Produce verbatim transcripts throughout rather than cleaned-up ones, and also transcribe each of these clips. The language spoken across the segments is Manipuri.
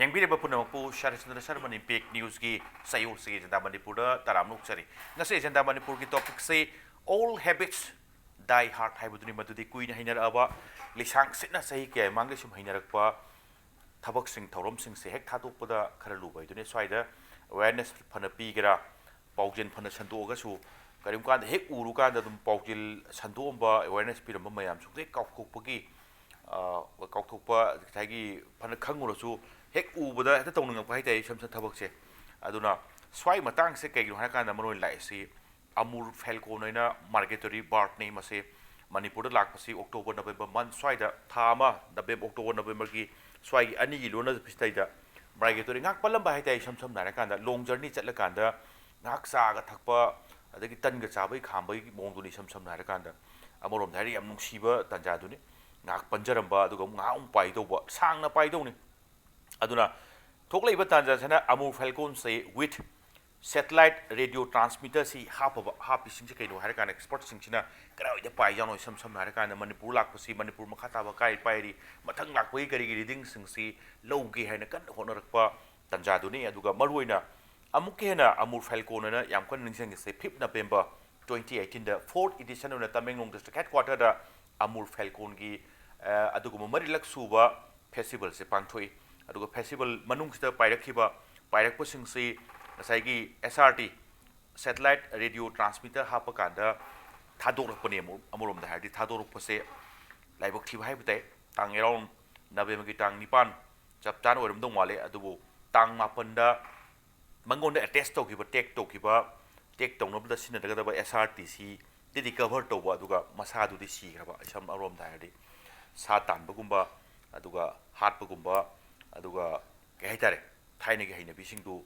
ꯌꯦꯡꯕꯤꯔꯤꯕ ꯄꯨꯝꯅꯃꯛꯄꯨ ꯁꯔꯠꯆꯟꯗ꯭ꯔ ꯁꯔꯃꯟ ꯏꯝꯄꯦꯛ ꯅ꯭ꯌꯨꯁꯀꯤ ꯆꯌꯣꯜꯁꯤꯒꯤ ꯑꯦꯖꯦꯟꯗꯥ ꯃꯅꯤꯄꯨꯔꯗ ꯇꯔꯥꯝꯅ ꯑꯣꯛꯆꯔꯤ꯫ ꯉꯁꯤ ꯑꯦꯖꯦꯟꯗꯥ ꯃꯅꯤꯄꯨꯔꯒꯤ ꯇꯣꯄꯤꯛꯁꯤ Old Habits Die Hard ꯍꯥꯏꯕꯗꯨꯅꯤ꯫ ꯃꯗꯨꯗꯤ ꯀꯨꯏꯅ ꯍꯩꯅꯔꯛꯑꯕ, ꯂꯤꯁꯥꯡ ꯁꯤꯠꯅ ꯆꯍꯤ ꯀꯌꯥ ꯃꯃꯥꯡꯗꯒꯤ ꯁꯨꯝ ꯍꯩꯅꯔꯛꯄ ꯊꯕꯛꯁꯤꯡ, ꯊꯧꯔꯝꯁꯤꯡꯁꯦ ꯍꯦꯛ ꯊꯥꯗꯣꯛꯄꯗ ꯈꯔ ꯂꯨꯕ ꯍꯥꯏꯗꯨꯅꯤ꯫ ꯁ꯭ꯋꯥꯏꯗ ꯑꯦꯋꯦꯔꯅꯦꯁ ꯐꯅ ꯄꯤꯒꯦꯔꯥ, ꯄꯥꯎꯖꯦꯜ ꯐꯅ ꯁꯟꯗꯣꯛꯑꯒꯁꯨ, ꯀꯔꯤꯒꯨꯝꯕ ꯀꯥꯟꯗ ꯍꯦꯛ ꯎꯔꯨꯀꯥꯟꯗ ꯑꯗꯨꯝ ꯄꯥꯎꯖꯦꯜ ꯁꯟꯗꯣꯛꯑꯝꯕ, ꯑꯦꯋꯦꯔꯅꯦꯁ ꯄꯤꯔꯝꯕ ꯃꯌꯥꯝꯁꯨ ꯍꯦꯛ ꯀꯥꯎꯊꯣꯛꯄꯒꯤ, ꯑ, ꯀꯥꯎꯊꯣꯛꯄ, ꯉꯁꯥꯏꯒꯤ ꯐꯅ ꯈꯪꯉꯨꯔꯁꯨ ꯍꯦꯛ ꯎꯕꯗ ꯍꯦꯛꯇ ꯇꯧꯅꯤꯡꯉꯛꯄ ꯍꯥꯏꯇꯥꯔꯦ, ꯏꯁꯝ ꯁꯝꯅ ꯊꯕꯛꯁꯦ꯫ ꯑꯗꯨꯅ ꯁ꯭ꯋꯥꯏ ꯃꯇꯥꯡꯁꯦ ꯀꯩꯒꯤꯅꯣ ꯍꯥꯏꯔꯀꯥꯟꯗ, ꯃꯔꯨ ꯑꯣꯏꯅ ꯂꯥꯛꯏꯁꯤ ꯑꯃꯨꯔ ꯐꯦꯜꯀꯣꯟ ꯍꯥꯏꯅ ꯃꯥꯏꯒ꯭ꯔꯦꯇꯣꯔꯤ ꯕꯥꯔꯠꯅꯤ꯫ ꯃꯁꯤ ꯃꯅꯤꯄꯨꯔꯗ ꯂꯥꯛꯄꯁꯤ ꯑꯣꯛꯇꯣꯕꯔ, ꯅꯕꯦꯝꯕꯔ ꯃꯟ ꯁ꯭ꯋꯥꯏꯗ, ꯊꯥ ꯑꯃ, ꯅꯕꯦꯝꯕꯔ, ꯑꯣꯛꯇꯣꯕꯔ, ꯅꯕꯦꯝꯕꯔꯒꯤ ꯁ꯭ꯋꯥꯏꯒꯤ ꯑꯅꯤꯒꯤ ꯂꯣꯟꯅꯕꯁꯤꯗꯩꯗ ꯃꯥꯏꯒ꯭ꯔꯦꯇꯣꯔꯤ ꯉꯥꯏꯍꯥꯛ ꯄꯜꯂꯝꯕ ꯍꯥꯏꯇꯥꯔꯦ꯫ ꯏꯁꯝ ꯁꯝꯅ ꯍꯥꯏꯔꯀꯥꯟꯗ, ꯂꯣꯡ ꯖꯔꯅꯤ ꯆꯠꯂꯀꯥꯟꯗ ꯉꯥꯏꯍꯥꯛ ꯆꯥꯒ ꯊꯛꯄ, ꯑꯗꯒꯤ ꯇꯟꯒ ꯆꯥꯕꯒꯤ ꯈꯥꯝꯕꯒꯤ ꯃꯑꯣꯡꯗꯨꯅꯤ꯫ ꯏꯁꯝ ꯁꯝꯅ ꯍꯥꯏꯔꯀꯥꯟꯗ, ꯑꯃꯔꯣꯝꯗ ꯍꯥꯏꯔꯗꯤ ꯌꯥꯝ ꯅꯨꯡꯁꯤꯕ ꯇꯥꯟꯖꯥꯗꯨꯅꯤ꯫ ꯉꯥꯏꯍꯥꯛ ꯄꯟꯖꯔꯝꯕ, ꯑꯗꯨꯒ ꯑꯃꯨꯛ ꯉꯥꯏꯍꯥꯛ ꯑꯃꯨꯛ ꯄꯥꯏꯗꯧꯕ, ꯁꯥꯡꯅ ꯄꯥꯏꯗꯧꯅꯤ꯫ ꯑꯗꯨꯅ ꯊꯣꯛꯂꯛꯏꯕ ꯇꯥꯟꯖꯥꯁꯤꯅ ꯑꯃꯨꯔ ꯐꯦꯜꯀꯣꯟꯁꯦ with satellite radio transmitterꯁꯤ ꯍꯥꯞꯄꯕ, ꯍꯥꯞꯄꯤꯁꯤꯡꯁꯦ ꯀꯩꯅꯣ ꯍꯥꯏꯔꯀꯥꯟꯗ, ꯑꯦꯛꯁꯄꯔꯠꯁꯤꯡꯁꯤꯅ ꯀꯗꯥꯏꯋꯥꯏꯗ ꯄꯥꯏꯖꯥꯠꯅꯣ? ꯏꯁꯝ ꯁꯝꯅ ꯍꯥꯏꯔꯀꯥꯟꯗ, ꯃꯅꯤꯄꯨꯔ ꯂꯥꯛꯄꯁꯤ, ꯃꯅꯤꯄꯨꯔ ꯃꯈꯥ ꯇꯥꯕ ꯀꯥꯏ ꯄꯥꯏꯔꯤ, ꯃꯊꯪ ꯂꯥꯛꯄꯒꯤ ꯀꯔꯤꯒꯤ ꯔꯤꯗꯤꯡꯁꯤꯡꯁꯤ ꯂꯧꯒꯦ ꯍꯥꯏꯅ ꯀꯟꯅ ꯍꯣꯠꯅꯔꯛꯄ ꯇꯥꯟꯖꯥꯗꯨꯅꯤ꯫ ꯑꯗꯨꯒ ꯃꯔꯨꯑꯣꯏꯅ ꯑꯃꯨꯛꯀ ꯍꯦꯟꯅ ꯑꯃꯨꯔ ꯐꯦꯜꯀꯣꯟ ꯍꯥꯏꯅ ꯌꯥꯝ ꯀꯟꯅ ꯅꯤꯡꯁꯤꯡꯉꯤꯁꯦ, fifth November twenty eighteenꯗ fourth edition ꯑꯣꯏꯅ ꯇꯃꯦꯡꯂꯣꯡ district headquarterꯗ ꯑꯃꯨꯔ ꯐꯦꯜꯀꯣꯟꯒꯤ, ꯑ, ꯑꯗꯨꯒꯨꯝꯕ ꯃꯔꯤꯔꯛ ꯁꯨꯕ ꯐꯦꯁꯇꯤꯚꯦꯜꯁꯦ ꯄꯥꯡꯊꯣꯛꯏ꯫ ꯑꯗꯨꯒ ꯐꯦꯁꯇꯤꯚꯦꯜ ꯃꯅꯨꯡꯁꯤꯗ ꯄꯥꯏꯔꯛꯈꯤꯕ, ꯄꯥꯏꯔꯛꯄꯁꯤꯡꯁꯤ ꯉꯁꯥꯏꯒꯤ SRT, satellite radio transmitter ꯍꯥꯞꯄꯀꯥꯟꯗ ꯊꯥꯗꯣꯔꯛꯄꯅꯦ꯫ ꯑꯃꯨ-, ꯑꯃꯔꯣꯝꯗ ꯍꯥꯏꯔꯗꯤ ꯊꯥꯗꯣꯔꯛꯄꯁꯦ ꯂꯥꯏꯕꯛ ꯊꯤꯕ ꯍꯥꯏꯕ ꯇꯥꯏ꯫ ꯇꯥꯡ around ꯅꯕꯦꯝꯕꯔꯒꯤ ꯇꯥꯡ ꯅꯤꯄꯥꯟ ꯆꯞ ꯆꯥꯅ ꯑꯣꯏꯔꯝꯗꯧ ꯃꯥꯜꯂꯦ꯫ ꯑꯗꯨꯕꯨ ꯇꯥꯡ ꯃꯥꯄꯟꯗ ꯃꯉꯣꯟꯗ ꯑꯦꯇꯦꯁ ꯇꯧꯈꯤꯕ, ꯇꯦꯛ ꯇꯧꯈꯤꯕ, ꯇꯦꯛ ꯇꯧꯅꯕꯗ ꯁꯤꯖꯤꯟꯅꯒꯗꯕ SRTCꯗꯤ ꯔꯤꯀꯚꯔ ꯇꯧꯕ, ꯑꯗꯨꯒ ꯃꯁꯥꯗꯨꯗꯤ ꯁꯤꯈ꯭ꯔꯕ꯫ ꯏꯁꯝ ꯑꯔꯣꯝꯗ ꯍꯥꯏꯔꯗꯤ ꯁꯥ ꯇꯥꯟꯕꯒꯨꯝꯕ, ꯑꯗꯨꯒ ꯍꯥꯠꯄꯒꯨꯝꯕ, ꯑꯗꯨꯒ ꯀꯩ ꯍꯥꯏꯇꯥꯔꯦ, ꯊꯥꯏꯅꯒꯤ ꯍꯩꯅꯕꯤꯁꯤꯡꯗꯨ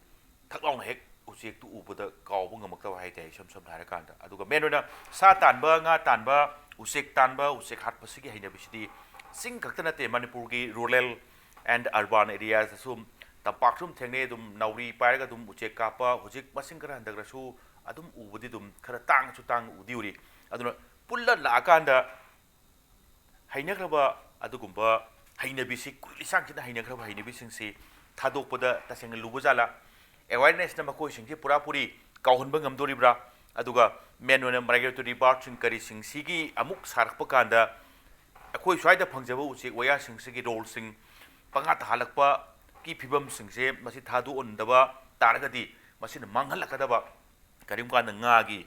ꯊꯛ ꯂꯥꯎꯅ ꯍꯦꯛ ꯎꯆꯦꯛꯇꯨ ꯎꯕꯗ ꯀꯥꯎꯕ ꯉꯝꯃꯛꯇꯕ ꯍꯥꯏꯇꯥꯔꯦ, ꯏꯁꯝ ꯁꯝꯅ ꯍꯥꯏꯔꯀꯥꯟꯗ꯫ ꯑꯗꯨꯒ ꯃꯦꯟ ꯑꯣꯏꯅ ꯁꯥ ꯇꯥꯟꯕ, ꯉꯥ ꯇꯥꯟꯕ, ꯎꯆꯦꯛ ꯇꯥꯟꯕ, ꯎꯆꯦꯛ ꯍꯥꯠꯄꯁꯤꯒꯤ ꯍꯩꯅꯕꯤꯁꯤꯗꯤ ꯆꯤꯡ ꯈꯛꯇ ꯅꯠꯇꯦ, ꯃꯅꯤꯄꯨꯔꯒꯤ rural and urban areaꯗꯁꯨ, ꯇꯝꯄꯥꯛꯁꯨ ꯑꯗꯨꯝ ꯊꯦꯡꯅꯩ꯫ ꯑꯗꯨꯝ ꯅꯥꯎꯔꯤ ꯄꯥꯏꯔꯒ ꯑꯗꯨꯝ ꯎꯆꯦꯛ ꯀꯥꯞꯄ, ꯍꯧꯖꯤꯛ ꯃꯁꯤꯡ ꯈꯔ ꯍꯟꯊꯈ꯭ꯔꯁꯨ ꯑꯗꯨꯝ ꯎꯕꯗꯤ ꯑꯗꯨꯝ ꯈꯔ ꯇꯥꯡꯉꯁꯨ ꯇꯥꯡꯅ ꯎꯗꯤ ꯎꯔꯤ꯫ ꯑꯗꯨꯅ ꯄꯨꯜꯂ ꯂꯥꯛꯑꯀꯥꯟꯗ ꯍꯩꯅꯈ꯭ꯔꯕ ꯑꯗꯨꯒꯨꯝꯕ ꯍꯩꯅꯕꯤꯁꯤ, ꯀꯨꯏ ꯂꯤꯁꯥꯡ ꯆꯠꯅ ꯍꯩꯅꯈ꯭ꯔꯕ ꯍꯩꯅꯕꯤꯁꯤꯡꯁꯤ ꯊꯥꯗꯣꯛꯄꯗ ꯇꯁꯦꯡꯅ ꯂꯨꯕ ꯖꯥꯠꯂꯥ? ꯑꯦꯋꯦꯔꯅꯦꯁꯅ ꯃꯈꯣꯏꯁꯤꯡꯁꯤ ꯄꯨꯔꯥꯄꯨꯔꯤ ꯀꯥꯎꯍꯟꯕ ꯉꯝꯗꯣꯔꯤꯕ꯭ꯔꯥ? ꯑꯗꯨꯒ ꯃꯦꯟ ꯑꯣꯏꯅ ꯃꯥꯏꯒ꯭ꯔꯦꯇꯣꯔꯤ ꯕꯥꯔꯠꯁꯤꯡ ꯀꯔꯤꯁꯤꯡ ꯁꯤꯒꯤ ꯑꯃꯨꯛ ꯁꯥꯔꯛꯄ ꯀꯥꯟꯗ ꯑꯩꯈꯣꯏ ꯁ꯭ꯋꯥꯏꯗ ꯐꯪꯖꯕ ꯎꯆꯦꯛ ꯋꯥꯌꯥꯁꯤꯡꯁꯤꯒꯤ ꯔꯣꯜꯁꯤꯡ ꯄꯪꯉꯥ ꯇꯥꯍꯜꯂꯛꯄꯒꯤ ꯐꯤꯕꯝꯁꯤꯡꯁꯦ ꯃꯁꯤ ꯊꯥꯗꯣꯛꯍꯟꯗꯕ ꯇꯥꯔꯒꯗꯤ ꯃꯁꯤꯅ ꯃꯥꯡꯍꯜꯂꯛꯀꯗꯕ ꯀꯔꯤꯒꯨꯝꯕ ꯀꯥꯟꯗ ꯉꯥꯒꯤ,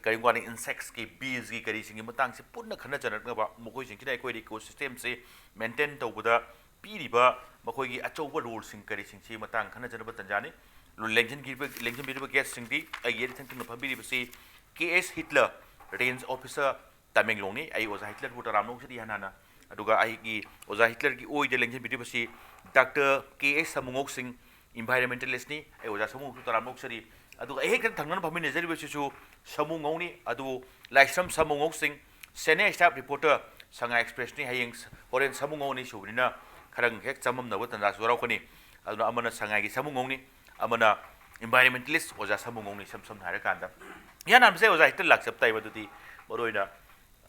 ꯀꯔꯤꯒꯨꯝꯕ ꯀꯥꯟꯗ ꯏꯟꯁꯦꯛꯁꯀꯤ, ꯕꯤꯁꯀꯤ, ꯀꯔꯤꯁꯤꯡꯒꯤ ꯃꯇꯥꯡꯁꯦ ꯄꯨꯟꯅ ꯈꯟꯅ ꯆꯩꯅꯅꯕ, ꯃꯈꯣꯏꯁꯤꯡꯁꯤꯅ ꯑꯩꯈꯣꯏ ꯏꯀꯣ ꯁꯤꯁꯇꯦꯝꯁꯦ ꯃꯦꯟꯇꯦꯟ ꯇꯧꯕꯗ ꯄꯤꯔꯤꯕ ꯃꯈꯣꯏꯒꯤ ꯑꯆꯧꯕ ꯔꯣꯜꯁꯤꯡ ꯀꯔꯤꯁꯤꯡꯁꯤ ꯃꯇꯥꯡ ꯈꯟꯅ ꯆꯩꯅꯕ ꯇꯥꯟꯖꯥꯅꯤ꯫ ꯂꯦꯡꯁꯤꯟꯕꯤꯔꯤꯕ, ꯂꯦꯡꯁꯤꯟꯕꯤꯔꯤꯕ ꯒꯦꯁꯁꯤꯡꯗꯤ ꯑꯩꯒꯤ ꯌꯦꯠ ꯊꯪꯅ ꯐꯝꯕꯤꯔꯤꯕꯁꯤ ꯀꯦ ꯑꯦꯁ ꯍꯤꯠꯂꯔ, ꯔꯦꯟꯖ ꯑꯣꯐꯤꯁꯔ, ꯇꯃꯦꯡꯂꯣꯡꯅꯤ꯫ ꯑꯩ ꯑꯣꯖꯥ ꯍꯤꯠꯂꯔꯕꯨ ꯇꯔꯥꯝꯅ ꯑꯣꯛꯆꯔꯤ ꯍꯥꯟꯅ ꯍꯥꯟꯅ꯫ ꯑꯗꯨꯒ ꯑꯩꯒꯤ ꯑꯣꯖꯥ ꯍꯤꯠꯂꯔꯒꯤ ꯑꯣꯏꯗ ꯂꯦꯡꯁꯤꯟꯕꯤꯔꯤꯕꯁꯤ ꯗꯥꯛꯇꯔ ꯀꯦ ꯑꯦꯁ ꯁꯥꯃꯨꯉꯧꯁꯤꯡ, ꯏꯟꯚꯥꯏꯔꯣꯟꯃꯦꯟꯇꯦꯂꯤꯁꯅꯤ꯫ ꯑꯩ ꯑꯣꯖꯥ ꯁꯥꯃꯨꯉꯧꯁꯨ ꯇꯔꯥꯝꯅ ꯑꯣꯛꯆꯔꯤ꯫ ꯑꯗꯨꯒ ꯑꯩ ꯍꯦꯛ ꯊꯪꯅꯅ ꯐꯝꯃꯤꯟꯅꯖꯔꯤꯕꯁꯤꯁꯨ ꯁꯥꯃꯨꯉꯧꯅꯤ꯫ ꯑꯗꯨꯕꯨ ꯂꯥꯏꯁ꯭ꯔꯝ ꯁꯥꯃꯨꯉꯧꯁꯤꯡ, ꯁꯦꯅꯤꯌꯔ ꯁ꯭ꯇꯥꯐ ꯔꯤꯄꯣꯔꯇꯔ, ꯁꯉꯥꯏ ꯑꯦꯛꯁꯄ꯭ꯔꯦꯁꯅꯤ꯫ ꯍꯌꯦꯡ, ꯍꯣꯔꯦꯟ ꯁꯥꯃꯨꯉꯧ ꯑꯅꯤ ꯁꯨꯕꯅꯤꯅ ꯈꯔ ꯍꯦꯛ ꯆꯃꯝꯅꯕ ꯇꯥꯟꯖꯥꯁꯨ ꯌꯥꯎꯔꯛꯀꯅꯤ꯫ ꯑꯗꯨꯅ ꯑꯃꯅ ꯁꯉꯥꯏꯒꯤ ꯁꯥꯃꯨꯉꯧꯅꯤ, ꯑꯃꯅ ꯏꯟꯚꯥꯏꯔꯣꯟꯃꯦꯟꯇꯦꯂꯤꯁ ꯑꯣꯖꯥ ꯁꯥꯃꯨꯉꯧꯅꯤ꯫ ꯏꯁꯝ ꯁꯝꯅ ꯍꯥꯏꯔꯀꯥꯟꯗ, ꯏꯍꯥꯟ ꯍꯥꯟꯕꯁꯦ ꯑꯣꯖꯥ ꯍꯦꯛꯇ ꯂꯥꯛꯆꯕ ꯇꯥꯏ꯫ ꯃꯗꯨꯗꯤ ꯃꯔꯨꯑꯣꯏꯅ,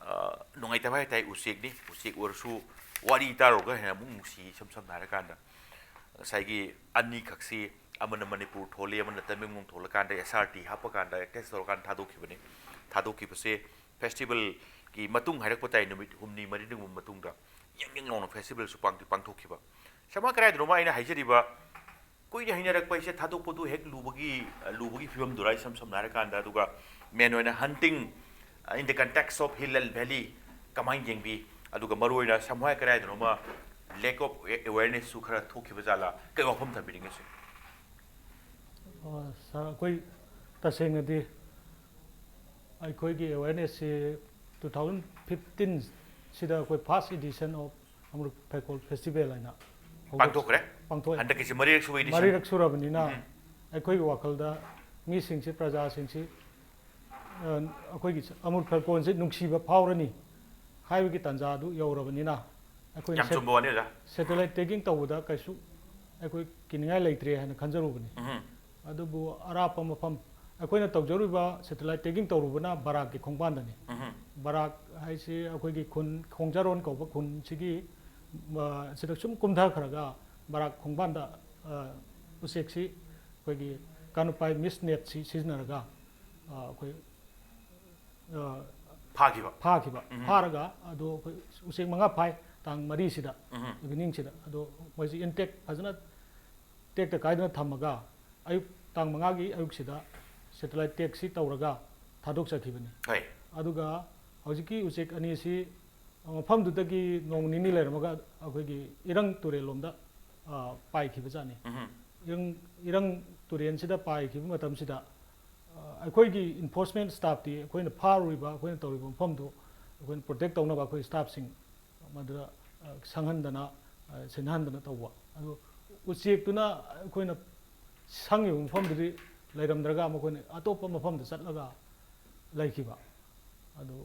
ꯑ, ꯅꯨꯡꯉꯥꯏꯇꯕ ꯍꯥꯏ ꯇꯥꯏ, ꯎꯆꯦꯛꯅꯤ꯫ ꯎꯆꯦꯛ ꯑꯣꯏꯔꯁꯨ ꯋꯥꯔꯤ ꯇꯥꯔꯨꯔꯒ ꯍꯦꯟꯅ ꯑꯃꯨꯛ ꯅꯨꯡꯁꯤ꯫ ꯏꯁꯝ ꯁꯝꯅ ꯍꯥꯏꯔꯀꯥꯟꯗ ꯉꯁꯥꯏꯒꯤ ꯑꯅꯤꯈꯛꯁꯤ, ꯑꯃꯅ ꯃꯅꯤꯄꯨꯔ ꯊꯣꯜꯂꯤ, ꯑꯃꯅ ꯇꯃꯦꯡꯂꯣꯡ ꯊꯣꯜꯂꯀꯥꯟꯗ, ꯑꯦꯁ ꯑꯥꯔ ꯇꯤ ꯍꯥꯞꯄꯀꯥꯟꯗ, ꯑꯦꯇꯦꯁ ꯇꯧꯔꯀꯥꯟꯗ ꯊꯥꯗꯣꯛꯈꯤꯕꯅꯤ꯫ ꯊꯥꯗꯣꯛꯈꯤꯕꯁꯦ ꯐꯦꯁꯇꯤꯚꯦꯜꯒꯤ ꯃꯇꯨꯡ ꯍꯥꯏꯔꯛꯄ ꯇꯥꯏ, ꯅꯨꯃꯤꯠ ꯍꯨꯝꯅꯤ ꯃꯔꯤꯅꯤꯒꯨꯝꯕ ꯃꯇꯨꯡꯗ ꯌꯥꯡ ꯌꯥꯡ ꯂꯥꯎꯅ ꯐꯦꯁꯇꯤꯚꯦꯜꯁꯨ ꯄꯥꯡꯗꯤ ꯄꯥꯡꯊꯣꯛꯈꯤꯕ꯫ ꯁꯃꯥꯏ ꯀꯔꯥꯏꯗꯅꯣꯃ ꯑꯩꯅ ꯍꯥꯏꯖꯔꯤꯕ ꯀꯨꯏꯅ ꯍꯩꯅꯔꯛꯄ ꯍꯥꯏꯁꯦ ꯊꯥꯗꯣꯛꯄꯗꯨ ꯍꯦꯛ ꯂꯨꯕꯒꯤ, ꯂꯨꯕꯒꯤ ꯐꯤꯕꯝꯗꯨꯔꯥ, ꯏꯁꯝ ꯁꯝꯅ ꯍꯥꯏꯔꯀꯥꯟꯗ? ꯑꯗꯨꯒ ꯃꯦꯟ ꯑꯣꯏꯅ hunting, in the context of hill and valley, ꯀꯃꯥꯏꯅ ꯌꯦꯡꯕꯤ? ꯑꯗꯨꯒ ꯃꯔꯨꯑꯣꯏꯅ ꯁꯃꯥꯏ ꯀꯔꯥꯏꯗꯅꯣꯃ lack of awareness ꯁꯨ ꯈꯔ ꯊꯣꯛꯈꯤꯕ ꯖꯥꯠꯂꯥ? ꯀꯩ ꯋꯥꯐꯝ ꯊꯝꯕꯤꯅꯤꯡꯉꯤ ꯁꯤ? ꯑ, ꯁꯥꯔ, ꯑꯩꯈꯣꯏ ꯇꯁꯦꯡꯅꯗꯤ ꯑꯩꯈꯣꯏꯒꯤ awareness ꯁꯤ two thousand fifteen ꯁꯤꯗ ꯑꯩꯈꯣꯏ first edition of ꯑꯃꯔꯨꯛ ꯐꯦꯀꯣꯜ ꯐꯦꯁꯇꯤꯚꯦꯜ ꯍꯥꯏꯅ ꯍꯧꯗꯣꯛ-, ꯄꯥꯡꯊꯣꯛꯈ꯭ꯔꯦ꯫ ꯄꯥꯡꯊꯣꯛꯑꯦ꯫ ꯍꯟꯗꯛꯀꯤꯁꯤ ꯃꯔꯤꯔꯛ ꯁꯨꯕ edition꯫ ꯃꯔꯤꯔꯛ ꯁꯨꯔꯕꯅꯤꯅ ꯎꯝ꯫ ꯑꯩꯈꯣꯏꯒꯤ ꯋꯥꯈꯜꯗ ꯃꯤꯁꯤꯡꯁꯤ, ꯄ꯭ꯔꯖꯥꯁꯤꯡꯁꯤ, ꯑ, ꯑꯩꯈꯣꯏꯒꯤ ꯑꯃꯨꯔ ꯐꯦꯜꯀꯣꯟꯁꯤ ꯅꯨꯡꯁꯤꯕ ꯐꯥꯎꯔꯅꯤ ꯍꯥꯏꯕꯒꯤ ꯇꯥꯟꯖꯥ ꯑꯗꯨ ꯌꯧꯔꯕꯅꯤꯅ, ꯑꯩꯈꯣꯏꯅ ꯌꯥꯝ ꯁꯦꯠ-, ꯆꯨꯝꯕ ꯋꯥꯅꯤ, ꯑꯣꯖꯥ꯫ satellite tagging ꯇꯧꯕꯗ ꯀꯩꯁꯨ ꯑꯩꯈꯣꯏ ꯀꯤꯅꯤꯡꯉꯥꯏ ꯂꯩꯇ꯭ꯔꯦ ꯍꯥꯏꯅ ꯈꯟꯖꯔꯨꯕꯅꯤ꯫ ꯎꯝ꯫ ꯑꯗꯨꯕꯨ ꯑꯔꯥꯞꯄ ꯃꯐꯝ, ꯑꯩꯈꯣꯏꯅ ꯇꯧꯖꯔꯨꯕ satellite tagging ꯇꯧꯔꯨꯕꯅ ꯕꯔꯥꯛꯀꯤ ꯈꯣꯡꯕꯥꯟꯗꯅꯤ꯫ ꯎꯝ꯫ ꯕꯔꯥꯛ ꯍꯥꯏꯁꯤ ꯑꯩꯈꯣꯏꯒꯤ ꯈꯨꯟ, ꯈꯣꯡꯖꯥꯔꯣꯟ ꯀꯧꯕ ꯈꯨꯟꯁꯤꯒꯤ, ꯑ, ꯁꯤꯗ ꯁꯨꯝ ꯀꯨꯝꯊꯈ꯭ꯔꯒ ꯕꯔꯥꯛ ꯈꯣꯡꯕꯥꯟꯗ ꯑ, ꯎꯆꯦꯛꯁꯤ ꯑꯩꯈꯣꯏꯒꯤ ꯀꯥꯡꯄꯥꯏ ꯃꯤꯁ ꯅꯦꯠꯁꯤ ꯁꯤꯖꯤꯟꯅꯔꯒ, ꯑ, ꯑꯩꯈꯣꯏ, ꯑ, ꯐꯥꯈꯤꯕ꯫ ꯐꯥꯈꯤꯕ꯫ ꯎꯝ꯫ ꯐꯥꯔꯒ ꯑꯗꯣ ꯑꯩꯈꯣꯏ ꯎꯆꯦꯛ ꯃꯉꯥ ꯐꯥꯏ ꯇꯥꯡ ꯃꯔꯤꯁꯤꯗ, ꯎꯝ꯫ ꯏꯚꯤꯅꯤꯡꯁꯤꯗ꯫ ꯑꯗꯣ ꯃꯣꯏꯁꯤ ꯏꯟꯇꯦꯛ ꯐꯖꯅ ꯇꯦꯛꯇ ꯀꯥꯏꯗꯅ ꯊꯝꯃꯒ ꯑꯌꯨꯛ ꯇꯥꯡ ꯃꯉꯥꯒꯤ ꯑꯌꯨꯛꯁꯤꯗ ꯁꯦꯇꯦꯂꯥꯏꯠ ꯇꯦꯛꯁꯤ ꯇꯧꯔꯒ ꯊꯥꯗꯣꯛꯆꯈꯤꯕꯅꯤ꯫ ꯍꯣꯏ꯫ ꯑꯗꯨꯒ ꯍꯧꯖꯤꯛꯀꯤ ꯎꯆꯦꯛ ꯑꯅꯤꯁꯤ ꯃꯐꯝꯗꯨꯗꯒꯤ ꯅꯣꯡ ꯅꯤꯅꯤ ꯂꯩꯔꯝꯃꯒ ꯑꯩꯈꯣꯏꯒꯤ ꯏꯔꯪ ꯇꯨꯔꯦꯜꯂꯣꯝꯗ, ꯑ, ꯄꯥꯏꯈꯤꯕꯖꯥꯠꯅꯤ꯫ ꯎꯝ꯫ ꯏꯔꯪ, ꯏꯔꯪ ꯇꯨꯔꯦꯜꯁꯤꯗ ꯄꯥꯏꯈꯤꯕ ꯃꯇꯝꯁꯤꯗ, ꯑ, ꯑꯩꯈꯣꯏꯒꯤ ꯏꯟꯐꯣꯔꯁꯃꯦꯟ ꯁ꯭ꯇꯥꯐꯇꯤ ꯑꯩꯈꯣꯏꯅ ꯐꯥꯔꯨꯔꯤꯕ, ꯑꯩꯈꯣꯏꯅ ꯇꯧꯔꯤꯕ ꯃꯐꯝꯗꯨ ꯑꯩꯈꯣꯏꯅ ꯄ꯭ꯔꯣꯇꯦꯛ ꯇꯧꯅꯕ ꯑꯩꯈꯣꯏ ꯁ꯭ꯇꯥꯐꯁꯤꯡ ꯃꯗꯨꯗ, ꯑ, ꯁꯪꯍꯟꯗꯅ, ꯑ, ꯁꯤꯟꯅꯍꯟꯗꯅ ꯇꯧꯕ꯫ ꯑꯗꯨ ꯎꯆꯦꯛꯇꯨꯅ ꯑꯩꯈꯣꯏꯅ ꯁꯪꯉꯤꯕ ꯃꯐꯝꯗꯨꯗꯤ ꯂꯩꯔꯝꯗ꯭ꯔꯒ ꯃꯈꯣꯏꯅ ꯑꯇꯣꯞꯄ ꯃꯐꯝꯗ ꯆꯠꯂꯒ ꯂꯩꯈꯤꯕ꯫ ꯑꯗꯨ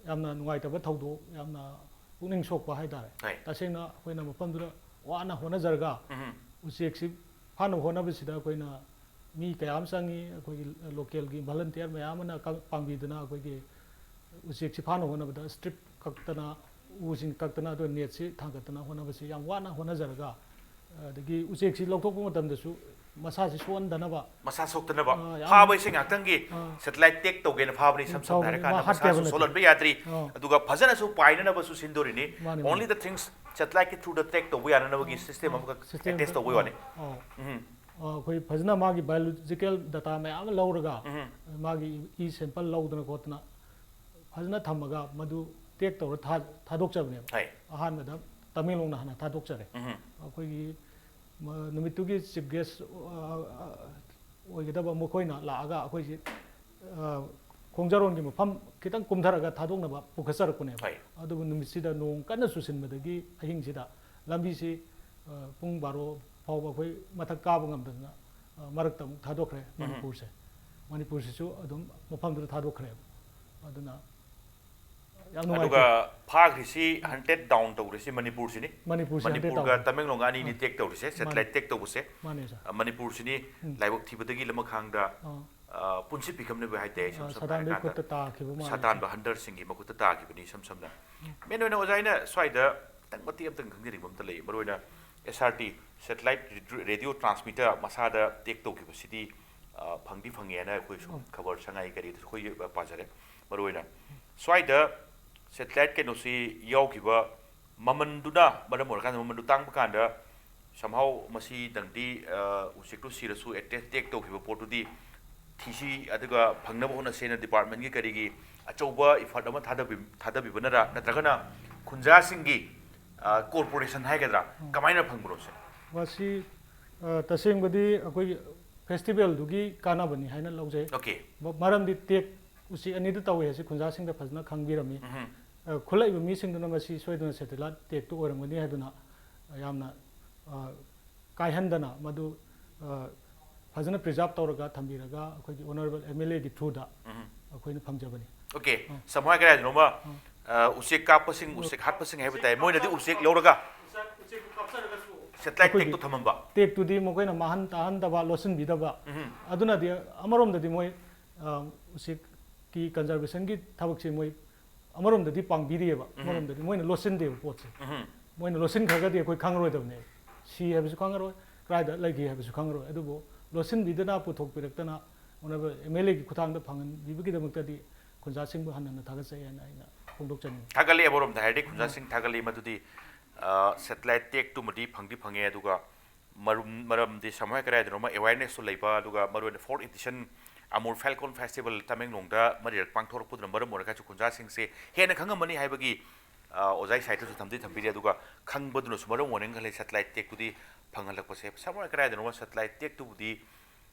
ꯌꯥꯝꯅ ꯅꯨꯡꯉꯥꯏꯇꯕ ꯊꯧꯗꯣꯛ, ꯌꯥꯝꯅ ꯄꯨꯛꯅꯤꯡ ꯁꯣꯛꯄ ꯍꯥꯏꯇꯥꯔꯦ꯫ ꯍꯣꯏ꯫ ꯇꯁꯦꯡꯅ ꯑꯩꯈꯣꯏꯅ ꯃꯐꯝꯗꯨꯗ ꯋꯥꯅ ꯍꯣꯠꯅꯖꯔꯒ ꯎꯝ꯫ ꯎꯆꯦꯛꯁꯤ ꯐꯥꯅꯕ ꯍꯣꯠꯅꯕꯁꯤꯗ ꯑꯩꯈꯣꯏꯅ ꯃꯤ ꯀꯌꯥ ꯑꯃ ꯆꯪꯉꯤ, ꯑꯩꯈꯣꯏꯒꯤ ꯂꯣꯀꯦꯜꯒꯤ ꯚꯣꯂꯟꯇꯤꯌꯔ ꯃꯌꯥꯝ ꯑꯃꯅ ꯀ-, ꯄꯥꯡꯕꯤꯗꯨꯅ ꯑꯩꯈꯣꯏꯒꯤ ꯎꯆꯦꯛꯁꯤ ꯐꯥꯅꯕ ꯍꯣꯠꯅꯕꯗ ꯁ꯭ꯇ꯭ꯔꯤꯞ ꯀꯛꯇꯅ, ꯎꯁꯤꯡ ꯀꯛꯇꯅ, ꯑꯗꯨꯒ ꯅꯦꯠꯁꯤ ꯊꯥꯡꯒꯠꯇꯅ ꯍꯣꯠꯅꯕꯁꯤ ꯌꯥꯝ ꯋꯥꯅ ꯍꯣꯠꯅꯖꯔꯒ, ꯑꯗꯒꯤ ꯎꯆꯦꯛꯁꯤ ꯂꯧꯊꯣꯛꯄ ꯃꯇꯝꯗꯁꯨ ꯃꯁꯥꯁꯤ ꯁꯣꯛꯍꯟꯗꯅꯕ, ꯃꯁꯥ ꯁꯣꯛꯇꯅꯕ꯫ ꯑꯥ, ꯌꯥꯝ ꯐꯥꯕ ꯍꯥꯏꯁꯦ ꯉꯥꯏꯍꯥꯛꯇꯪꯒꯤ ꯑꯥ꯫ ꯁꯦꯇꯦꯂꯥꯏꯠ ꯇꯦꯛ ꯇꯧꯒꯦꯅ ꯐꯥꯕꯅꯤ, ꯏꯁꯝ ꯁꯝꯅ ꯐꯥꯕꯅꯤ, ꯍꯥꯏꯔꯀꯥꯟꯗ ꯃꯥ ꯍꯥꯠꯀꯦ ꯍꯥꯏꯕ ꯃꯁꯥꯁꯨ ꯅꯠꯇꯦ꯫ ꯁꯣꯛꯍꯟꯕ ꯌꯥꯗ꯭ꯔꯤ꯫ ꯑꯥ꯫ ꯑꯗꯨꯒ ꯐꯖꯅꯁꯨ ꯄꯥꯏꯅꯅꯕꯁꯨ ꯁꯤꯟꯗꯣꯔꯤꯅꯤ꯫ ꯃꯥꯅꯤ, Only ꯃꯥꯅꯤ꯫ the things ꯁꯦꯇꯦꯂꯥꯏꯠꯀꯤ through the track ꯇꯧꯕ ꯌꯥꯅꯅꯕꯒꯤ system ꯑꯃꯈꯛ System attach ꯇꯧꯕꯩ ꯋꯥꯅꯤ꯫ ꯑꯥ꯫ ꯎꯝ꯫ ꯑꯥ, ꯑꯩꯈꯣꯏ ꯐꯖꯅ ꯃꯥꯒꯤ biological data ꯃꯌꯥꯝ ꯑꯃ ꯂꯧꯔꯒ, ꯎꯝ꯫ ꯃꯥꯒꯤ ꯏ sample ꯂꯧꯗꯅ ꯈꯣꯠꯇꯅ ꯐꯖꯅ ꯊꯝꯃꯒ ꯃꯗꯨ ꯇꯦꯛ ꯇꯧꯔ ꯊꯥ-, ꯊꯥꯗꯣꯛꯆꯕꯅꯦꯕ꯫ ꯍꯣꯏ꯫ ꯑꯍꯥꯟꯕꯗ ꯇꯃꯦꯡꯂꯣꯡꯅ ꯍꯥꯟꯅ ꯊꯥꯗꯣꯛꯆꯔꯦ꯫ ꯎꯝ꯫ ꯑꯩꯈꯣꯏꯒꯤ ꯃ-, ꯅꯨꯃꯤꯠꯇꯨꯒꯤ chief guest, ꯑ, ꯑ, ꯑꯣꯏꯒꯗꯕ ꯃꯈꯣꯏꯅ ꯂꯥꯛꯑꯒ ꯑꯩꯈꯣꯏꯁꯤ, ꯑ, ꯈꯣꯡꯖꯥꯔꯣꯟꯒꯤ ꯃꯐꯝ ꯈꯤꯇꯪ ꯀꯨꯝꯊꯔꯒ ꯊꯥꯗꯣꯛꯅꯕ ꯄꯨꯈꯠꯆꯔꯛꯄꯅꯦꯕ꯫ ꯍꯣꯏ꯫ ꯑꯗꯨꯕꯨ ꯅꯨꯃꯤꯠꯁꯤꯗ ꯅꯣꯡ ꯀꯟꯅ ꯆꯨꯁꯤꯟꯕꯗꯒꯤ ꯑꯍꯤꯡꯁꯤꯗ ꯂꯝꯕꯤꯁꯤ, ꯑ, ꯄꯨꯡ ꯕꯥꯔꯣ ꯐꯥꯎꯕ ꯑꯩꯈꯣꯏ ꯃꯊꯛ ꯀꯥꯕ ꯉꯝꯗꯗꯅ, ꯑ, ꯃꯔꯛꯇ ꯑꯃꯨꯛ ꯊꯥꯗꯣꯛꯈ꯭ꯔꯦ꯫ ꯎꯝ꯫ ꯃꯅꯤꯄꯨꯔꯁꯦ, ꯃꯅꯤꯄꯨꯔꯁꯤꯁꯨ ꯑꯗꯨꯝ ꯃꯐꯝꯗꯨꯗ ꯊꯥꯗꯣꯛꯈ꯭ꯔꯦꯕ꯫ ꯑꯗꯨꯅ ꯌꯥꯝ ꯅꯨꯡꯉꯥꯏꯇꯦ꯫ ꯑꯗꯨꯒ ꯐꯥꯈ꯭ꯔꯤꯁꯤ, hunted down ꯇꯧꯈ꯭ꯔꯤꯁꯤ ꯃꯅꯤꯄꯨꯔꯁꯤꯅꯤ꯫ ꯃꯅꯤꯄꯨꯔꯁꯤ hunted ꯃꯅꯤꯄꯨꯔꯒ down꯫ ꯇꯃꯦꯡꯂꯣꯡꯒ ꯑꯅꯤꯅꯤ ꯑꯥ꯫ take ꯇꯧꯔꯤꯁꯦ, ꯃꯥꯅꯤ꯫ satellite take ꯇꯧꯕꯁꯦ꯫ ꯃꯥꯅꯦ, sir꯫ ꯑ, ꯃꯅꯤꯄꯨꯔꯁꯤꯅꯤ ꯎꯝ꯫ ꯂꯥꯏꯕꯛ ꯊꯤꯕꯗꯒꯤ ꯂꯃꯈꯥꯡꯗ, ꯑꯥ꯫ ꯑ, ꯄꯨꯟꯁꯤ ꯄꯤꯈꯝꯅꯕ ꯍꯥꯏꯇꯥꯔꯦ, ꯏꯁꯝ ꯑꯥ, ꯁꯝꯅ ꯁꯥꯇꯥꯟꯕꯒꯤ ꯍꯥꯏꯔꯀꯥꯟꯗ ꯈꯨꯠꯇ ꯇꯥꯈꯤꯕ ꯃꯥꯜꯂꯦ꯫ ꯁꯥꯇꯥꯟꯕ hunterꯁꯤꯡꯒꯤ ꯃꯈꯨꯠꯇ ꯇꯥꯈꯤꯕꯅꯤ, ꯏꯁꯝ ꯁꯝꯅ꯫ ꯎꯝ꯫ Main ꯑꯣꯏꯅ ꯑꯣꯖꯥ, ꯑꯩꯅ ꯁ꯭ꯋꯥꯏꯗ ꯈꯤꯇꯪ ꯃꯇꯦꯛ ꯑꯃꯇꯪ ꯈꯪꯖꯅꯤꯡꯕ ꯑꯃꯇ ꯂꯩ꯫ ꯃꯔꯨ ꯑꯣꯏꯅ ꯑꯦꯁ ꯑꯥꯔ ꯇꯤ, ꯁꯦꯇꯦꯂꯥꯏꯠ ꯔꯦꯗꯤꯑꯣ ꯇ꯭ꯔꯥꯟꯁꯃꯤꯇꯔ ꯃꯁꯥꯗ ꯇꯦꯛ ꯇꯧꯈꯤꯕꯁꯤꯗꯤ, ꯑ, ꯐꯪꯗꯤ ꯐꯪꯉꯦꯅ ꯑꯩꯈꯣꯏ ꯁꯨꯝ ꯎꯝ꯫ ꯈꯕꯔ ꯁꯉꯥꯏ ꯀꯔꯤꯗꯁꯨ ꯑꯩꯈꯣꯏ ꯄꯥꯖꯔꯦ꯫ ꯃꯔꯨꯑꯣꯏꯅ ꯁ꯭ꯋꯥꯏꯗ ꯁꯦꯇꯦꯂꯥꯏꯠ ꯀꯩꯅꯣꯁꯤ ꯌꯥꯎꯈꯤꯕ ꯃꯃꯟꯗꯨꯅ ꯃꯔꯝ ꯑꯣꯏꯔꯀꯥꯟꯗ, ꯃꯃꯟꯗꯨ ꯇꯥꯡꯕ ꯀꯥꯟꯗ somehow ꯃꯁꯤꯗꯪꯗꯤ, ꯑ, ꯎꯆꯦꯛꯇꯨ ꯁꯤꯔꯁꯨ ꯑꯦꯇꯦꯛ ꯇꯦꯛ ꯇꯧꯈꯤꯕ ꯄꯣꯠꯇꯨꯗꯤ ꯊꯤꯁꯤ, ꯑꯗꯨꯒ ꯐꯪꯅꯕ ꯍꯣꯠꯅꯁꯦꯅ ꯗꯤꯄꯥꯔꯠꯃꯦꯟꯒꯤ ꯀꯔꯤꯒꯤ ꯑꯆꯧꯕ ꯏꯐꯔꯠ ꯑꯃ ꯊꯥꯗꯕꯤ-, ꯊꯥꯗꯕꯤꯕꯅꯔ, ꯅꯠꯇ꯭ꯔꯒꯅ ꯈꯨꯟꯖꯥꯁꯤꯡꯒꯤ, ꯑ, ꯀꯣꯔꯄꯣꯔꯦꯁꯟ ꯍꯥꯏꯒꯗ꯭ꯔꯥ, ꯎꯝ꯫ ꯀꯃꯥꯏꯅ ꯐꯪꯕꯅꯣ ꯁꯦ? ꯃꯁꯤ, ꯑ, ꯇꯁꯦꯡꯕꯗꯤ ꯑꯩꯈꯣꯏꯒꯤ ꯐꯦꯁꯇꯤꯚꯦꯜꯗꯨꯒꯤ ꯀꯥꯟꯅꯕꯅꯤ ꯍꯥꯏꯅ ꯂꯧꯖꯩ꯫ ꯑꯣꯀꯦ꯫ ꯃ-, ꯃꯔꯝꯗꯤ ꯇꯦꯛ ꯎꯆꯦꯛ ꯑꯅꯤꯗ ꯇꯧꯏ ꯍꯥꯏꯁꯤ ꯈꯨꯟꯖꯥꯁꯤꯡꯗ ꯐꯖꯅ ꯈꯪꯕꯤꯔꯝꯃꯤ꯫ ꯎꯝꯍꯨꯝ꯫ ꯑ, ꯈꯨꯠꯂꯛꯏꯕ ꯃꯤꯁꯤꯡꯗꯨꯅ ꯃꯁꯤ ꯁꯣꯏꯗꯅ ꯁꯦꯇꯦꯂꯥꯏꯠ ꯇꯦꯛꯇꯨ ꯑꯣꯏꯔꯝꯒꯅꯤ ꯍꯥꯏꯗꯨꯅ ꯌꯥꯝꯅ, ꯑ, ꯀꯥꯏꯍꯟꯗꯅ ꯃꯗꯨ, ꯑ, ꯐꯖꯅ ꯄ꯭ꯔꯤꯖꯥꯔꯚ ꯇꯧꯔꯒ ꯊꯝꯕꯤꯔꯒ ꯑꯩꯈꯣꯏꯒꯤ ꯑꯣꯅꯔꯦꯕꯜ ꯑꯦꯝ ꯑꯦꯜ ꯑꯦꯒꯤ ꯊ꯭ꯔꯨꯗ ꯎꯝ꯫ ꯑꯩꯈꯣꯏꯅ ꯐꯪꯖꯕꯅꯤ꯫ ꯑꯣꯀꯦ, ꯑ꯫ ꯁꯝꯅ ꯍꯥꯏ ꯀꯔꯥꯏꯗꯅꯣꯃ, ꯑ꯫ ꯑ, ꯎꯆꯦꯛ ꯀꯥꯞꯄꯁꯤꯡ, ꯎꯆꯦꯛ ꯍꯥꯠꯄꯁꯤꯡ ꯍꯥꯏꯕ ꯇꯥꯏ, ꯃꯣꯏꯅꯗꯤ ꯎꯆꯦꯛ ꯂꯧꯔꯒ ꯁꯦꯇꯦꯂꯥꯏꯠ ꯑꯩꯈꯣꯏꯒꯤ ꯇꯦꯛꯇꯣ ꯊꯝꯃꯝꯕ꯫ ꯇꯦꯛꯇꯨꯗꯤ ꯃꯈꯣꯏꯅ ꯃꯥꯡꯍꯟ ꯇꯥꯍꯟꯗꯕ, ꯂꯣꯠꯁꯤꯟꯕꯤꯗꯕ꯫ ꯎꯝ꯫ ꯑꯗꯨꯅꯗꯤ ꯑꯃꯔꯣꯝꯗꯗꯤ ꯃꯣꯏ, ꯑ, ꯎꯆꯦꯛꯀꯤ ꯀꯟꯖꯔꯕꯦꯁꯟꯒꯤ ꯊꯕꯛꯁꯦ ꯃꯣꯏ ꯑꯃꯔꯣꯝꯗꯗꯤ ꯄꯥꯡꯕꯤꯔꯤꯑꯕ, ꯎꯝ꯫ ꯑꯃꯔꯣꯝꯗꯗꯤ ꯃꯣꯏꯅ ꯂꯣꯠꯁꯤꯟꯗꯦꯕ ꯄꯣꯠꯁꯦ꯫ ꯎꯝ꯫ ꯃꯣꯏꯅ ꯂꯣꯠꯁꯤꯟꯈ꯭ꯔꯒꯗꯤ ꯑꯩꯈꯣꯏ ꯈꯪꯉꯔꯣꯏꯗꯕꯅꯦ, ꯁꯤ ꯍꯥꯏꯕꯁꯨ ꯈꯪꯉꯔꯣꯏ, ꯀꯗꯥꯏꯗ ꯂꯩꯒꯦ ꯍꯥꯏꯕꯁꯨ ꯈꯪꯉꯔꯣꯏ꯫ ꯑꯗꯨꯕꯨ ꯂꯣꯠꯁꯤꯟꯕꯤꯗꯅ ꯄꯨꯊꯣꯛꯄꯤꯔꯛꯇꯅ ꯑꯣꯅꯔꯦꯕꯜ ꯑꯦꯝ ꯑꯦꯜ ꯑꯦꯒꯤ ꯈꯨꯠꯊꯥꯡꯗ ꯐꯪꯍꯟꯕꯤꯕꯒꯤꯗꯃꯛꯇꯗꯤ ꯈꯨꯟꯖꯥꯁꯤꯡꯕꯨ ꯍꯟꯅ ꯍꯟꯅ ꯊꯥꯒꯠꯆꯩ ꯍꯥꯏꯅ ꯑꯩꯅ ꯐꯣꯡꯗꯣꯛꯆꯅꯤꯡꯉꯤ꯫ ꯊꯥꯒꯠꯂꯤ, ꯑꯃꯔꯣꯝꯗ ꯍꯥꯏꯔꯗꯤ ꯈꯨꯟꯖꯥꯁꯤꯡ ꯊꯥꯒꯠꯂꯤ, ꯃꯗꯨꯗꯤ, ꯑ, ꯁꯦꯇꯦꯂꯥꯏꯠ ꯇꯦꯛꯇꯨꯃꯗꯤ ꯐꯪꯗꯤ ꯐꯪꯉꯦ, ꯑꯗꯨꯒ ꯃꯔꯨꯝ-, ꯃꯔꯝꯗꯤ ꯁꯝꯅ ꯍꯥꯏ ꯀꯗꯥꯏꯗꯅꯣꯃ ꯑꯦꯋꯦꯔꯅꯦꯁꯁꯨ ꯂꯩꯕ, ꯑꯗꯨꯒ ꯃꯔꯨꯑꯣꯏꯅ ꯐꯣꯔꯠ ꯏꯗꯤꯁꯟ ꯑꯃꯨꯔ ꯐꯦꯜꯀꯣꯟ ꯐꯦꯁꯇꯤꯚꯦꯜ ꯇꯃꯦꯡꯂꯣꯡꯗ ꯃꯔꯤꯔꯛ ꯄꯥꯡꯊꯣꯔꯛꯄꯗꯨꯅ ꯃꯔꯝ ꯑꯣꯏꯔꯒꯁꯨ ꯈꯨꯟꯖꯥꯁꯤꯡꯁꯦ ꯍꯦꯟꯅ ꯈꯪꯉꯝꯃꯅꯤ ꯍꯥꯏꯕꯒꯤ, ꯑ, ꯑꯣꯖꯥꯒꯤ ꯁꯥꯏꯠꯇꯁꯨ ꯊꯝꯗꯤ ꯊꯝꯕꯤꯔꯤ꯫ ꯑꯗꯨꯒ ꯈꯪꯕꯗꯨꯅꯁꯨ ꯃꯔꯝ ꯑꯣꯏꯔꯦꯅ ꯈꯜꯂꯤ ꯁꯦꯇꯦꯂꯥꯏꯠ ꯇꯦꯛꯇꯨꯗꯤ ꯐꯪꯍꯜꯂꯛꯄꯁꯦ꯫ ꯁꯝꯅ ꯍꯥꯏ ꯀꯗꯥꯏꯗꯅꯣꯃ ꯁꯦꯇꯦꯂꯥꯏꯠ ꯇꯦꯛꯇꯨꯕꯨꯗꯤ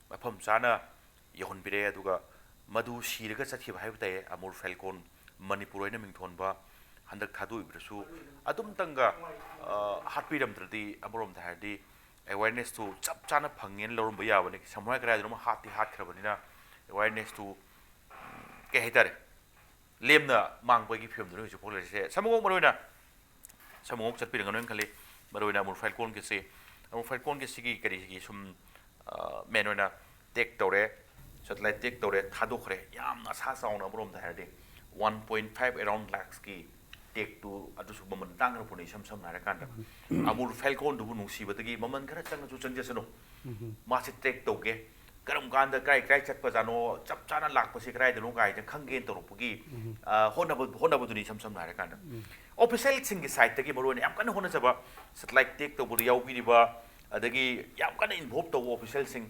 ꯃꯐꯝ ꯆꯥꯅ ꯌꯧꯍꯟꯕꯤꯔꯦ, ꯑꯗꯨꯒ ꯃꯗꯨ ꯁꯤꯔꯒ ꯆꯠꯈꯤꯕ ꯍꯥꯏꯕ ꯇꯥꯏꯌꯦ꯫ ꯑꯃꯨꯔ ꯐꯦꯜꯀꯣꯟ ꯃꯅꯤꯄꯨꯔ ꯍꯥꯏꯅ ꯃꯤꯡꯊꯣꯟꯕ ꯍꯟꯗꯛ ꯊꯥꯗꯣꯛꯏꯕꯗꯨꯁꯨ ꯑꯗꯨꯝꯇꯪꯒ, ꯑ, ꯍꯥꯠꯄꯤꯔꯝꯗ꯭ꯔꯗꯤ ꯑꯃꯔꯣꯝꯗ ꯍꯥꯏꯔꯗꯤ ꯑꯦꯋꯦꯔꯅꯦꯁꯇꯨ ꯆꯞ ꯆꯥꯅ ꯐꯪꯉꯦꯅ ꯂꯧꯔꯝꯕ ꯌꯥꯕꯅꯤ꯫ ꯁꯝꯅ ꯍꯥꯏ ꯀꯗꯥꯏꯗꯅꯣꯃ ꯍꯥꯠꯇꯤ ꯍꯥꯠꯈ꯭ꯔꯕꯅꯤꯅ ꯑꯦꯋꯦꯔꯅꯦꯁꯇꯨ, ꯎꯝ, ꯀꯩ ꯍꯥꯏꯇꯥꯔꯦ, ꯂꯦꯝꯅ ꯃꯥꯡꯕꯒꯤ ꯐꯤꯕꯝꯗꯨꯅꯤ ꯍꯧꯖꯤꯛ ꯐꯥꯎ ꯂꯩꯔꯤꯁꯦ꯫ ꯁꯃꯨꯉꯧ ꯃꯔꯨꯑꯣꯏꯅ, ꯁꯃꯨꯉꯧ ꯆꯠꯄꯤꯔꯝꯒꯅꯣꯅ ꯈꯜꯂꯤ꯫ ꯃꯔꯨꯑꯣꯏꯅ ꯑꯃꯨꯔ ꯐꯦꯜꯀꯣꯟꯒꯤꯁꯤ, ꯑꯃꯨꯔ ꯐꯦꯜꯀꯣꯟꯒꯤ ꯁꯤꯒꯤ ꯀꯔꯤꯁꯤꯒꯤ ꯁꯨꯝ, ꯑ, ꯃꯦꯟ ꯑꯣꯏꯅ ꯇꯦꯛ ꯇꯧꯔꯦ, ꯁꯦꯇꯦꯂꯥꯏꯠ ꯇꯦꯛ ꯇꯧꯔꯦ, ꯊꯥꯗꯣꯛꯈ꯭ꯔꯦ꯫ ꯌꯥꯝꯅ ꯑꯁꯥ ꯆꯥꯎꯅ ꯑꯃꯔꯣꯝꯗ ꯍꯥꯏꯔꯗꯤ ꯋꯥꯟ ꯄꯣꯏꯟ ꯐꯥꯏꯚ ꯑꯦꯔꯥꯎꯟ ꯂꯥꯛꯁꯀꯤ ꯇꯦꯛꯇꯨ ꯑꯗꯨꯁꯨ ꯃꯃꯜ ꯇꯥꯡꯈ꯭ꯔ ꯄꯣꯠꯅꯤ꯫ ꯏꯁꯝ ꯁꯝꯅ ꯍꯥꯏꯔꯀꯥꯟꯗ ꯑꯃꯨꯜ ꯐꯦꯜꯀꯣꯟꯗꯨꯕꯨ ꯅꯨꯡꯁꯤꯕꯗꯒꯤ ꯃꯃꯜ ꯈꯔ ꯆꯪꯉꯁꯨ ꯆꯪꯖꯁꯅꯨ, ꯃꯥꯁꯦ ꯇ꯭ꯔꯦꯛ ꯇꯧꯒꯦ, ꯀꯔꯝ ꯀꯥꯟꯗ ꯀꯥꯏ ꯀꯥꯏ ꯆꯠꯄꯖꯥꯠꯅꯣ, ꯆꯞ ꯆꯥꯅ ꯂꯥꯛꯄꯁꯦ ꯀꯗꯥꯏꯗꯅꯣ ꯀꯥꯏꯗ ꯈꯪꯒꯦꯅ ꯇꯧꯔꯛꯄꯒꯤ ꯑ, ꯍꯣꯠꯅꯕ ꯍꯣꯠꯅꯕꯗꯨꯅꯤ꯫ ꯏꯁꯝ ꯁꯝꯅ ꯍꯥꯏꯔꯀꯥꯟꯗ ꯑꯣꯐꯤꯁꯦꯜꯁꯤꯡꯒꯤ ꯁꯥꯏꯠꯇꯒꯤ ꯃꯔꯨꯑꯣꯏꯅ ꯌꯥꯝ ꯀꯟꯅ ꯍꯣꯠꯅꯖꯕ, ꯁꯦꯇꯦꯂꯥꯏꯠ ꯇꯦꯛ ꯇꯧꯕꯗ ꯌꯥꯎꯕꯤꯔꯤꯕ, ꯑꯗꯒꯤ ꯌꯥꯝ ꯀꯟꯅ ꯏꯟꯚꯣꯜꯕ ꯇꯧꯕ ꯑꯣꯐꯤꯁꯦꯜꯁꯤꯡ,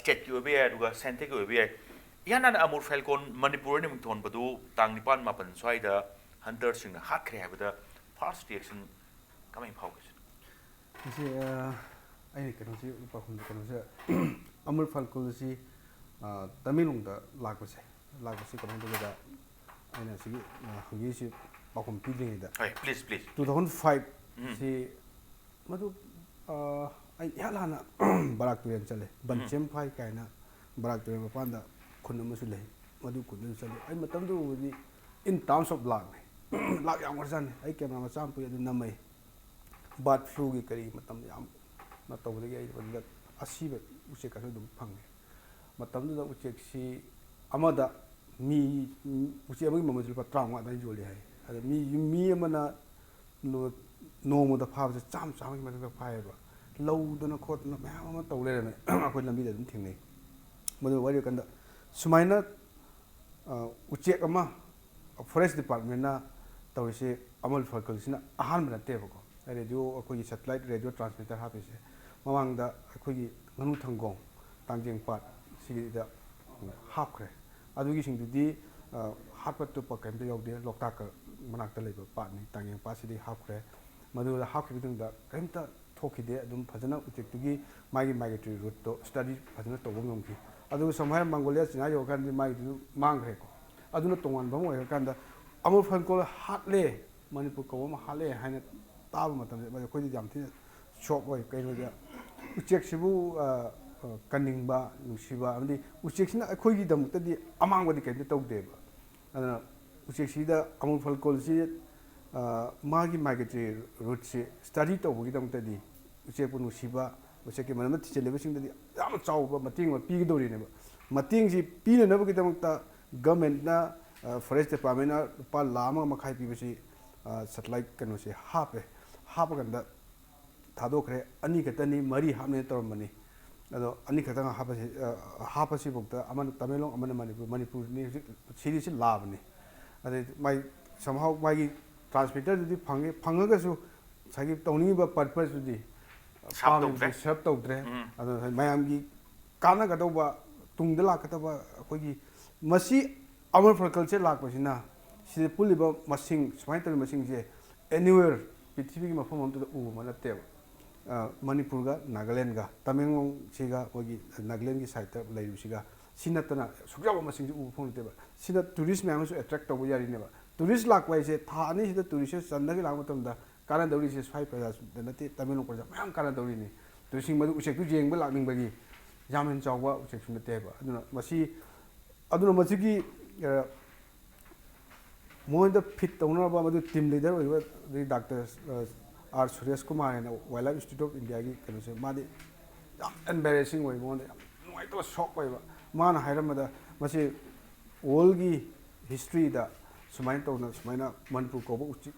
ꯁ꯭ꯇꯦꯠꯀꯤ ꯑꯣꯏꯕ ꯌꯥꯏ, ꯑꯗꯨꯒ ꯁꯦꯟꯇꯔꯒꯤ ꯑꯣꯏꯕ ꯌꯥꯏ꯫ ꯏꯍꯥꯟ ꯍꯥꯟꯅ ꯑꯃꯨꯜ ꯐꯦꯜꯀꯣꯟ ꯃꯅꯤꯄꯨꯔ ꯑꯣꯏꯅ ꯃꯤꯡꯊꯣꯟꯕꯗꯨ ꯇꯥꯡ ꯅꯤꯄꯥꯟ ꯃꯥꯄꯟ ꯁ꯭ꯋꯥꯏꯗ ꯍꯟꯇꯔꯁꯤꯡꯅ ꯍꯥꯠꯈ꯭ꯔꯦ ꯍꯥꯏꯕꯗ ꯐꯥꯔꯁ ꯔꯤꯌꯦꯛꯁꯟ ꯀꯃꯥꯏꯅ ꯐꯥꯎꯒꯦ? ꯃꯁꯤ ꯑꯩꯅ ꯀꯩꯅꯣꯁꯤ ꯄꯥꯎꯈꯨꯝꯗ ꯀꯩꯅꯣꯁꯦ, ꯑꯃꯨꯜ ꯐꯦꯜꯀꯣꯟꯁꯤ ꯇꯃꯦꯡꯂꯣꯡꯗ ꯂꯥꯛꯄꯁꯦ ꯂꯥꯛꯄꯁꯤ ꯀꯃꯥꯏꯅ ꯇꯧꯒꯦꯗ, ꯑꯩꯅ ꯁꯤꯒꯤ ꯍꯪꯕꯤꯔꯤꯁꯤ ꯄꯥꯎꯈꯨꯝ ꯄꯤꯗ꯭ꯔꯤꯉꯩꯗ, ꯍꯣꯏ, ꯄ꯭ꯂꯤꯖ ꯄ꯭ꯂꯤꯖ꯫ ꯇꯨ ꯊꯥꯎꯖꯟ ꯐꯥꯏꯚꯁꯤ ꯃꯗꯨ ꯑꯩ ꯏꯍꯥꯟ ꯍꯥꯟꯅ ꯕꯔꯥꯛ ꯇꯨꯔꯦꯜ ꯆꯠꯂꯦ꯫ ꯕꯟꯆꯦꯝ ꯐꯥꯏ ꯀꯥꯏꯅ ꯕꯔꯥꯛ ꯇꯨꯔꯦꯜ ꯃꯄꯥꯟꯗ ꯈꯨꯟ ꯑꯃꯁꯨ ꯂꯩ꯫ ꯃꯗꯨ ꯈꯨꯟꯗꯨꯗ ꯆꯠꯂꯦ꯫ ꯑꯩ ꯃꯇꯝꯗꯨ ꯎꯕꯗꯤ in terms of ꯂꯥꯛꯅꯤ꯫ ꯂꯥꯛ ꯌꯥꯝꯈ꯭ꯔꯖꯥꯠꯅꯤ꯫ ꯑꯩ ꯀꯦꯃꯦꯔꯥ ꯃꯆꯥ ꯑꯃ ꯄꯨꯏ, ꯑꯗꯨ ꯅꯝꯃꯛꯏ꯫ ꯕꯥꯔꯠ ꯐ꯭ꯂꯨꯒꯤ ꯀꯔꯤ ꯃꯇꯝ ꯌꯥꯝꯅ ꯇꯧꯕꯗꯒꯤ ꯑꯩ ꯃꯗꯨꯗ ꯑꯁꯤꯕ ꯎꯆꯦꯛꯀꯁꯨ ꯑꯗꯨꯝ ꯐꯪꯉꯦ꯫ ꯃꯇꯝꯗꯨꯗ ꯎꯆꯦꯛꯁꯤ ꯑꯃꯗ ꯃꯤ ꯎꯆꯦꯛ ꯑꯃꯒꯤ ꯃꯃꯜꯁꯤ ꯂꯨꯄꯥ ꯇꯔꯥꯃꯉꯥ ꯑꯗꯨꯃꯥꯏꯅ ꯌꯣꯜꯂꯤ ꯍꯥꯏ꯫ ꯑꯗ ꯃꯤ ꯃꯤ ꯑꯃꯅ ꯅꯣꯡꯃꯗ ꯐꯥꯕꯁꯦ ꯆꯥꯝꯃ ꯆꯥꯝꯃꯒꯤ ꯃꯊꯛꯇ ꯐꯥꯏꯌꯦꯕ꯫ ꯂꯧꯗꯅ ꯈꯣꯠꯇꯅ ꯃꯌꯥꯝ ꯑꯃ ꯇꯧ ꯂꯩꯔꯝꯃꯦ꯫ ꯑꯩꯈꯣꯏ ꯂꯝꯕꯤꯗ ꯑꯗꯨꯝ ꯊꯦꯡꯅꯩ꯫ ꯃꯗꯨ ꯋꯥꯔꯤ ꯀꯥꯟꯗ ꯁꯨꯃꯥꯏꯅ ꯎꯆꯦꯛ ꯑꯃ ꯐꯣꯔꯦꯁ ꯗꯤꯄꯥꯔꯠꯃꯦꯟꯅ ꯇꯧꯔꯤꯁꯦ ꯑꯃꯨꯜ ꯐꯦꯜꯀꯣꯟꯁꯤꯅ ꯑꯍꯥꯟꯕ ꯅꯠꯇꯦꯕꯀꯣ꯫ ꯔꯦꯗꯤꯑꯣ, ꯑꯩꯈꯣꯏꯒꯤ ꯁꯦꯇꯦꯂꯥꯏꯠ ꯔꯦꯗꯤꯑꯣ ꯇ꯭ꯔꯥꯟꯁꯃꯤꯇꯔ ꯍꯥꯞꯄꯤꯁꯦ ꯃꯃꯥꯡꯗ ꯑꯩꯈꯣꯏꯒꯤ ꯉꯥꯅꯨ ꯊꯪꯒꯣꯡ, ꯇꯥꯡꯖꯦꯡ ꯄꯥꯠ ꯁꯤꯒꯤꯗ ꯍꯥꯞꯈ꯭ꯔꯦ꯫ ꯑꯗꯨꯒꯤꯁꯤꯡꯗꯨꯗꯤ ꯍꯥꯠꯄ ꯇꯨꯞꯄ ꯀꯔꯤꯝꯇ ꯌꯥꯎꯗꯦ꯫ ꯂꯣꯛꯇꯥꯛꯀ ꯃꯅꯥꯛꯇ ꯂꯩꯕ ꯄꯥꯠꯅꯤ, ꯇꯥꯡꯖꯦꯡ ꯄꯥꯠꯁꯤꯗꯤ ꯍꯥꯞꯈ꯭ꯔꯦ꯫ ꯃꯗꯨꯗ ꯍꯥꯞꯈꯤꯕ ꯃꯇꯨꯡꯗ ꯀꯔꯤꯝꯇ ꯊꯣꯛꯈꯤꯗꯦ꯫ ꯑꯗꯨꯝ ꯐꯖꯅ ꯎꯆꯦꯛꯇꯨꯒꯤ ꯃꯥꯒꯤ migratory routeꯇꯣ study ꯐꯖꯅ ꯇꯧꯕ ꯉꯝꯈꯤ꯫ ꯑꯗꯨꯒ ꯁꯝ ꯍꯥꯏꯔ ꯃꯪꯒꯣꯂꯤꯌꯥ ꯆꯤꯅꯥ ꯌꯧꯔꯀꯥꯟꯗꯗꯤ ꯃꯥꯒꯤꯗꯨ ꯃꯥꯡꯈ꯭ꯔꯦꯀꯣ꯫ ꯑꯗꯨꯅ ꯇꯣꯉꯥꯟꯕ ꯑꯃ ꯑꯣꯏꯔꯀꯥꯟꯗ ꯑꯃꯨꯜ ꯐꯦꯜꯀꯣꯟ ꯍꯥꯠꯂꯦ, ꯃꯅꯤꯄꯨꯔ ꯀꯧꯕ ꯑꯃ ꯍꯥꯠꯂꯦ ꯍꯥꯏꯅ ꯇꯥꯕ ꯃꯇꯝꯗ ꯑꯩꯈꯣꯏꯗꯤ ꯌꯥꯝ ꯊꯤꯅ ꯁꯣꯛ ꯑꯣꯏ꯫ ꯀꯩꯅꯣꯗ ꯎꯆꯦꯛꯁꯤꯕꯨ ꯀꯟꯅꯤꯡꯕ, ꯅꯨꯡꯁꯤꯕ ꯑꯃꯗꯤ ꯎꯆꯦꯛꯁꯤꯅ ꯑꯩꯈꯣꯏꯒꯤꯗꯃꯛꯇꯗꯤ ꯑꯃꯥꯡꯕꯗꯤ ꯀꯔꯤꯝꯇ ꯇꯧꯗꯦꯕ꯫ ꯑꯗꯨꯅ ꯎꯆꯦꯛꯁꯤꯗ ꯑꯃꯨꯜ ꯐꯦꯜꯀꯣꯟꯁꯤ ꯃꯥꯒꯤ migratory routeꯁꯤ study ꯇꯧꯕꯒꯤꯗꯃꯛꯇꯗꯤ ꯎꯆꯦꯛꯄꯨ ꯅꯨꯡꯁꯤꯕ, ꯎꯆꯦꯛꯀꯤ ꯃꯔꯝꯗ ꯊꯤꯖꯤꯜꯂꯤꯕꯁꯤꯡꯗꯗꯤ ꯌꯥꯝꯅ ꯆꯥꯎꯕ ꯃꯇꯦꯡ ꯑꯃ ꯄꯤꯒꯗꯧꯔꯤꯅꯦꯕ꯫ ꯃꯇꯦꯡꯁꯤ ꯄꯤꯅꯅꯕꯒꯤꯗꯃꯛꯇ governmentꯅ, forest departmentꯅ ꯂꯨꯄꯥ ꯂꯥꯈ ꯑꯃꯒ ꯃꯈꯥꯏ ꯄꯤꯕꯁꯤ ꯁꯦꯇꯦꯂꯥꯏꯠ ꯀꯩꯅꯣꯁꯦ ꯍꯥꯞꯄꯦ꯫ ꯍꯥꯞꯄ ꯀꯥꯟꯗ ꯊꯥꯗꯣꯛꯈ꯭ꯔꯦ꯫ ꯑꯅꯤ ꯈꯛꯇꯅꯤ, ꯃꯔꯤ ꯍꯥꯞꯅꯦꯅ ꯇꯧꯔꯝꯕꯅꯤ꯫ ꯑꯗꯣ ꯑꯅꯤ ꯈꯛꯇꯪ ꯍꯥꯞꯄꯁꯤ, ꯍꯥꯞꯄꯁꯤꯐꯥꯎꯗ ꯑꯃꯅ ꯇꯃꯦꯡꯂꯣꯡ, ꯑꯃꯅ ꯃꯅꯤꯄꯨꯔ, ꯃꯅꯤꯄꯨꯔꯅꯤ ꯍꯧꯖꯤꯛ ꯁꯤꯔꯤꯁꯤ ꯂꯥꯕꯅꯤ꯫ ꯑꯗꯩ ꯃꯥꯏ somehow ꯃꯥꯒꯤ ꯇ꯭ꯔꯥꯟꯁꯃꯤꯇꯔꯗꯨꯗꯤ ꯐꯪꯉꯦ, ꯐꯪꯉꯒꯁꯨ ꯉꯁꯥꯏꯒꯤ ꯇꯧꯅꯤꯡꯉꯤꯕ ꯄꯔꯄꯁꯇꯨꯗꯤ ꯁꯥꯔꯞ ꯇꯧꯗ꯭ꯔꯦ꯫ ꯑꯗꯨꯅ ꯃꯌꯥꯝꯒꯤ ꯀꯥꯟꯅꯒꯗꯧꯕ, ꯇꯨꯡꯗ ꯂꯥꯛꯀꯗꯕ ꯑꯩꯈꯣꯏꯒꯤ ꯃꯁꯤ ꯑꯃꯔ ꯐꯜ ꯀꯜꯆꯔ ꯂꯥꯛꯄꯁꯤꯅ ꯁꯤꯗ ꯄꯨꯜꯂꯤꯕ ꯃꯁꯤꯡ, ꯁꯨꯃꯥꯏꯅ ꯇꯧꯔꯤꯕ ꯃꯁꯤꯡꯁꯦ anywhere ꯄ꯭ꯔꯤꯊꯤꯕꯤꯒꯤ ꯃꯐꯝ ꯑꯃꯠꯇꯗ ꯎꯕ ꯅꯠꯇꯦꯕ꯫ ꯃꯅꯤꯄꯨꯔꯒ ꯅꯥꯒꯥꯂꯦꯟꯒ, ꯇꯃꯦꯡꯂꯣꯡꯁꯤꯒ, ꯑꯩꯈꯣꯏꯒꯤ ꯅꯥꯒꯥꯂꯦꯟꯒꯤ ꯁꯥꯏꯠꯇ ꯂꯩꯔꯤꯕꯁꯤꯒ, ꯁꯤ ꯅꯠꯇꯅ ꯑꯁꯨꯛ ꯌꯥꯝꯕ ꯃꯁꯤꯡꯁꯤ ꯎꯕ ꯐꯪꯗꯦꯕ꯫ ꯁꯤꯅ ꯇꯨꯔꯤꯁ ꯃꯌꯥꯝ ꯑꯃꯁꯨ ꯑꯦꯇ꯭ꯔꯦꯛ ꯇꯧꯕ ꯌꯥꯔꯤꯅꯦꯕ꯫ ꯇꯨꯔꯤꯁ ꯂꯥꯛꯄ ꯍꯥꯏꯁꯦ ꯊꯥ ꯑꯅꯤꯁꯤꯗ ꯇꯨꯔꯤꯁꯁꯦ ꯆꯟꯗꯒꯤ ꯂꯥꯛꯄ ꯃꯇꯝꯗ ꯀꯥꯟꯅꯗꯧꯔꯤꯁꯦ ꯁ꯭ꯋꯥꯏ ꯄ꯭ꯔꯖꯥꯗ ꯅꯠꯇꯦ, ꯇꯃꯦꯡꯂꯣꯡ ꯄ꯭ꯔꯖꯥ ꯃꯌꯥꯝ ꯀꯥꯟꯅꯗꯧꯔꯤꯅꯤ꯫ ꯇꯨꯔꯤꯁꯁꯤꯡ ꯃꯗꯨ ꯎꯆꯦꯛꯇꯨ ꯌꯦꯡꯕ ꯂꯥꯛꯅꯤꯡꯕꯒꯤ ꯌꯥꯝ ꯍꯦꯟꯅ ꯆꯥꯎꯕ ꯎꯆꯦꯛꯁꯨ ꯅꯠꯇꯦ ꯍꯥꯏꯕ꯫ ꯑꯗꯨꯅ ꯃꯁꯤ, ꯑꯗꯨꯅ ꯃꯁꯤꯒꯤ ꯃꯉꯣꯟꯗ ꯐꯤꯠ ꯇꯧꯅꯅꯕ ꯃꯗꯨ ꯇꯤꯝ ꯂꯤꯗꯔ ꯑꯣꯏꯔꯤꯕ ꯑꯗꯒꯤ ꯗꯥꯛꯇꯔ ꯑꯥꯔ ꯁꯨꯔꯦꯁ ꯀꯨꯃꯥꯔ ꯍꯥꯏꯅ Wildlife Institute of India ꯒꯤ ꯀꯩꯅꯣꯁꯦ, ꯃꯥꯗꯤ ꯌꯥꯝ embarrassing ꯑꯣꯏ, ꯃꯉꯣꯟꯗ ꯌꯥꯝ ꯅꯨꯡꯉꯥꯏꯇꯕ, ꯁꯣꯛ ꯑꯣꯏꯕ꯫ ꯃꯥꯅ ꯍꯥꯏꯔꯝꯕꯗ ꯃꯁꯤ ꯋꯥꯔꯜꯒꯤ ꯍꯤꯁꯇ꯭ꯔꯤꯗ ꯁꯨꯃꯥꯏꯅ ꯇꯧꯅ, ꯁꯨꯃꯥꯏꯅ ꯃꯅꯤꯄꯨꯔ ꯀꯧꯕ ꯎꯆꯦꯛ,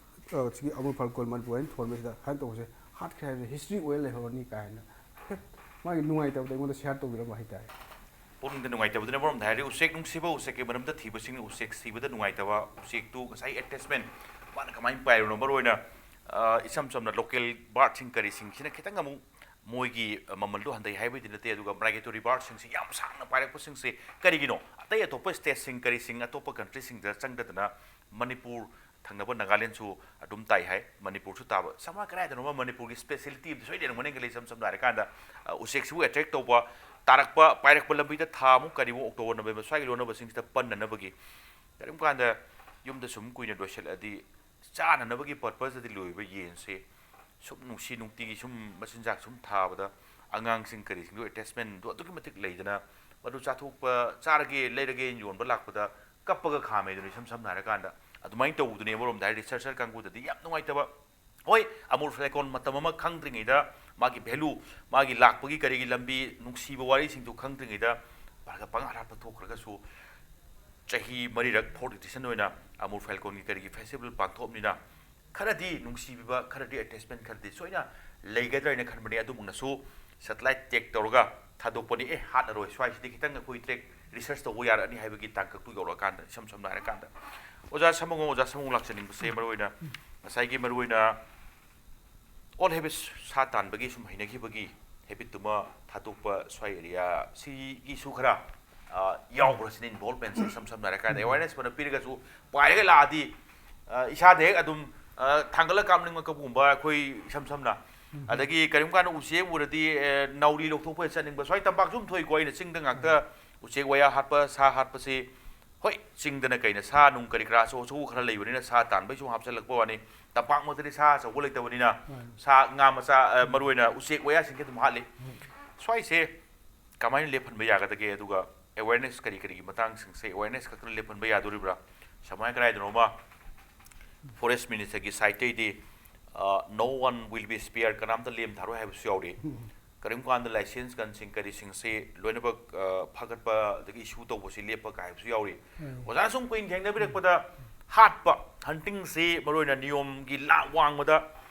ꯁꯤꯒꯤ ꯑꯃꯔ ꯐꯜ ꯀꯜ ꯃꯅꯤꯄꯨꯔ ꯍꯥꯏꯅ ꯊꯣꯟꯕꯁꯤꯗ ꯁꯨꯃꯥꯏꯅ ꯇꯧꯕꯁꯦ ꯍꯥꯠꯈ꯭ꯔꯦ ꯍꯥꯏꯕꯁꯦ ꯍꯤꯁꯇ꯭ꯔꯤ ꯑꯣꯏꯔ ꯂꯩꯍꯧꯔꯅꯤ ꯀꯥꯏꯅ ꯍꯦꯛ ꯃꯥꯒꯤ ꯅꯨꯡꯉꯥꯏꯇꯕꯗꯣ ꯑꯩꯉꯣꯟꯗ ꯁꯤꯌꯥꯔ ꯇꯧꯕꯤꯔꯝꯕ ꯍꯥꯏꯇꯥꯔꯦ꯫ ꯄꯨꯛꯅꯤꯡꯗ ꯅꯨꯡꯉꯥꯏꯇꯕꯗꯨꯅ ꯃꯔꯝꯗ ꯍꯥꯏꯔꯗꯤ ꯎꯆꯦꯛ ꯅꯨꯡꯁꯤꯕ, ꯎꯆꯦꯛꯀꯤ ꯃꯔꯝꯗ ꯊꯤꯕꯁꯤꯡꯅ ꯎꯆꯦꯛ ꯁꯤꯕꯗ ꯅꯨꯡꯉꯥꯏꯇꯕ, ꯎꯆꯦꯛꯇꯨ ꯉꯁꯥꯏ ꯑꯦꯇꯦꯆꯃꯦꯟ ꯃꯥꯅ ꯀꯃꯥꯏꯅ ꯄꯥꯏꯔꯤꯅꯣ? ꯃꯔꯨ ꯑꯣꯏꯅ ꯏꯆꯝ ꯆꯝꯅ ꯂꯣꯀꯦꯜ ꯕꯥꯔꯗꯁꯤꯡ ꯀꯔꯤꯁꯤꯡꯁꯤꯅ ꯈꯤꯇꯪ ꯑꯃꯨꯛ ꯃꯣꯏꯒꯤ ꯃꯃꯜꯗꯨ ꯍꯟꯊꯩ ꯍꯥꯏꯕꯗꯤ ꯅꯠꯇꯦ, ꯑꯗꯨꯒ ꯃꯥꯏꯒ꯭ꯔꯦꯇꯣꯔꯤ ꯕꯥꯔꯗꯁꯤꯡꯁꯤ ꯌꯥꯝ ꯁꯥꯡꯅ ꯄꯥꯏꯔꯛꯄꯁꯤꯡꯁꯤ ꯀꯔꯤꯒꯤꯅꯣ? ꯑꯇꯩ ꯑꯇꯣꯞꯄ ꯁ꯭ꯇꯦꯠꯁꯤꯡ ꯀꯔꯤꯁꯤꯡ ꯑꯇꯣꯞꯄ ꯀꯟꯇ꯭ꯔꯤꯁꯤꯡꯗ ꯆꯪꯗꯗꯅ ꯃꯅꯤꯄꯨꯔ ꯊꯪꯅꯕ ꯅꯥꯒꯥꯂꯦꯟꯁꯨ ꯑꯗꯨꯝ ꯇꯥꯏ ꯍꯥꯏ꯫ ꯃꯅꯤꯄꯨꯔꯁꯨ ꯇꯥꯕ ꯁꯃꯥ ꯀꯗꯥꯏꯗꯅꯣꯃ ꯃꯅꯤꯄꯨꯔꯒꯤ ꯁ꯭ꯄꯦꯁꯤꯌꯦꯂꯤꯇꯤ ꯑꯃꯗꯤ ꯁꯣꯏ ꯂꯩꯔꯝꯒꯅꯤ ꯈꯜꯂꯤ꯫ ꯏꯁꯝ ꯁꯝꯅ ꯍꯥꯏꯔꯀꯥꯟꯗ ꯎꯆꯦꯛꯁꯤꯕꯨ ꯑꯦꯇ꯭ꯔꯦꯛ ꯇꯧꯕ, ꯇꯥꯔꯛꯄ ꯄꯥꯏꯔꯛꯄ ꯂꯝꯕꯤꯗ ꯊꯥ ꯑꯃꯨꯛ ꯀꯔꯤꯃꯨꯛ ꯑꯣꯛꯇꯣꯕꯔ ꯅꯕꯦꯝꯕꯔ ꯁ꯭ꯋꯥꯏꯒꯤ ꯂꯣꯟꯅꯕꯁꯤꯡꯁꯤꯗ ꯄꯟꯅꯅꯕꯒꯤ꯫ ꯀꯔꯤꯒꯨꯝꯕ ꯀꯥꯟꯗ ꯌꯨꯝꯗ ꯁꯨꯝ ꯀꯨꯏꯅ ꯂꯣꯏꯁꯤꯜꯂꯛꯑꯗꯤ ꯆꯥꯅꯅꯕꯒꯤ ꯄꯔꯄꯁꯇꯗꯤ ꯂꯣꯏꯕ ꯌꯦꯟꯁꯦ ꯁꯨꯝ ꯅꯨꯡꯁꯤ ꯅꯨꯡꯇꯤꯒꯤ ꯁꯨꯝ ꯃꯆꯤꯟꯖꯥꯛ ꯁꯨꯝ ꯊꯥꯕꯗ ꯑꯉꯥꯡꯁꯤꯡ ꯀꯔꯤꯁꯤꯡꯗꯣ ꯑꯦꯇꯦꯆꯃꯦꯟꯗꯣ ꯑꯗꯨꯛꯀꯤ ꯃꯇꯤꯛ ꯂꯩꯗꯅ ꯃꯗꯨ ꯆꯥꯊꯣꯛꯄ, ꯆꯥꯔꯒꯦ ꯂꯩꯔꯒꯦ ꯌꯣꯟꯕ ꯂꯥꯛꯄꯗ ꯀꯞꯄꯒ ꯈꯥꯝꯃꯦꯗꯅ ꯏꯁꯝ ꯁꯝꯅ ꯍꯥꯏꯔꯀꯥꯟꯗ꯫ ꯑꯗꯨꯃꯥꯏꯅ ꯇꯧꯕꯗꯨꯅꯦ ꯑꯃꯔꯣꯝꯗ ꯍꯥꯏꯔꯗꯤ ꯔꯤꯁꯔꯆꯔ ꯀꯥꯡꯕꯨꯗꯗꯤ ꯌꯥꯝ ꯅꯨꯡꯉꯥꯏꯇꯕ꯫ ꯍꯣꯏ, ꯑꯃꯨꯔ ꯐꯦꯂꯦꯀꯣꯟ ꯃꯇꯝ ꯑꯃ ꯈꯪꯗ꯭ꯔꯤꯉꯩꯗ ꯃꯥꯒꯤ ꯚꯦꯂꯨ, ꯃꯥꯒꯤ ꯂꯥꯛꯄꯒꯤ ꯀꯔꯤꯒꯤ ꯂꯝꯕꯤ, ꯅꯨꯡꯁꯤꯕ ꯋꯥꯔꯤꯁꯤꯡꯗꯨ ꯈꯪꯗ꯭ꯔꯤꯉꯩꯗ ꯄꯪꯍꯥꯠ ꯍꯥꯠꯄ ꯊꯣꯛꯈ꯭ꯔꯒꯁꯨ ꯆꯍꯤ ꯃꯔꯤꯔꯛ fourth edition ꯑꯣꯏꯅ ꯑꯃꯨꯔ ꯐꯦꯜꯀꯣꯟꯒꯤ ꯀꯔꯤꯒꯤ ꯐꯦꯁꯇꯤꯚꯦꯜ ꯄꯥꯡꯊꯣꯛꯑꯕꯅꯤꯅ, ꯈꯔꯗꯤ ꯅꯨꯡꯁꯤꯕꯤꯕ, ꯈꯔꯗꯤ ꯑꯦꯇꯦꯆꯃꯦꯟ ꯈꯔꯗꯤ ꯁꯣꯏꯅ ꯂꯩꯒꯗ꯭ꯔꯥ ꯍꯥꯏꯅ ꯈꯟꯕꯅꯤ꯫ ꯑꯗꯨꯃꯛꯅꯁꯨ ꯁꯦꯇꯦꯂꯥꯏꯠ ꯇꯦꯛ ꯇꯧꯔꯒ ꯊꯥꯗꯣꯛꯄꯅꯤ꯫ ꯑꯦ, ꯍꯥꯠꯂꯔꯣꯏ, ꯁ꯭ꯋꯥꯏꯁꯤꯗꯤ ꯈꯤꯇꯪ ꯑꯩꯈꯣꯏ ꯇ꯭ꯔꯦꯛ ꯔꯤꯁꯔꯁ ꯇꯧꯕ ꯌꯥꯔꯛꯑꯅꯤ ꯍꯥꯏꯕꯒꯤ ꯇꯥꯡꯀꯛꯇꯨ ꯌꯧꯔꯛꯑꯀꯥꯟꯗ, ꯏꯁꯝ ꯁꯝꯅ ꯍꯥꯏꯔꯀꯥꯟꯗ, ꯑꯣꯖꯥ ꯁꯥꯃꯨꯉꯣ, ꯑꯣꯖꯥ ꯁꯥꯃꯨꯉꯣ ꯂꯥꯛꯆꯅꯤꯡꯕꯁꯦ ꯃꯔꯨꯑꯣꯏꯅ ꯉꯁꯥꯏꯒꯤ ꯃꯔꯨꯑꯣꯏꯅ ꯑꯣꯜ ꯍꯦꯕꯤꯠꯁ, ꯁꯥ ꯇꯥꯟꯕꯒꯤ ꯁꯨꯝ ꯍꯩꯅꯈꯤꯕꯒꯤ ꯍꯦꯕꯤꯠꯇꯨꯃ ꯊꯥꯗꯣꯛꯄ, ꯁ꯭ꯋꯥꯏ ꯑꯦꯔꯤꯌꯥ ꯁꯤꯒꯤꯁꯨ ꯈꯔ, ꯑ, ꯌꯥꯎꯕ꯭ꯔꯥ ꯁꯤꯅꯤ ꯏꯟꯚꯣꯜꯕꯃꯦꯟꯁꯦ꯫ ꯏꯁꯝ ꯁꯝꯅ ꯍꯥꯏꯔꯀꯥꯟꯗ, ꯎꯝ꯫ ꯑꯦꯋꯦꯔꯅꯦꯁ ꯐꯅ ꯄꯤꯔꯒꯁꯨ ꯄꯥꯏꯔꯒ ꯂꯥꯛꯑꯗꯤ, ꯑ, ꯏꯁꯥꯗ ꯍꯦꯛ ꯑꯗꯨꯝ, ꯑ, ꯊꯥꯡꯒꯠꯂ ꯀꯥꯞꯅꯤꯡꯉꯛꯄꯒꯨꯝꯕ, ꯑꯩꯈꯣꯏ ꯏꯁꯝ ꯁꯝꯅ꯫ ꯎꯝ꯫ ꯑꯗꯒꯤ ꯀꯔꯤꯒꯨꯝꯕ ꯀꯥꯟꯗ ꯎꯆꯦꯛ ꯎꯔꯗꯤ, ꯑ, ꯅꯥꯎꯔꯤ ꯂꯧꯊꯣꯛꯄ ꯆꯠꯅꯤꯡꯕ, ꯁ꯭ꯋꯥꯏ ꯇꯝꯄꯥꯛꯁꯨ ꯑꯗꯨꯝ ꯊꯣꯛꯏꯀꯣ꯫ ꯑꯩꯅ ꯆꯤꯡꯗ ꯉꯥꯛꯇ ꯎꯝ꯫ ꯎꯆꯦꯛ ꯋꯥꯌꯥ ꯍꯥꯠꯄ, ꯁꯥ ꯍꯥꯠꯄꯁꯤ, ꯍꯣꯏ, ꯆꯤꯡꯗꯅ ꯀꯩꯅ ꯁꯥ ꯅꯨꯡ ꯀꯔꯤ ꯀꯔꯥ ꯑꯆꯧ ꯑꯆꯧꯕ ꯈꯔ ꯂꯩꯕꯅꯤꯅ ꯁꯥ ꯇꯥꯟꯕꯩꯁꯨ ꯍꯥꯞꯆꯤꯜꯂꯛꯄ ꯋꯥꯅꯤ꯫ ꯇꯝꯄꯥꯛꯃꯛꯇꯗꯤ ꯁꯥ ꯑꯆꯧꯕ ꯂꯩꯇꯕꯅꯤꯅ ꯃꯥꯅꯤ꯫ ꯁꯥ, ꯉꯥ ꯃꯆꯥ, ꯑ, ꯃꯔꯨꯑꯣꯏꯅ ꯎꯆꯦꯛ ꯋꯥꯌꯥꯁꯤꯡꯁꯦ ꯑꯗꯨꯝ ꯍꯥꯠꯂꯤ꯫ ꯎꯝ꯫ ꯁ꯭ꯋꯥꯏꯁꯦ ꯀꯃꯥꯏꯅ ꯂꯦꯞꯍꯟꯕ ꯌꯥꯒꯗꯒꯦ? ꯑꯗꯨꯒ ꯑꯦꯋꯦꯔꯅꯦꯁ ꯀꯔꯤ ꯀꯔꯤꯒꯤ ꯃꯇꯥꯡꯁꯤꯡꯁꯦ, ꯑꯦꯋꯦꯔꯅꯦꯁ ꯈꯛꯇꯅ ꯂꯦꯞꯍꯟꯕ ꯌꯥꯗꯣꯔꯤꯕ꯭ꯔꯥ? ꯁꯃꯥꯏ ꯀꯗꯥꯏꯗꯅꯣꯃ ꯐꯣꯔꯦꯁ ꯃꯤꯅꯤꯁꯇꯔꯒꯤ ꯁꯥꯏꯠꯇꯩꯗꯤ, ꯑ, "No one will be spared", ꯀꯅꯥꯝꯇ ꯂꯦꯝ ꯊꯥꯔꯣꯏ ꯍꯥꯏꯕꯁꯨ ꯌꯥꯎꯔꯤ꯫ ꯎꯝ꯫ ꯀꯔꯤꯒꯨꯝꯕ ꯀꯥꯟꯗ ꯂꯥꯏꯁꯦꯟꯁ ꯒꯟꯁꯤꯡ ꯀꯔꯤꯁꯤꯡꯁꯤ ꯂꯣꯏꯅꯃꯛ, ꯑ, ꯐꯥꯒꯠꯄ ꯑꯗꯒꯤ ꯏꯁꯨ ꯇꯧꯕꯁꯤ ꯂꯦꯞꯄ ꯀꯥꯏ ꯍꯥꯏꯕꯁꯨ ꯌꯥꯎꯔꯤ꯫ ꯎꯝ꯫ ꯑꯣꯖꯥꯅ ꯁꯨꯝ ꯀꯨꯏꯅ ꯊꯦꯡꯅꯕꯤꯔꯛꯄꯗ, ꯍꯥꯠꯄ, ꯍꯟꯇꯤꯡꯁꯤ ꯃꯔꯨꯑꯣꯏꯅ ꯅꯤꯌꯣꯝꯒꯤ ꯂꯥꯡ ꯋꯥꯡꯃꯗ,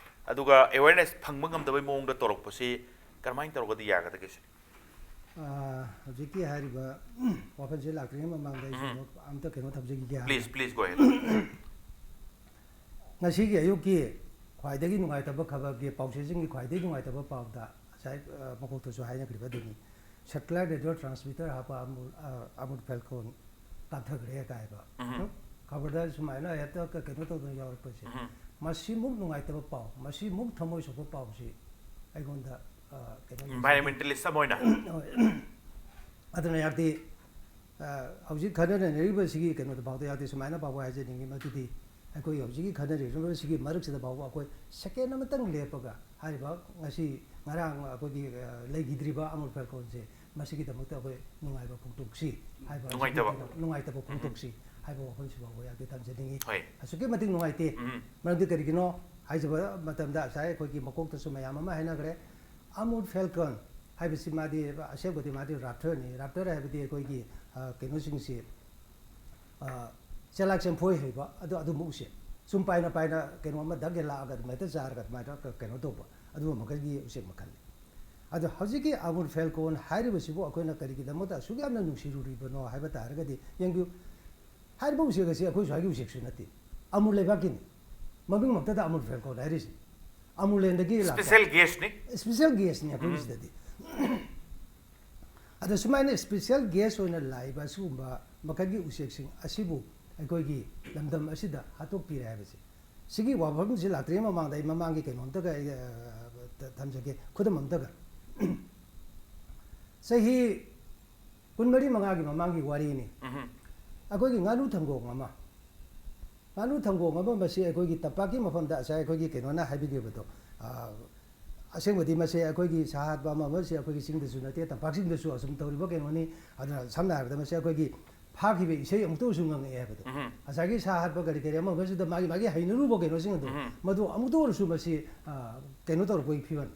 ꯑꯗꯨꯒ ꯑꯦꯋꯦꯔꯅꯦꯁ ꯐꯪꯕ ꯉꯝꯗꯕꯩ ꯃꯑꯣꯡꯗ ꯇꯧꯔꯛꯄꯁꯤ ꯀꯔꯝꯍꯥꯏꯅ ꯇꯧꯔꯒꯗꯤ ꯌꯥꯒꯗꯒꯦ ꯁꯤꯅꯤ? ꯑ, ꯍꯧꯖꯤꯛꯀꯤ ꯍꯥꯏꯔꯤꯕ ꯋꯥꯐꯝꯁꯤ ꯂꯥꯛꯇ꯭ꯔꯤꯉꯩ ꯃꯃꯥꯡꯗ ꯑꯩ ꯎꯝ꯫ ꯀꯩꯅꯣ, ꯑꯝꯇ ꯀꯩꯅꯣ ꯊꯝꯖꯈꯤꯒꯦ ꯍꯥꯟꯅ꯫ Please, please, go ahead. ꯉꯁꯤꯒꯤ ꯑꯌꯨꯛꯀꯤ ꯈ꯭ꯋꯥꯏꯗꯒꯤ ꯅꯨꯡꯉꯥꯏꯇꯕ ꯈꯕꯔꯒꯤ ꯄꯥꯎꯆꯦꯁꯤꯡꯒꯤ ꯈ꯭ꯋꯥꯏꯗꯒꯤ ꯅꯨꯡꯉꯥꯏꯇꯕ ꯄꯥꯎꯗ ꯉꯁꯥꯏ, ꯑ, ꯃꯀꯣꯛꯇꯁꯨ ꯍꯥꯏꯅꯈ꯭ꯔꯤꯕ ꯑꯗꯨꯅꯤ꯫ ꯁꯦꯇꯦꯂꯥꯏꯠ ꯔꯦꯗꯤꯑꯣ ꯇ꯭ꯔꯥꯟꯁꯃꯤꯇꯔ ꯍꯥꯞꯄ ꯑꯃꯨꯔ, ꯑ, ꯑꯃꯨꯔ ꯐꯦꯜꯀꯣꯟ ꯀꯥꯞꯊꯈ꯭ꯔꯦ ꯀꯥꯏꯕ꯫ ꯎꯝ꯫ ꯎꯝ? ꯈꯕꯔꯗ ꯁꯨꯃꯥꯏꯅ ꯍꯦꯛꯇ ꯀ-, ꯀꯩꯅꯣ ꯇꯧꯗꯅ ꯌꯥꯎꯔꯛꯄꯁꯦ꯫ ꯎꯝ꯫ ꯃꯁꯤꯃꯨꯛ ꯅꯨꯡꯉꯥꯏꯇꯕ ꯄꯥꯎ, ꯃꯁꯤꯃꯨꯛ ꯊꯃꯣꯏ ꯁꯣꯛꯄ ꯄꯥꯎꯁꯤ ꯑꯩꯉꯣꯟꯗ, ꯑ, ꯀꯩꯅꯣ ꯂꯩꯖꯗꯦ꯫ Environmentalist ꯑꯃ ꯑꯣꯏꯅ꯫ ꯍꯣꯏ꯫ ꯑꯗꯨꯅ ꯌꯥꯔꯗꯤ, ꯑ, ꯍꯧꯖꯤꯛ ꯈꯟꯅꯅꯔꯤꯕꯁꯤꯒꯤ ꯀꯩꯅꯣꯗ ꯐꯥꯎꯗ ꯌꯥꯔꯗꯤ ꯁꯨꯃꯥꯏꯅ ꯐꯥꯎꯕ ꯍꯥꯏꯖꯅꯤꯡꯉꯤ, ꯃꯗꯨꯗꯤ ꯑꯩꯈꯣꯏ ꯍꯧꯖꯤꯛꯀꯤ ꯈꯟꯅꯔꯤꯕꯁꯤꯒꯤ ꯃꯔꯛꯁꯤꯗ ꯐꯥꯎꯕ ꯑꯩꯈꯣꯏ ꯁꯦꯀꯦꯟ ꯑꯃꯇꯪ ꯂꯦꯞꯄꯒ ꯍꯥꯏꯔꯤꯕ ꯉꯁꯤ ꯉꯔꯥꯡ ꯑꯩꯈꯣꯏꯒꯤ, ꯑ, ꯂꯩꯈꯤꯗ꯭ꯔꯤꯕ ꯑꯃꯨꯔ ꯐꯦꯜꯀꯣꯟꯁꯦ, ꯃꯁꯤꯒꯤꯗꯃꯛꯇ ꯑꯩꯈꯣꯏ ꯅꯨꯡꯉꯥꯏꯕ ꯐꯣꯡꯗꯣꯛꯁꯤ ꯍꯥꯏꯕ, ꯅꯨꯡꯉꯥꯏꯇꯕ꯫ ꯑꯁꯨꯛꯀꯤ ꯃꯇꯤꯛ ꯅꯨꯡꯉꯥꯏꯇꯕ ꯎꯝ꯫ ꯐꯣꯡꯗꯣꯛꯁꯤ ꯍꯥꯏꯕ ꯋꯥꯐꯝꯁꯤ ꯐꯥꯎꯕ ꯌꯥꯝꯗꯤ ꯊꯝꯖꯅꯤꯡꯉꯤ꯫ ꯍꯣꯏ꯫ ꯑꯁꯨꯛꯀꯤ ꯃꯇꯤꯛ ꯅꯨꯡꯉꯥꯏꯇꯦ꯫ ꯎꯝ꯫ ꯃꯔꯝꯗꯤ ꯀꯔꯤꯒꯤꯅꯣ ꯍꯥꯏꯖꯕ ꯃꯇꯝꯗ ꯉꯁꯥꯏ ꯑꯩꯈꯣꯏꯒꯤ ꯃꯀꯣꯛꯇꯁꯨ ꯃꯌꯥꯝ ꯑꯃ ꯍꯥꯏꯅꯈ꯭ꯔꯦ꯫ ꯑꯃꯨꯔ ꯐꯦꯜꯀꯟ ꯍꯥꯏꯕꯁꯤ ꯃꯥꯗꯤ ꯑꯁꯦꯡꯕꯗꯤ ꯃꯥꯗꯤ ꯔꯥꯞꯇꯔꯅꯤ꯫ ꯔꯥꯞꯇꯔ ꯍꯥꯏꯕꯗꯤ ꯑꯩꯈꯣꯏꯒꯤ, ꯑ, ꯀꯩꯅꯣꯁꯤꯡꯁꯤ, ꯑ, ꯆꯦꯂꯥꯛ ꯆꯦꯝꯐꯣꯏ ꯍꯩꯕ, ꯑꯗꯨ, ꯑꯗꯨꯝꯕ ꯎꯆꯦꯛ꯫ ꯁꯨꯝ ꯄꯥꯏꯅ ꯄꯥꯏꯅ ꯀꯩꯅꯣ ꯑꯃ ꯗꯛ ꯍꯦꯛ ꯂꯥꯛꯑꯒ ꯑꯗꯨꯃꯥꯏꯅ ꯆꯥꯔꯒ ꯑꯗꯨꯃꯥꯏꯅ ꯀ-, ꯀꯩꯅꯣ ꯇꯧꯕ, ꯑꯗꯨꯒꯨꯝꯕ ꯃꯈꯜꯒꯤ ꯎꯆꯦꯛ ꯃꯈꯜꯅꯤ꯫ ꯑꯗꯣ ꯍꯧꯖꯤꯛꯀꯤ ꯑꯃꯨꯔ ꯐꯦꯜꯀꯣꯟ ꯍꯥꯏꯔꯤꯕꯁꯤꯕꯨ ꯑꯩꯈꯣꯏꯅ ꯀꯔꯤꯒꯤꯗꯃꯛꯇ ꯑꯁꯨꯛ ꯌꯥꯝꯅ ꯅꯨꯡꯁꯤꯔꯨꯔꯤꯕꯅꯣ ꯍꯥꯏꯕ ꯇꯥꯔꯒꯗꯤ, ꯌꯦꯡꯕꯤꯌꯨ, ꯍꯥꯏꯔꯤꯕ ꯎꯆꯦꯛ ꯑꯁꯤ ꯑꯩꯈꯣꯏ ꯁ꯭ꯋꯥꯏꯒꯤ ꯎꯆꯦꯛꯁꯨ ꯅꯠꯇꯦ, ꯑꯃꯨꯔ ꯂꯩꯕꯥꯛꯀꯤꯅꯤ꯫ ꯃꯃꯤꯡꯃꯛꯇꯗ ꯑꯃꯨꯔ ꯐꯦꯜꯀꯣꯟ ꯍꯥꯏꯔꯤꯁꯤ꯫ ꯑꯃꯨꯔꯂꯦꯟꯗꯒꯤ ꯂꯥꯛꯄ special guest ꯅꯤ꯫ Special guest ꯅꯤ ꯑꯩꯈꯣꯏꯒꯤ ꯁꯤꯗꯗꯤ꯫ ꯑꯗꯣ ꯁꯨꯃꯥꯏꯅ special guest ꯑꯣꯏꯅ ꯂꯥꯛꯏꯕ ꯑꯁꯤꯒꯨꯝꯕ ꯃꯈꯜꯒꯤ ꯎꯆꯦꯛꯁꯤꯡ ꯑꯁꯤꯕꯨ ꯑꯩꯈꯣꯏꯒꯤ ꯂꯝꯗꯝ ꯑꯁꯤꯗ ꯍꯥꯠꯇꯣꯛꯄꯤꯔꯦ ꯍꯥꯏꯕꯁꯦ, ꯁꯤꯒꯤ ꯋꯥꯐꯝꯁꯤ ꯂꯥꯛꯇ꯭ꯔꯤꯉꯩ ꯃꯃꯥꯡꯗ ꯑꯩ ꯃꯃꯥꯡꯒꯤ ꯀꯩꯅꯣꯝꯇꯒ ꯑꯩ, ꯑ, ꯊꯝꯖꯒꯦ, ꯈꯨꯗꯝ ꯑꯝꯇꯒ꯫ ꯆꯍꯤ ꯀꯨꯟꯃꯔꯤ ꯃꯉꯥꯒꯤ ꯃꯃꯥꯡꯒꯤ ꯋꯥꯔꯤꯅꯤ꯫ ꯑꯩꯈꯣꯏꯒꯤ ꯉꯥꯅꯨ ꯊꯪꯒꯣꯡ ꯑꯃ, ꯉꯥꯅꯨ ꯊꯪꯒꯣꯡ ꯑꯃ, ꯃꯁꯤ ꯑꯩꯈꯣꯏꯒꯤ ꯇꯝꯄꯥꯛꯀꯤ ꯃꯐꯝꯗ ꯉꯁꯥꯏ ꯑꯩꯈꯣꯏꯒꯤ ꯀꯩꯅꯣꯅ ꯍꯥꯏꯕꯤꯈꯤꯕꯗꯣ, ꯑ, ꯑꯁꯦꯡꯕꯗꯤ ꯃꯁꯤ ꯑꯩꯈꯣꯏꯒꯤ ꯁꯥ ꯍꯥꯠꯄ ꯑꯃ ꯑꯃꯁꯤ ꯑꯩꯈꯣꯏꯒꯤ ꯆꯤꯡꯗꯁꯨ ꯅꯠꯇꯦ, ꯇꯝꯄꯥꯛꯁꯤꯡꯗꯁꯨ ꯑꯁꯨꯝ ꯇꯧꯔꯤꯕ ꯀꯩꯅꯣꯅꯤ꯫ ꯑꯗꯨꯅ ꯁꯝꯅ ꯍꯥꯏꯔꯕꯗ ꯃꯁꯤ ꯑꯩꯈꯣꯏꯒꯤ ꯐꯥꯈꯤꯕ ꯏꯁꯩ ꯑꯃꯨꯛꯇ ꯑꯣꯏꯔꯁꯨ ꯉꯪꯉꯛꯑꯦ ꯍꯥꯏꯕꯗꯣ꯫ ꯉꯁꯥꯏꯒꯤ ꯁꯥ ꯍꯥꯠꯄ ꯀꯔꯤ ꯀꯔꯤ ꯑꯃ ꯑꯃꯁꯤꯗ ꯃꯥꯒꯤ ꯃꯥꯒꯤ ꯍꯩꯅꯔꯨꯕ ꯀꯩꯅꯣꯁꯤꯡ ꯑꯗꯣ, ꯃꯗꯨ ꯑꯃꯨꯛꯇ ꯑꯣꯏꯔꯁꯨ ꯃꯁꯤ, ꯑ, ꯀꯩꯅꯣ ꯇꯧꯔꯛꯄꯒꯤ ꯐꯤꯕꯝ꯫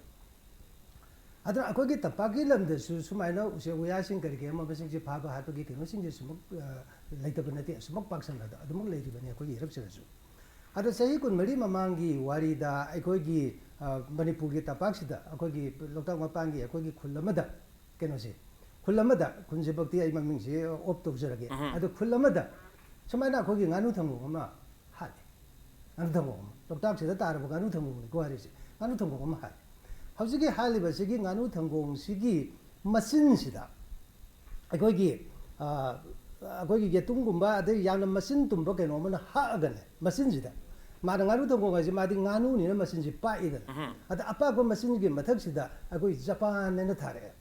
ꯑꯗꯨꯅ ꯑꯩꯈꯣꯏꯒꯤ ꯇꯝꯄꯥꯛꯀꯤ ꯂꯝꯗꯁꯨ ꯁꯨꯃꯥꯏꯅ ꯎꯆꯦꯛ ꯋꯥꯌꯥꯁꯤꯡ ꯀꯔꯤ ꯀꯔꯤ ꯑꯃꯁꯤꯡꯁꯦ ꯐꯥꯕ ꯍꯥꯠꯄꯒꯤ ꯀꯩꯅꯣꯁꯤꯡꯁꯦ ꯁꯨꯃꯛ, ꯑ, ꯂꯩꯇꯕ ꯅꯠꯇꯦ, ꯑꯁꯨꯃꯛ ꯄꯥꯛꯁꯟꯅꯗ ꯑꯗꯨꯃꯛ ꯂꯩꯔꯤꯕꯅꯤ ꯑꯩꯈꯣꯏꯒꯤ ꯏꯔꯛꯁꯤꯗꯁꯨ꯫ ꯑꯗꯣ ꯆꯍꯤ ꯀꯨꯟꯃꯔꯤ ꯃꯃꯥꯡꯒꯤ ꯋꯥꯔꯤꯗ ꯑꯩꯈꯣꯏꯒꯤ, ꯑ, ꯃꯅꯤꯄꯨꯔꯒꯤ ꯇꯝꯄꯥꯛꯁꯤꯗ ꯑꯩꯈꯣꯏꯒꯤ ꯂꯣꯛꯇꯥꯛ ꯃꯄꯥꯟꯒꯤ ꯑꯩꯈꯣꯏꯒꯤ ꯈꯨꯜ ꯑꯃꯗ ꯀꯩꯅꯣꯁꯦ, ꯈꯨꯜ ꯑꯃꯗ, ꯈꯨꯜꯁꯤꯃꯛꯇꯤ ꯑꯩ ꯃꯃꯤꯡꯁꯦ off ꯇꯧꯖꯔꯒꯦ꯫ ꯑꯗꯣ ꯈꯨꯜ ꯑꯃꯗ ꯁꯨꯃꯥꯏꯅ ꯑꯩꯈꯣꯏꯒꯤ ꯉꯥꯅꯨ ꯊꯪꯒꯣꯡ ꯑꯃ ꯍꯥꯠꯂꯦ꯫ ꯉꯥꯅꯨ ꯊꯪꯒꯣꯡ ꯑꯃ, ꯂꯣꯛꯇꯥꯛꯁꯤꯗ ꯇꯥꯔꯕ ꯉꯥꯅꯨ ꯊꯪꯒꯣꯡꯅꯤꯀꯣ ꯍꯥꯏꯔꯤꯁꯦ, ꯉꯥꯅꯨ ꯊꯪꯒꯣꯡ ꯑꯃ ꯍꯥꯠꯂꯦ꯫ ꯍꯧꯖꯤꯛꯀꯤ ꯍꯥꯠꯂꯤꯕꯁꯤꯒꯤ ꯉꯥꯅꯨ ꯊꯪꯒꯣꯡꯁꯤꯒꯤ ꯃꯆꯤꯟꯁꯤꯗ ꯑꯩꯈꯣꯏꯒꯤ, ꯑ, ꯑꯩꯈꯣꯏꯒꯤ ꯌꯦꯇꯨꯝꯒꯨꯝꯕ, ꯑꯗꯩ ꯌꯥꯝꯅ ꯃꯆꯤꯟ ꯇꯨꯝꯕ ꯀꯩꯅꯣ ꯑꯃꯅ ꯍꯛꯑꯒꯅꯦ, ꯃꯆꯤꯟꯁꯤꯗ, ꯃꯥꯅ ꯉꯥꯅꯨ ꯊꯪꯒꯣꯡ ꯍꯥꯏꯁꯦ ꯃꯥꯗꯤ ꯉꯥꯅꯨꯅꯤꯅ ꯃꯆꯤꯟꯁꯤ ꯄꯥꯛꯏꯗꯅ, ꯑꯗ ꯑꯄꯥꯛꯄ ꯃꯆꯤꯟꯒꯤ ꯃꯊꯛꯁꯤꯗ ꯑꯩꯈꯣꯏ ꯖꯄꯥꯟ ꯍꯥꯏꯅ ꯊꯥꯔꯛꯑꯦ꯫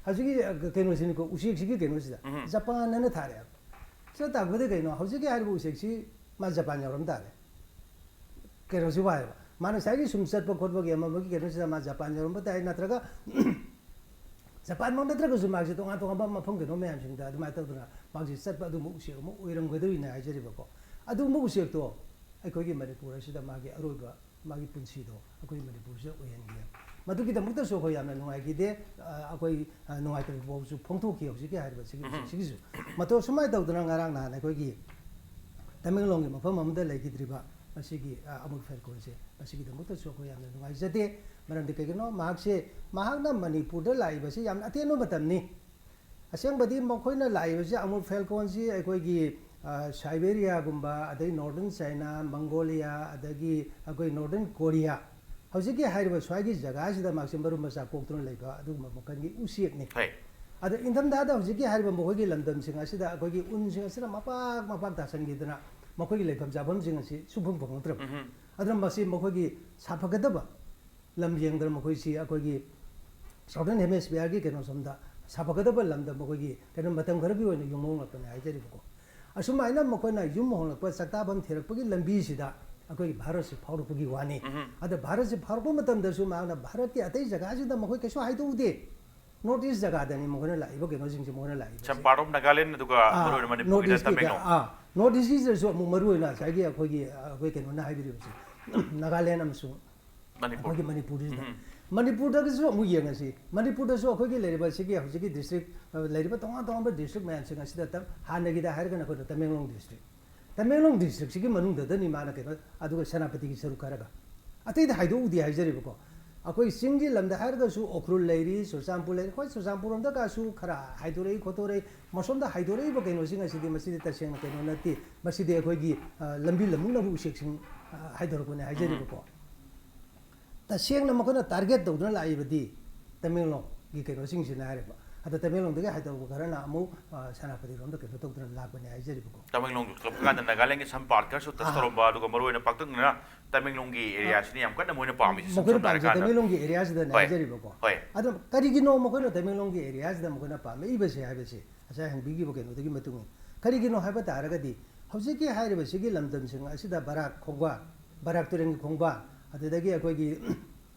ꯍꯧꯖꯤꯛꯀꯤ, ꯑ, ꯀꯩꯅꯣꯁꯤꯅꯤꯀꯣ, ꯎꯆꯦꯛꯁꯤꯒꯤ ꯀꯩꯅꯣꯁꯤꯗ ꯖꯄꯥꯟ ꯍꯥꯏꯅ ꯊꯥꯔꯛꯑꯦ꯫ ꯁꯤꯗ ꯇꯥꯛꯄꯗꯤ ꯀꯩꯅꯣ? ꯍꯧꯖꯤꯛꯀꯤ ꯍꯥꯏꯔꯤꯕ ꯎꯆꯦꯛꯁꯤ ꯃꯥ ꯖꯄꯥꯟ ꯌꯧꯔꯝ ꯇꯥꯔꯦ꯫ ꯀꯩꯅꯣꯁꯤ ꯋꯥꯏꯕ꯫ ꯃꯥꯅ ꯉꯁꯥꯏꯒꯤ ꯁꯨꯝ ꯆꯠꯄ ꯈꯣꯠꯄꯒꯤ ꯑꯃ ꯑꯃꯒꯤ ꯀꯩꯅꯣꯁꯤꯗ ꯃꯥ ꯖꯄꯥꯟ ꯌꯧꯔꯝꯕ ꯇꯥꯏ, ꯅꯠꯇ꯭ꯔꯒ ꯖꯄꯥꯟꯃꯛ ꯅꯠꯇ꯭ꯔꯒꯁꯨ ꯃꯥꯁꯦ ꯇꯣꯉꯥꯟ ꯇꯣꯉꯥꯟꯕ ꯃꯐꯝ ꯀꯩꯅꯣ ꯃꯌꯥꯝꯁꯤꯡꯗ ꯑꯗꯨꯃꯥꯏꯅ ꯇꯧꯗꯅ ꯃꯥꯁꯦ ꯆꯠꯄ ꯑꯗꯨꯒꯨꯝꯕ ꯎꯆꯦꯛ ꯑꯃ ꯑꯣꯏꯔꯝꯒꯗꯧꯔꯤꯅꯦ ꯍꯥꯏꯖꯔꯤꯕꯀꯣ꯫ ꯑꯗꯨꯒꯨꯝꯕ ꯎꯆꯦꯛꯇꯣ ꯑꯩꯈꯣꯏꯒꯤ ꯃꯅꯤꯄꯨꯔ ꯑꯁꯤꯗ ꯃꯥꯒꯤ ꯑꯔꯣꯏꯕ ꯃꯥꯒꯤ ꯄꯨꯟꯁꯤꯗꯣ ꯑꯩꯈꯣꯏ ꯃꯅꯤꯄꯨꯔꯁꯤꯗ ꯑꯣꯏꯍꯟꯒꯦ꯫ ꯃꯗꯨꯒꯤꯗꯃꯛꯇꯁꯨ ꯑꯩꯈꯣꯏ ꯌꯥꯝꯅ ꯅꯨꯡꯉꯥꯏꯈꯤꯗꯦ꯫ ꯑ, ꯑꯩꯈꯣꯏ, ꯑ, ꯅꯨꯡꯉꯥꯏꯇꯕ ꯐꯥꯎꯕꯁꯨ ꯐꯣꯡꯗꯣꯛꯈꯤ ꯍꯧꯖꯤꯛꯀꯤ ꯍꯥꯏꯔꯤꯕ ꯁꯤꯒꯤ ꯎꯝ꯫ ꯁꯤꯒꯤꯁꯨ꯫ ꯃꯇꯧ ꯁꯨꯃꯥꯏꯅ ꯇꯧꯗꯅ ꯉꯔꯥꯡ ꯅꯍꯥꯟ ꯑꯩꯈꯣꯏꯒꯤ ꯇꯃꯦꯡꯂꯣꯡꯒꯤ ꯃꯐꯝ ꯑꯃꯗ ꯂꯩꯈꯤꯗ꯭ꯔꯤꯕ ꯃꯁꯤꯒꯤ, ꯑ, ꯑꯃꯨꯜ ꯐꯦꯜꯀꯣꯟꯁꯦ, ꯃꯁꯤꯒꯤꯗꯃꯛꯇꯁꯨ ꯑꯩꯈꯣꯏ ꯌꯥꯝꯅ ꯅꯨꯡꯉꯥꯏꯖꯗꯦ꯫ ꯃꯔꯝꯗꯤ ꯀꯩꯒꯤꯅꯣ? ꯃꯍꯥꯛꯁꯦ, ꯃꯍꯥꯛꯅ ꯃꯅꯤꯄꯨꯔꯗ ꯂꯥꯛꯏꯕꯁꯤ ꯌꯥꯝꯅ ꯑꯇꯦꯟꯕ ꯃꯇꯝꯅꯤ꯫ ꯑꯁꯦꯡꯕꯗꯤ ꯃꯈꯣꯏꯅ ꯂꯥꯛꯏꯕꯁꯤ ꯑꯃꯨꯜ ꯐꯦꯜꯀꯣꯟꯁꯤ ꯑꯩꯈꯣꯏꯒꯤ, ꯑ, ꯁꯥꯏꯕꯦꯔꯤꯌꯥꯒꯨꯝꯕ, ꯑꯗꯩ ꯅꯣꯔꯗꯔꯟ ꯆꯥꯏꯅꯥ, ꯃꯪꯒꯣꯂꯤꯌꯥ, ꯑꯗꯒꯤ ꯑꯩꯈꯣꯏ ꯅꯣꯔꯗꯔꯟ ꯀꯣꯔꯤꯌꯥ, ꯍꯧꯖꯤꯛꯀꯤ ꯍꯥꯏꯔꯤꯕ ꯁ꯭ꯋꯥꯏꯒꯤ ꯖꯒꯥꯁꯤꯗ ꯃꯥꯛꯁꯤ ꯃꯔꯨꯝ ꯃꯆꯥ ꯀꯣꯛꯇꯨꯅ ꯂꯩꯕ ꯑꯗꯨꯒꯨꯝꯕ ꯃꯈꯜꯒꯤ ꯎꯆꯦꯛꯅꯤ꯫ ꯍꯣꯏ꯫ ꯑꯗꯣ ꯏꯪꯊꯝꯊꯥꯗ ꯍꯧꯖꯤꯛꯀꯤ ꯍꯥꯏꯔꯤꯕ ꯃꯈꯣꯏꯒꯤ ꯂꯝꯗꯝꯁꯤꯡ ꯑꯁꯤꯗ ꯑꯩꯈꯣꯏꯒꯤ ꯎꯟꯁꯤꯡ ꯑꯁꯤꯅ ꯃꯄꯥꯛ ꯃꯄꯥꯛ ꯇꯥꯁꯟꯈꯤꯗꯅ ꯃꯈꯣꯏꯒꯤ ꯂꯩꯐꯝ ꯆꯥꯐꯝꯁꯤꯡ ꯑꯁꯤ ꯁꯨꯡꯐꯪ ꯐꯪꯉꯛꯇ꯭ꯔꯕ꯫ ꯎꯝꯍꯨꯝ꯫ ꯑꯗꯨꯅ ꯃꯁꯤ ꯃꯈꯣꯏꯒꯤ ꯁꯥꯐꯒꯗꯕ ꯂꯝ ꯌꯦꯡꯗꯅ ꯃꯈꯣꯏꯁꯤ ꯑꯩꯈꯣꯏꯒꯤ Southern Hemisphereꯒꯤ ꯀꯩꯅꯣ ꯁꯣꯝꯗ ꯁꯥꯐꯒꯗꯕ ꯂꯝꯗ ꯃꯈꯣꯏꯒꯤ ꯀꯩꯅꯣ ꯃꯇꯝ ꯈꯔꯒꯤ ꯑꯣꯏꯅ ꯌꯨꯝ ꯍꯣꯡꯂꯛꯄꯅꯦ ꯍꯥꯏꯖꯔꯤꯕꯀꯣ꯫ ꯑꯁꯨꯃꯥꯏꯅ ꯃꯈꯣꯏꯅ ꯌꯨꯝ ꯍꯣꯡꯂꯛꯄ, ꯆꯥꯛꯇꯥꯐꯝ ꯊꯤꯔꯛꯄꯒꯤ ꯂꯝꯕꯤꯁꯤꯗ ꯑꯩꯈꯣꯏꯒꯤ ꯚꯥꯔꯠꯁꯤ ꯐꯥꯎꯔꯛꯄꯒꯤ ꯋꯥꯅꯤ꯫ ꯎꯝꯍꯨꯝ꯫ ꯑꯗ ꯚꯥꯔꯠꯁꯤ ꯐꯥꯎꯔꯛꯄ ꯃꯇꯝꯗꯁꯨ ꯃꯍꯥꯛꯅ ꯚꯥꯔꯠꯀꯤ ꯑꯇꯩ ꯖꯒꯥꯁꯤꯗ ꯃꯈꯣꯏ ꯀꯩꯁꯨ ꯍꯥꯏꯗꯣꯛꯎꯗꯦ꯫ North East ꯖꯒꯥꯗꯅꯤ ꯃꯈꯣꯏꯅ ꯂꯥꯛꯏꯕ ꯀꯩꯅꯣꯁꯤꯡꯁꯦ ꯃꯈꯣꯏꯅ ꯂꯥꯛꯏꯕꯁꯦ꯫ Some part of Nagaland ꯑꯗꯨꯒ ꯑꯥ, ꯃꯔꯨꯑꯣꯏꯅ North ꯃꯅꯤꯄꯨꯔꯒꯤꯗ Eastꯀꯤꯗ, ꯇꯃꯦꯡꯂꯣꯡ꯫ ꯑꯥ, North Eastꯀꯤꯗꯁꯨ ꯑꯃꯨꯛ ꯃꯔꯨꯑꯣꯏꯅ ꯉꯁꯥꯏꯒꯤ ꯑꯩꯈꯣꯏꯒꯤ, ꯑꯩꯈꯣꯏ ꯀꯩꯅꯣꯅ ꯍꯥꯏꯕꯤꯔꯤꯕꯁꯦ, ꯅꯥꯒꯥꯂꯦꯟ ꯑꯃꯁꯨꯡ ꯃꯅꯤꯄꯨꯔ꯫ ꯑꯩꯈꯣꯏꯒꯤ ꯃꯅꯤꯄꯨꯔꯁꯤꯗ꯫ ꯎꯝ꯫ ꯃꯅꯤꯄꯨꯔꯗꯒꯤꯁꯨ ꯑꯃꯨꯛ ꯌꯦꯡꯉꯁꯤ꯫ ꯃꯅꯤꯄꯨꯔꯗꯁꯨ ꯑꯩꯈꯣꯏꯒꯤ ꯂꯩꯔꯤꯕ ꯁꯤꯒꯤ ꯍꯧꯖꯤꯛꯀꯤ district, ꯑ, ꯂꯩꯔꯤꯕ ꯇꯣꯉꯥꯟ ꯇꯣꯉꯥꯟꯕ district ꯃꯌꯥꯝꯁꯤꯡ ꯑꯁꯤꯗ ꯇ-, ꯍꯥꯟꯅꯒꯤꯗ ꯍꯥꯏꯔꯒꯅ ꯑꯩꯈꯣꯏꯅ ꯇꯃꯦꯡꯂꯣꯡ district꯫ ꯇꯃꯦꯡꯂꯣꯡ districtꯁꯤꯒꯤ ꯃꯅꯨꯡꯗꯗꯅꯤ ꯃꯥꯅ ꯀꯩꯅꯣ, ꯑꯗꯨꯒ ꯁꯦꯅꯥꯄꯇꯤꯒꯤ ꯁꯔꯨꯛ ꯈꯔꯒ꯫ ꯑꯇꯩꯗ ꯍꯥꯏꯗꯣꯛꯎꯗꯦ ꯍꯥꯏꯖꯔꯤꯕꯀꯣ꯫ ꯑꯩꯈꯣꯏ ꯆꯤꯡꯒꯤ ꯂꯝꯗ ꯍꯥꯏꯔꯒꯁꯨ ꯎꯈ꯭ꯔꯨꯜ ꯂꯩꯔꯤ, ꯆꯨꯔꯆꯥꯟꯄꯨꯔ ꯂꯩꯔꯤ꯫ ꯍꯣꯏ, ꯆꯨꯔꯆꯥꯟꯄꯨꯔ ꯔꯣꯝꯗ ꯀꯥꯁꯨ ꯈꯔ ꯍꯥꯏꯗꯣꯔꯛꯏ ꯈꯣꯠꯇꯣꯔꯛꯏ꯫ ꯃꯁꯣꯝꯗ ꯍꯥꯏꯗꯣꯔꯛꯏꯕ ꯀꯩꯅꯣꯁꯤꯡ ꯑꯁꯤꯗꯤ ꯃꯁꯤꯗꯤ ꯇꯁꯦꯡꯅ ꯀꯩꯅꯣ ꯅꯠꯇꯦ꯫ ꯃꯁꯤꯗꯤ ꯑꯩꯈꯣꯏꯒꯤ, ꯑ, ꯂꯝꯕꯤ ꯂꯝꯃꯨꯛꯅꯕ ꯎꯆꯦꯛꯁꯤꯡ, ꯑ, ꯍꯥꯏꯗꯣꯔꯛꯄꯅꯦ ꯍꯥꯏꯖꯔꯤꯕꯀꯣ꯫ ꯎꯝ꯫ ꯇꯁꯦꯡꯅ ꯃꯈꯣꯏꯅ target ꯇꯧꯗꯨꯅ ꯂꯥꯛꯏꯕꯗꯤ ꯇꯃꯦꯡꯂꯣꯡꯒꯤ ꯀꯩꯅꯣꯁꯤꯡꯁꯤꯅ ꯍꯥꯏꯔꯤꯕ꯫ ꯑꯗ ꯇꯃꯦꯡꯂꯣꯡꯗꯒꯤ ꯍꯥꯏꯗꯣꯔꯛꯄ ꯈꯔꯅ ꯑꯃꯨꯛ, ꯑ, ꯁꯦꯅꯥꯄꯇꯤꯔꯣꯝꯗ ꯀꯩꯅꯣ ꯇꯧꯗꯨꯅ ꯂꯥꯛꯄꯅꯦ ꯍꯥꯏꯖꯔꯤꯕꯀꯣ꯫ ꯇꯃꯦꯡꯂꯣꯡ ꯆꯠꯄ ꯀꯥꯟꯗ ꯅꯥꯒꯥꯂꯦꯟꯒꯤ some part ꯈꯔꯁꯨ touch ꯑꯥ꯫ ꯇꯧꯔꯝꯕ, ꯑꯗꯨꯒ ꯃꯔꯨꯑꯣꯏꯅ ꯄꯥꯛꯇꯛꯅꯅ ꯇꯃꯦꯡꯂꯣꯡꯒꯤ areaꯁꯤꯅ ꯌꯥꯝ ꯀꯟꯅ ꯃꯣꯏꯅ ꯄꯥꯝꯃꯤꯁꯦ, ꯁꯝ ꯃꯈꯣꯏꯅ ꯁꯝꯅ ꯄꯥꯝꯃꯤꯁꯦ ꯍꯥꯏꯔꯀꯥꯟꯗ꯫ ꯇꯃꯦꯡꯂꯣꯡꯒꯤ areaꯁꯤꯗꯅꯦ ꯍꯣꯏ꯫ ꯍꯥꯏꯖꯔꯤꯕꯀꯣ꯫ ꯍꯣꯏ꯫ ꯑꯗꯣ ꯀꯔꯤꯒꯤꯅꯣ ꯃꯈꯣꯏꯅ ꯇꯃꯦꯡꯂꯣꯡꯒꯤ areaꯁꯤꯗ ꯃꯈꯣꯏꯅ ꯄꯥꯝꯃꯛꯏꯕꯁꯦ ꯍꯥꯏꯕꯁꯦ ꯉꯁꯥꯏ ꯍꯪꯕꯤꯈꯤꯕ ꯀꯩꯅꯣꯗꯨꯒꯤ ꯃꯇꯨꯡ ꯏꯟꯅ꯫ ꯀꯔꯤꯒꯤꯅꯣ ꯍꯥꯏꯕ ꯇꯥꯔꯒꯗꯤ ꯍꯧꯖꯤꯛꯀꯤ ꯍꯥꯏꯔꯤꯕ ꯁꯤꯒꯤ ꯂꯝꯗꯝꯁꯤꯡ ꯑꯁꯤꯗ ꯕꯔꯥꯛ ꯈꯣꯡꯕꯥꯜ, ꯕꯔꯥꯛ ꯇꯨꯔꯦꯜꯒꯤ ꯈꯣꯡꯕꯥꯜ, ꯑꯗꯨꯗꯒꯤ ꯑꯩꯈꯣꯏꯒꯤ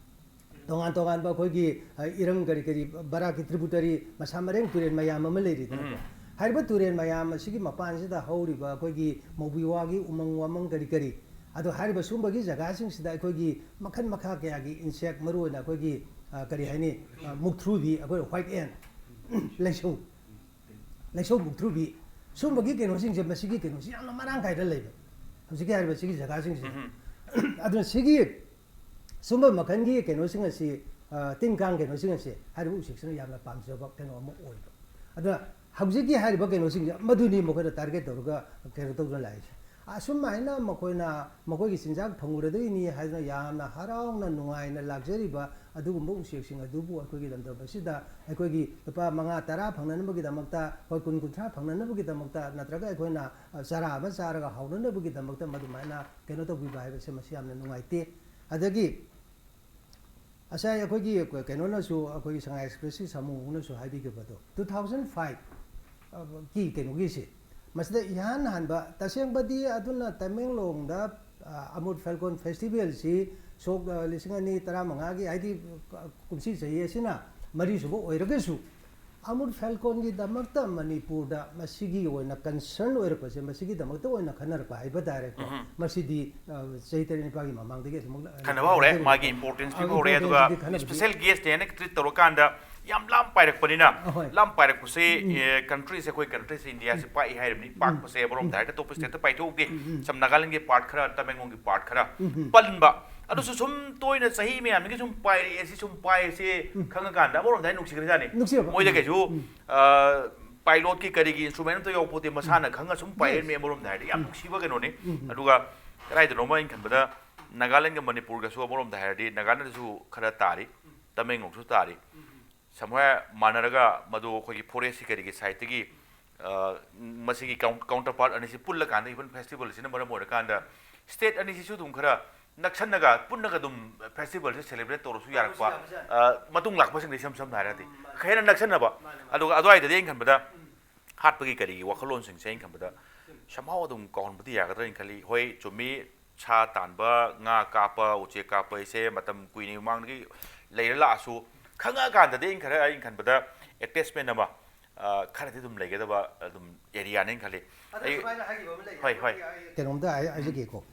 ꯇꯣꯉꯥꯟ ꯇꯣꯉꯥꯟꯕ ꯑꯩꯈꯣꯏꯒꯤ, ꯑ, ꯏꯔꯝ ꯀꯔꯤ ꯀꯔꯤ, ꯕꯔꯥꯛꯀꯤ tributary ꯃꯁꯥ ꯃꯔꯦꯡ ꯇꯨꯔꯦꯜ ꯃꯌꯥꯝ ꯑꯃ ꯂꯩꯔꯤꯗꯅꯀꯣ꯫ ꯎꯝ꯫ ꯍꯥꯏꯔꯤꯕ ꯇꯨꯔꯦꯜ ꯃꯌꯥꯝ ꯑꯁꯤꯒꯤ ꯃꯄꯥꯟꯁꯤꯗ ꯍꯧꯔꯤꯕ ꯑꯩꯈꯣꯏꯒꯤ ꯃꯧꯕꯤ ꯋꯥꯒꯤ ꯎꯃꯪ ꯋꯥꯃꯪ ꯀꯔꯤ ꯀꯔꯤ, ꯑꯗꯣ ꯍꯥꯏꯔꯤꯕ ꯁꯨꯝꯕꯒꯤ ꯖꯒꯥꯁꯤꯡꯁꯤꯗ ꯑꯩꯈꯣꯏꯒꯤ ꯃꯈꯜ ꯃꯈꯥ ꯀꯌꯥꯒꯤ ꯏꯟꯁꯦꯛ, ꯃꯔꯨꯑꯣꯏꯅ ꯑꯩꯈꯣꯏꯒꯤ, ꯑ, ꯀꯔꯤ ꯍꯥꯏꯅꯤ, ꯑ, ꯃꯨꯛꯊ꯭ꯔꯨꯕꯤ, ꯑꯩꯈꯣꯏ ꯋꯥꯏꯠ ꯑꯦꯟ, ꯂꯩꯁꯧ, ꯂꯩꯁꯧ ꯃꯨꯛꯊ꯭ꯔꯨꯕꯤ, ꯁꯨꯝꯕꯒꯤ ꯀꯩꯅꯣꯁꯤꯡꯁꯦ, ꯃꯁꯤꯒꯤ ꯀꯩꯅꯣꯁꯤ ꯌꯥꯝꯅ ꯃꯔꯥꯡ ꯀꯥꯏꯅ ꯂꯩꯕ ꯍꯧꯖꯤꯛꯀꯤ ꯍꯥꯏꯔꯤꯕ ꯁꯤꯒꯤ ꯖꯒꯥꯁꯤꯡꯁꯤꯗ꯫ ꯑꯗꯨꯅ ꯁꯤꯒꯤ ꯁꯨꯝꯕ ꯃꯈꯜꯒꯤ ꯀꯩꯅꯣꯁꯤꯡ ꯑꯁꯤ, ꯑ, ꯇꯤꯟ ꯀꯥꯡ ꯀꯩꯅꯣꯁꯤꯡ ꯑꯁꯤ ꯍꯥꯏꯔꯤꯕ ꯎꯆꯦꯛꯁꯤꯅ ꯌꯥꯝꯅ ꯄꯥꯝꯖꯕ ꯀꯩꯅꯣ ꯑꯃ ꯑꯣꯏꯕ꯫ ꯑꯗꯨꯅ ꯍꯧꯖꯤꯛꯀꯤ ꯍꯥꯏꯔꯤꯕ ꯀꯩꯅꯣꯁꯤꯡꯁꯦ ꯃꯗꯨꯅꯤ ꯃꯈꯣꯏꯅ ꯇꯥꯔꯒꯦꯠ ꯇꯧꯔꯒ ꯀꯩꯅꯣ ꯇꯧꯗꯨꯅ ꯂꯥꯛꯏꯁꯦ꯫ ꯑꯁꯨꯃꯥꯏꯅ ꯃꯈꯣꯏꯅ ꯃꯈꯣꯏꯒꯤ ꯆꯤꯟꯖꯥꯛ ꯐꯪꯉꯨꯔꯗꯣꯏꯅꯤ ꯍꯥꯏꯗꯨꯅ ꯌꯥꯝꯅ ꯍꯔꯥꯎꯅ ꯅꯨꯡꯉꯥꯏꯅ ꯂꯥꯛꯆꯔꯤꯕ ꯑꯗꯨꯒꯨꯝꯕ ꯎꯆꯦꯛꯁꯤꯡ ꯑꯗꯨꯕꯨ ꯑꯩꯈꯣꯏꯒꯤ ꯂꯝꯗꯝ ꯑꯁꯤꯗ ꯑꯩꯈꯣꯏꯒꯤ ꯂꯨꯄꯥ ꯃꯉꯥ ꯇꯔꯥ ꯐꯪꯅꯅꯕꯒꯤꯗꯃꯛꯇ, ꯑꯩꯈꯣꯏ ꯀꯨꯟ ꯀꯨꯟꯊ꯭ꯔꯥ ꯐꯪꯅꯅꯕꯒꯤꯗꯃꯛꯇ, ꯅꯠꯇ꯭ꯔꯒ ꯑꯩꯈꯣꯏꯅ, ꯑ, ꯆꯔꯥ ꯑꯃ ꯆꯥꯔꯒ ꯍꯥꯎꯅꯅꯕꯒꯤꯗꯃꯛꯇ ꯃꯗꯨꯃꯥꯏꯅ ꯀꯩꯅꯣ ꯇꯧꯕꯤꯕ ꯍꯥꯏꯕꯁꯦ ꯃꯁꯤ ꯌꯥꯝꯅ ꯅꯨꯡꯉꯥꯏꯇꯦ꯫ ꯑꯗꯒꯤ ꯉꯁꯥꯏ ꯑꯩꯈꯣꯏꯒꯤ ꯀꯩꯅꯣꯅꯁꯨ, ꯑꯩꯈꯣꯏꯒꯤ ꯁꯉꯥꯏ ꯑꯦꯛꯁꯄ꯭ꯔꯦꯁꯀꯤ ꯁꯥꯃꯨꯅꯁꯨ ꯍꯥꯏꯕꯤꯈꯤꯕꯗꯣ, ꯇꯨ ꯊꯥꯎꯖꯟ ꯐꯥꯏꯚ ꯀꯤ ꯀꯩꯅꯣꯒꯤꯁꯦ, ꯃꯁꯤꯗ ꯏꯍꯥꯟ ꯍꯥꯟꯕ, ꯇꯁꯦꯡꯕꯗꯤ ꯑꯗꯨꯅ ꯇꯃꯦꯡꯂꯣꯡꯗ, ꯑ, ꯑꯃꯨꯔ ꯐꯦꯜꯀꯣꯟ ꯐꯦꯁꯇꯤꯚꯦꯜꯁꯤ ꯁꯣꯛ, ꯑ, ꯂꯤꯁꯤꯡ ꯑꯅꯤ ꯇꯔꯥꯃꯉꯥꯒꯤ, ꯍꯥꯏꯗꯤ, ꯑ, ꯀꯨꯝꯁꯤ ꯆꯍꯤ ꯑꯁꯤꯅ ꯃꯔꯤꯁꯨꯕ ꯑꯣꯏꯔꯒꯁꯨ, ꯑꯃꯨꯔ ꯐꯦꯜꯀꯣꯟꯒꯤꯗꯃꯛꯇ ꯃꯅꯤꯄꯨꯔꯗ ꯃꯁꯤꯒꯤ ꯑꯣꯏꯅ ꯀꯟꯁꯔꯟ ꯑꯣꯏꯔꯛꯄꯁꯦ, ꯃꯁꯤꯒꯤꯗꯃꯛꯇ ꯑꯣꯏꯅ ꯈꯟꯅꯔꯛꯄ ꯍꯥꯏꯕ ꯇꯥꯔꯦꯀꯣ꯫ ꯎꯝ꯫ ꯃꯁꯤꯗꯤ, ꯑ, ꯆꯍꯤ ꯇꯔꯦꯠ ꯅꯤꯄꯥꯜꯒꯤ ꯃꯃꯥꯡꯗꯒꯤ ꯑꯗꯨꯃꯛ ꯈꯟꯅꯕ ꯍꯧꯔꯦ, ꯂꯩꯖꯔꯤꯕ꯫ ꯃꯥꯒꯤ importance ꯑ, ꯄꯤꯕ ꯍꯧꯔꯦ, ꯑꯗꯨꯒ importanceꯁꯤꯗꯤ ꯈꯟꯅꯕꯗꯤ special guest ꯍꯥꯏꯅ treat ꯇꯧꯔꯀꯥꯟꯗ ꯌꯥꯝ ꯂꯥꯝ ꯄꯥꯏꯔꯛꯄꯅꯤꯅ, ꯑꯍꯣꯏ꯫ ꯂꯥꯝ ꯄꯥꯏꯔꯛꯄꯁꯦ, ꯎꯝ꯫ ꯑꯦ, countryꯁꯦ ꯑꯩꯈꯣꯏ countryꯁꯦ Indiaꯁꯦ ꯎꯝ꯫ ꯄꯥꯛꯏ ꯍꯥꯏꯔꯤꯕꯅꯤ, ꯎꯝ꯫ ꯄꯥꯛꯄꯁꯦ ꯑꯃꯔꯣꯝꯗ ꯎꯝ꯫ ꯍꯥꯏꯔꯒ ꯑꯇꯣꯞꯄ stateꯇ ꯄꯥꯏꯊꯣꯛꯇꯦ꯫ ꯎꯝ, ꯎꯝ꯫ ꯁꯝ ꯅꯥꯒꯥꯂꯦꯟꯒꯤ part ꯈꯔ, ꯇꯃꯦꯡꯂꯣꯡꯒꯤ part ꯈꯔ ꯎꯝ, ꯎꯝ꯫ ꯄꯟꯕ꯫ ꯑꯗꯨꯁꯨ ꯁꯨꯝ ꯇꯣꯏꯅ ꯆꯍꯤ ꯃꯌꯥꯝꯗꯒꯤ ꯁꯨꯝ ꯄꯥꯏꯔꯛꯑꯦ, ꯁꯤ ꯁꯨꯝ ꯄꯥꯏꯔꯁꯦ ꯎꯝ꯫ ꯈꯪꯉꯀꯥꯟꯗ ꯑꯃꯔꯣꯝꯗ ꯍꯥꯏ ꯅꯨꯡꯁꯤꯈ꯭ꯔꯖꯥꯠꯅꯤ꯫ ꯅꯨꯡꯁꯤꯕ꯫ ꯃꯣꯏꯗ ꯎꯝ, ꯀꯩꯁꯨ, ꯎꯝ꯫ ꯑ, pilotꯀꯤ ꯀꯔꯤꯒꯤ instrument ꯑꯝꯇ ꯌꯥꯎꯄꯣꯠꯇꯦ, ꯃꯁꯥꯅ ꯎꯝ꯫ ꯈꯪꯉ ꯁꯨꯝ ꯄꯥꯏꯔꯛꯏ Yes꯫ ꯑꯃꯔꯣꯝꯗ ꯍꯥꯏꯔꯗꯤ ꯌꯥꯝ ꯎꯝ꯫ ꯅꯨꯡꯁꯤꯕ ꯀꯩꯅꯣꯅꯤ꯫ ꯎꯝ, ꯎꯝ꯫ ꯑꯗꯨꯒ ꯀꯗꯥꯏꯗꯅꯣꯃ ꯑꯩꯅ ꯈꯟꯕꯗ ꯅꯥꯒꯥꯂꯦꯟꯒ ꯃꯅꯤꯄꯨꯔꯒꯁꯨ ꯑꯃꯔꯣꯝꯗ ꯍꯥꯏꯔꯗꯤ ꯅꯥꯒꯥꯂꯦꯟꯗꯁꯨ ꯈꯔ ꯇꯥꯔꯤ, ꯇꯃꯦꯡꯂꯣꯡꯁꯨ ꯇꯥꯔꯤ꯫ Somewhere ꯃꯥꯟꯅꯔꯒ ꯃꯗꯨ ꯑꯩꯈꯣꯏꯒꯤ forestꯀꯤ ꯀꯔꯤꯒꯤ sideꯇꯒꯤ, ꯑ, ꯃꯁꯤꯒꯤ count-, counterpart ꯑꯅꯤꯁꯤ ꯄꯨꯜꯂꯀꯥꯟꯗ, even festivalꯁꯤꯅ ꯃꯔꯝ ꯑꯣꯏꯔꯀꯥꯟꯗ state ꯑꯅꯤꯁꯤꯁꯨ ꯑꯗꯨꯝ ꯈꯔ ꯅꯛꯁꯟꯅꯒ ꯄꯨꯟꯅꯒ ꯑꯗꯨꯝ festivalꯁꯦ celebrate ꯇꯧꯔꯁꯨ ꯌꯥꯔꯛꯄ, ꯇꯧꯔꯁꯨ ꯌꯥꯕꯖꯥꯠꯅꯤ꯫ ꯑ, ꯃꯇꯨꯡ ꯂꯥꯛꯄꯁꯤꯡꯗ ꯏꯁꯝ ꯁꯝꯅ ꯍꯥꯏꯔꯗꯤ ꯎꯝ, ꯃꯥꯅꯦ꯫ ꯍꯦꯟꯅ ꯅꯛꯁꯟꯅꯕ꯫ ꯃꯥꯅꯦ, ꯃꯥꯅꯦ꯫ ꯑꯗꯨꯒ ꯑꯗꯨꯋꯥꯏꯗꯗꯤ ꯑꯩꯅ ꯈꯟꯕꯗ ꯎꯝ꯫ ꯍꯥꯠꯄꯒꯤ ꯀꯔꯤꯒꯤ ꯋꯥꯈꯜꯂꯣꯟꯁꯤꯡꯁꯦ ꯑꯩꯅ ꯈꯟꯕꯗ ꯎꯝ꯫ Somehow ꯑꯗꯨꯝ ꯀꯥꯎꯍꯟꯕꯗꯤ ꯌꯥꯒꯗ꯭ꯔꯥ ꯍꯥꯏꯅ ꯈꯜꯂꯤ꯫ ꯍꯣꯏ, ꯆꯨꯝꯃꯤ, ꯁꯥ ꯇꯥꯟꯕ, ꯉꯥ ꯀꯥꯞꯄ, ꯎꯆꯦꯛ ꯀꯥꯞꯄ ꯍꯥꯏꯁꯦ ꯃꯇꯝ ꯀꯨꯏꯅ ꯃꯃꯥꯡꯗꯒꯤ ꯂꯩꯔ ꯂꯥꯛꯑꯁꯨ, ꯈꯪꯉꯛꯑꯀꯥꯟꯗꯗꯤ ꯑꯩꯅ ꯈꯔ, ꯑꯩꯅ ꯈꯟꯕꯗ attachment ꯑꯃ, ꯑ, ꯈꯔꯗꯤ ꯑꯗꯨꯝ ꯂꯩꯒꯗꯕ ꯑꯗꯨꯝ areaꯅꯦꯅ ꯈꯜꯂꯤ꯫ ꯑꯗ ꯑꯩ ꯁꯨꯃꯥꯏꯅ ꯍꯥꯏꯈꯤꯕ ꯑꯃ ꯂꯩ꯫ ꯍꯣꯏ, ꯍꯣꯏ꯫ ꯑꯩꯈꯣꯏꯒꯤ, ꯑꯩ ꯀꯩꯅꯣꯝꯇ ꯍꯥꯏ-, ꯍꯥꯏꯖꯒꯦꯀꯣ꯫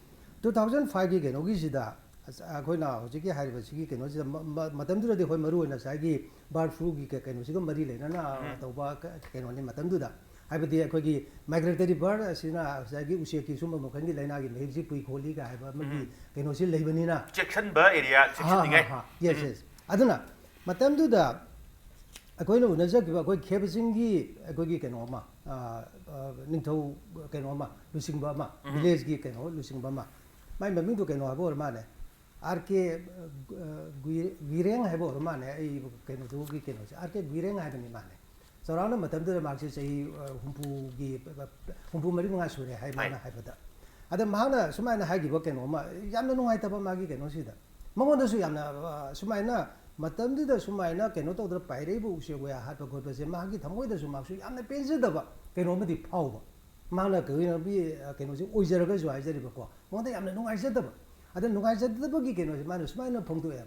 ꯇꯨ ꯊꯥꯎꯖꯟ ꯐꯥꯏꯚꯀꯤ ꯀꯩꯅꯣꯒꯤꯁꯤꯗ ꯑꯁ, ꯑꯩꯈꯣꯏꯅ ꯍꯧꯖꯤꯛꯀꯤ ꯍꯥꯏꯔꯤꯕꯁꯤꯒꯤ ꯀꯩꯅꯣꯁꯤꯗ ꯃ- ꯃ- ꯃꯇꯝꯗꯨꯗꯗꯤ ꯑꯩꯈꯣꯏ ꯃꯔꯨ ꯑꯣꯏꯅ ꯉꯁꯥꯏꯒꯤ ꯕꯥꯔꯠ ꯐ꯭ꯂꯨꯒꯤ ꯀ- ꯀꯩꯅꯣꯁꯤꯒ ꯃꯔꯤ ꯂꯩꯅꯅ ꯎꯝ꯫ ꯇꯧꯕ ꯀ- ꯀꯩꯅꯣꯅꯤ ꯃꯇꯝꯗꯨꯗ꯫ ꯍꯥꯏꯕꯗꯤ ꯑꯩꯈꯣꯏꯒꯤ ꯃꯥꯏꯒ꯭ꯔꯦꯇꯔꯤ ꯕꯥꯔꯠ ꯑꯁꯤꯅ ꯉꯁꯥꯏꯒꯤ ꯎꯆꯦꯛꯀꯤ ꯁꯨꯝꯕ ꯃꯈꯜꯒꯤ ꯂꯥꯏꯅꯥꯒꯤ ꯃꯍꯤꯛꯁꯤ ꯄꯨꯏ ꯈꯣꯠꯂꯤꯒ ꯍꯥꯏꯕ ꯑꯃꯒꯤ ꯎꯝ꯫ ꯀꯩꯅꯣꯁꯤ ꯂꯩꯕꯅꯤꯅ꯫ ꯆꯦꯛꯁꯤꯟꯕ ꯑꯦꯔꯤꯌꯥ ꯆꯦꯛꯁꯤꯟꯅꯤꯡꯉꯥꯏ꯫ ꯌꯦꯁ ꯎꯝ꯫ ꯌꯦꯁ꯫ ꯑꯗꯨꯅ ꯃꯇꯝꯗꯨꯗ ꯑꯩꯈꯣꯏꯅ ꯎꯅꯖꯈꯤꯕ ꯑꯩꯈꯣꯏ ꯈꯦꯕꯁꯤꯡꯒꯤ ꯑꯩꯈꯣꯏꯒꯤ ꯀꯩꯅꯣ ꯑꯃ, ꯑ, ꯑ, ꯅꯤꯡꯊꯧ ꯀꯩꯅꯣ ꯑꯃ, ꯂꯨꯆꯤꯡꯕ ꯑꯃ, ꯎꯝ꯫ ꯚꯤꯂꯦꯖꯀꯤ ꯀꯩꯅꯣ ꯂꯨꯆꯤꯡꯕ ꯑꯃ, ꯃꯥꯏ ꯃꯃꯤꯡꯗꯣ ꯀꯩꯅꯣ ꯍꯥꯏꯕ ꯑꯣꯏꯔ ꯃꯥꯜꯂꯦ, ꯑꯥꯔ ꯀꯦ, ꯑ, ꯒꯨꯏ-, ꯒꯨꯏꯔꯦꯡ ꯍꯥꯏꯕ ꯑꯣꯏꯔ ꯃꯥꯜꯂꯦ꯫ ꯑꯩ ꯀꯩꯅꯣꯗꯨꯒꯤ ꯀꯩꯅꯣꯁꯦ ꯑꯥꯔ ꯀꯦ ꯒꯨꯏꯔꯦꯡ ꯍꯥꯏꯕꯅꯤ ꯃꯥꯜꯂꯦ꯫ ꯆꯥꯎꯔꯥꯛꯅ ꯃꯇꯝꯗꯨꯗ ꯃꯍꯥꯛꯁꯦ ꯆꯍꯤ, ꯑ, ꯍꯨꯝꯐꯨꯒꯤ, ꯍꯨꯝꯐꯨ ꯃꯔꯤ ꯃꯉꯥ ꯁꯨꯔꯦ ꯍꯥꯏ ꯃꯥꯅ ꯍꯣꯏ꯫ ꯍꯥꯏꯕꯗ꯫ ꯑꯗ ꯃꯍꯥꯛꯅ ꯁꯨꯃꯥꯏꯅ ꯍꯥꯏꯈꯤꯕ ꯀꯩꯅꯣ ꯑꯃ, ꯌꯥꯝꯅ ꯅꯨꯡꯉꯥꯏꯇꯕ ꯃꯥꯒꯤ ꯀꯩꯅꯣꯁꯤꯗ꯫ ꯃꯉꯣꯟꯗꯁꯨ ꯌꯥꯝꯅ, ꯑ, ꯁꯨꯃꯥꯏꯅ ꯃꯇꯝꯗꯨꯗ ꯁꯨꯃꯥꯏꯅ ꯀꯩꯅꯣ ꯇꯧꯗꯅ ꯄꯥꯏꯔꯛꯏꯕ ꯎꯆꯦꯛ ꯋꯥꯌꯥ ꯍꯥꯠꯄ ꯈꯣꯠꯄꯁꯦ ꯃꯍꯥꯛꯀꯤ ꯊꯃꯣꯏꯗꯁꯨ ꯃꯍꯥꯛꯁꯨ ꯌꯥꯝꯅ ꯄꯦꯟꯖꯗꯕ ꯀꯩꯅꯣ ꯑꯃꯗꯤ ꯐꯥꯎꯕ꯫ ꯃꯍꯥꯛꯅ ꯀꯩꯅꯣꯒꯤ, ꯑ, ꯀꯩꯅꯣꯁꯦ ꯑꯣꯏꯖꯔꯒꯁꯨ ꯍꯥꯏꯖꯔꯤꯕꯀꯣ, ꯃꯉꯣꯟꯗ ꯌꯥꯝꯅ ꯅꯨꯡꯉꯥꯏꯖꯗꯕ꯫ ꯑꯗ ꯅꯨꯡꯉꯥꯏꯖꯗꯕꯒꯤ ꯀꯩꯅꯣꯁꯦ ꯃꯥꯅ ꯁꯨꯃꯥꯏꯅ ꯐꯣꯡꯗꯣꯛꯑꯦ꯫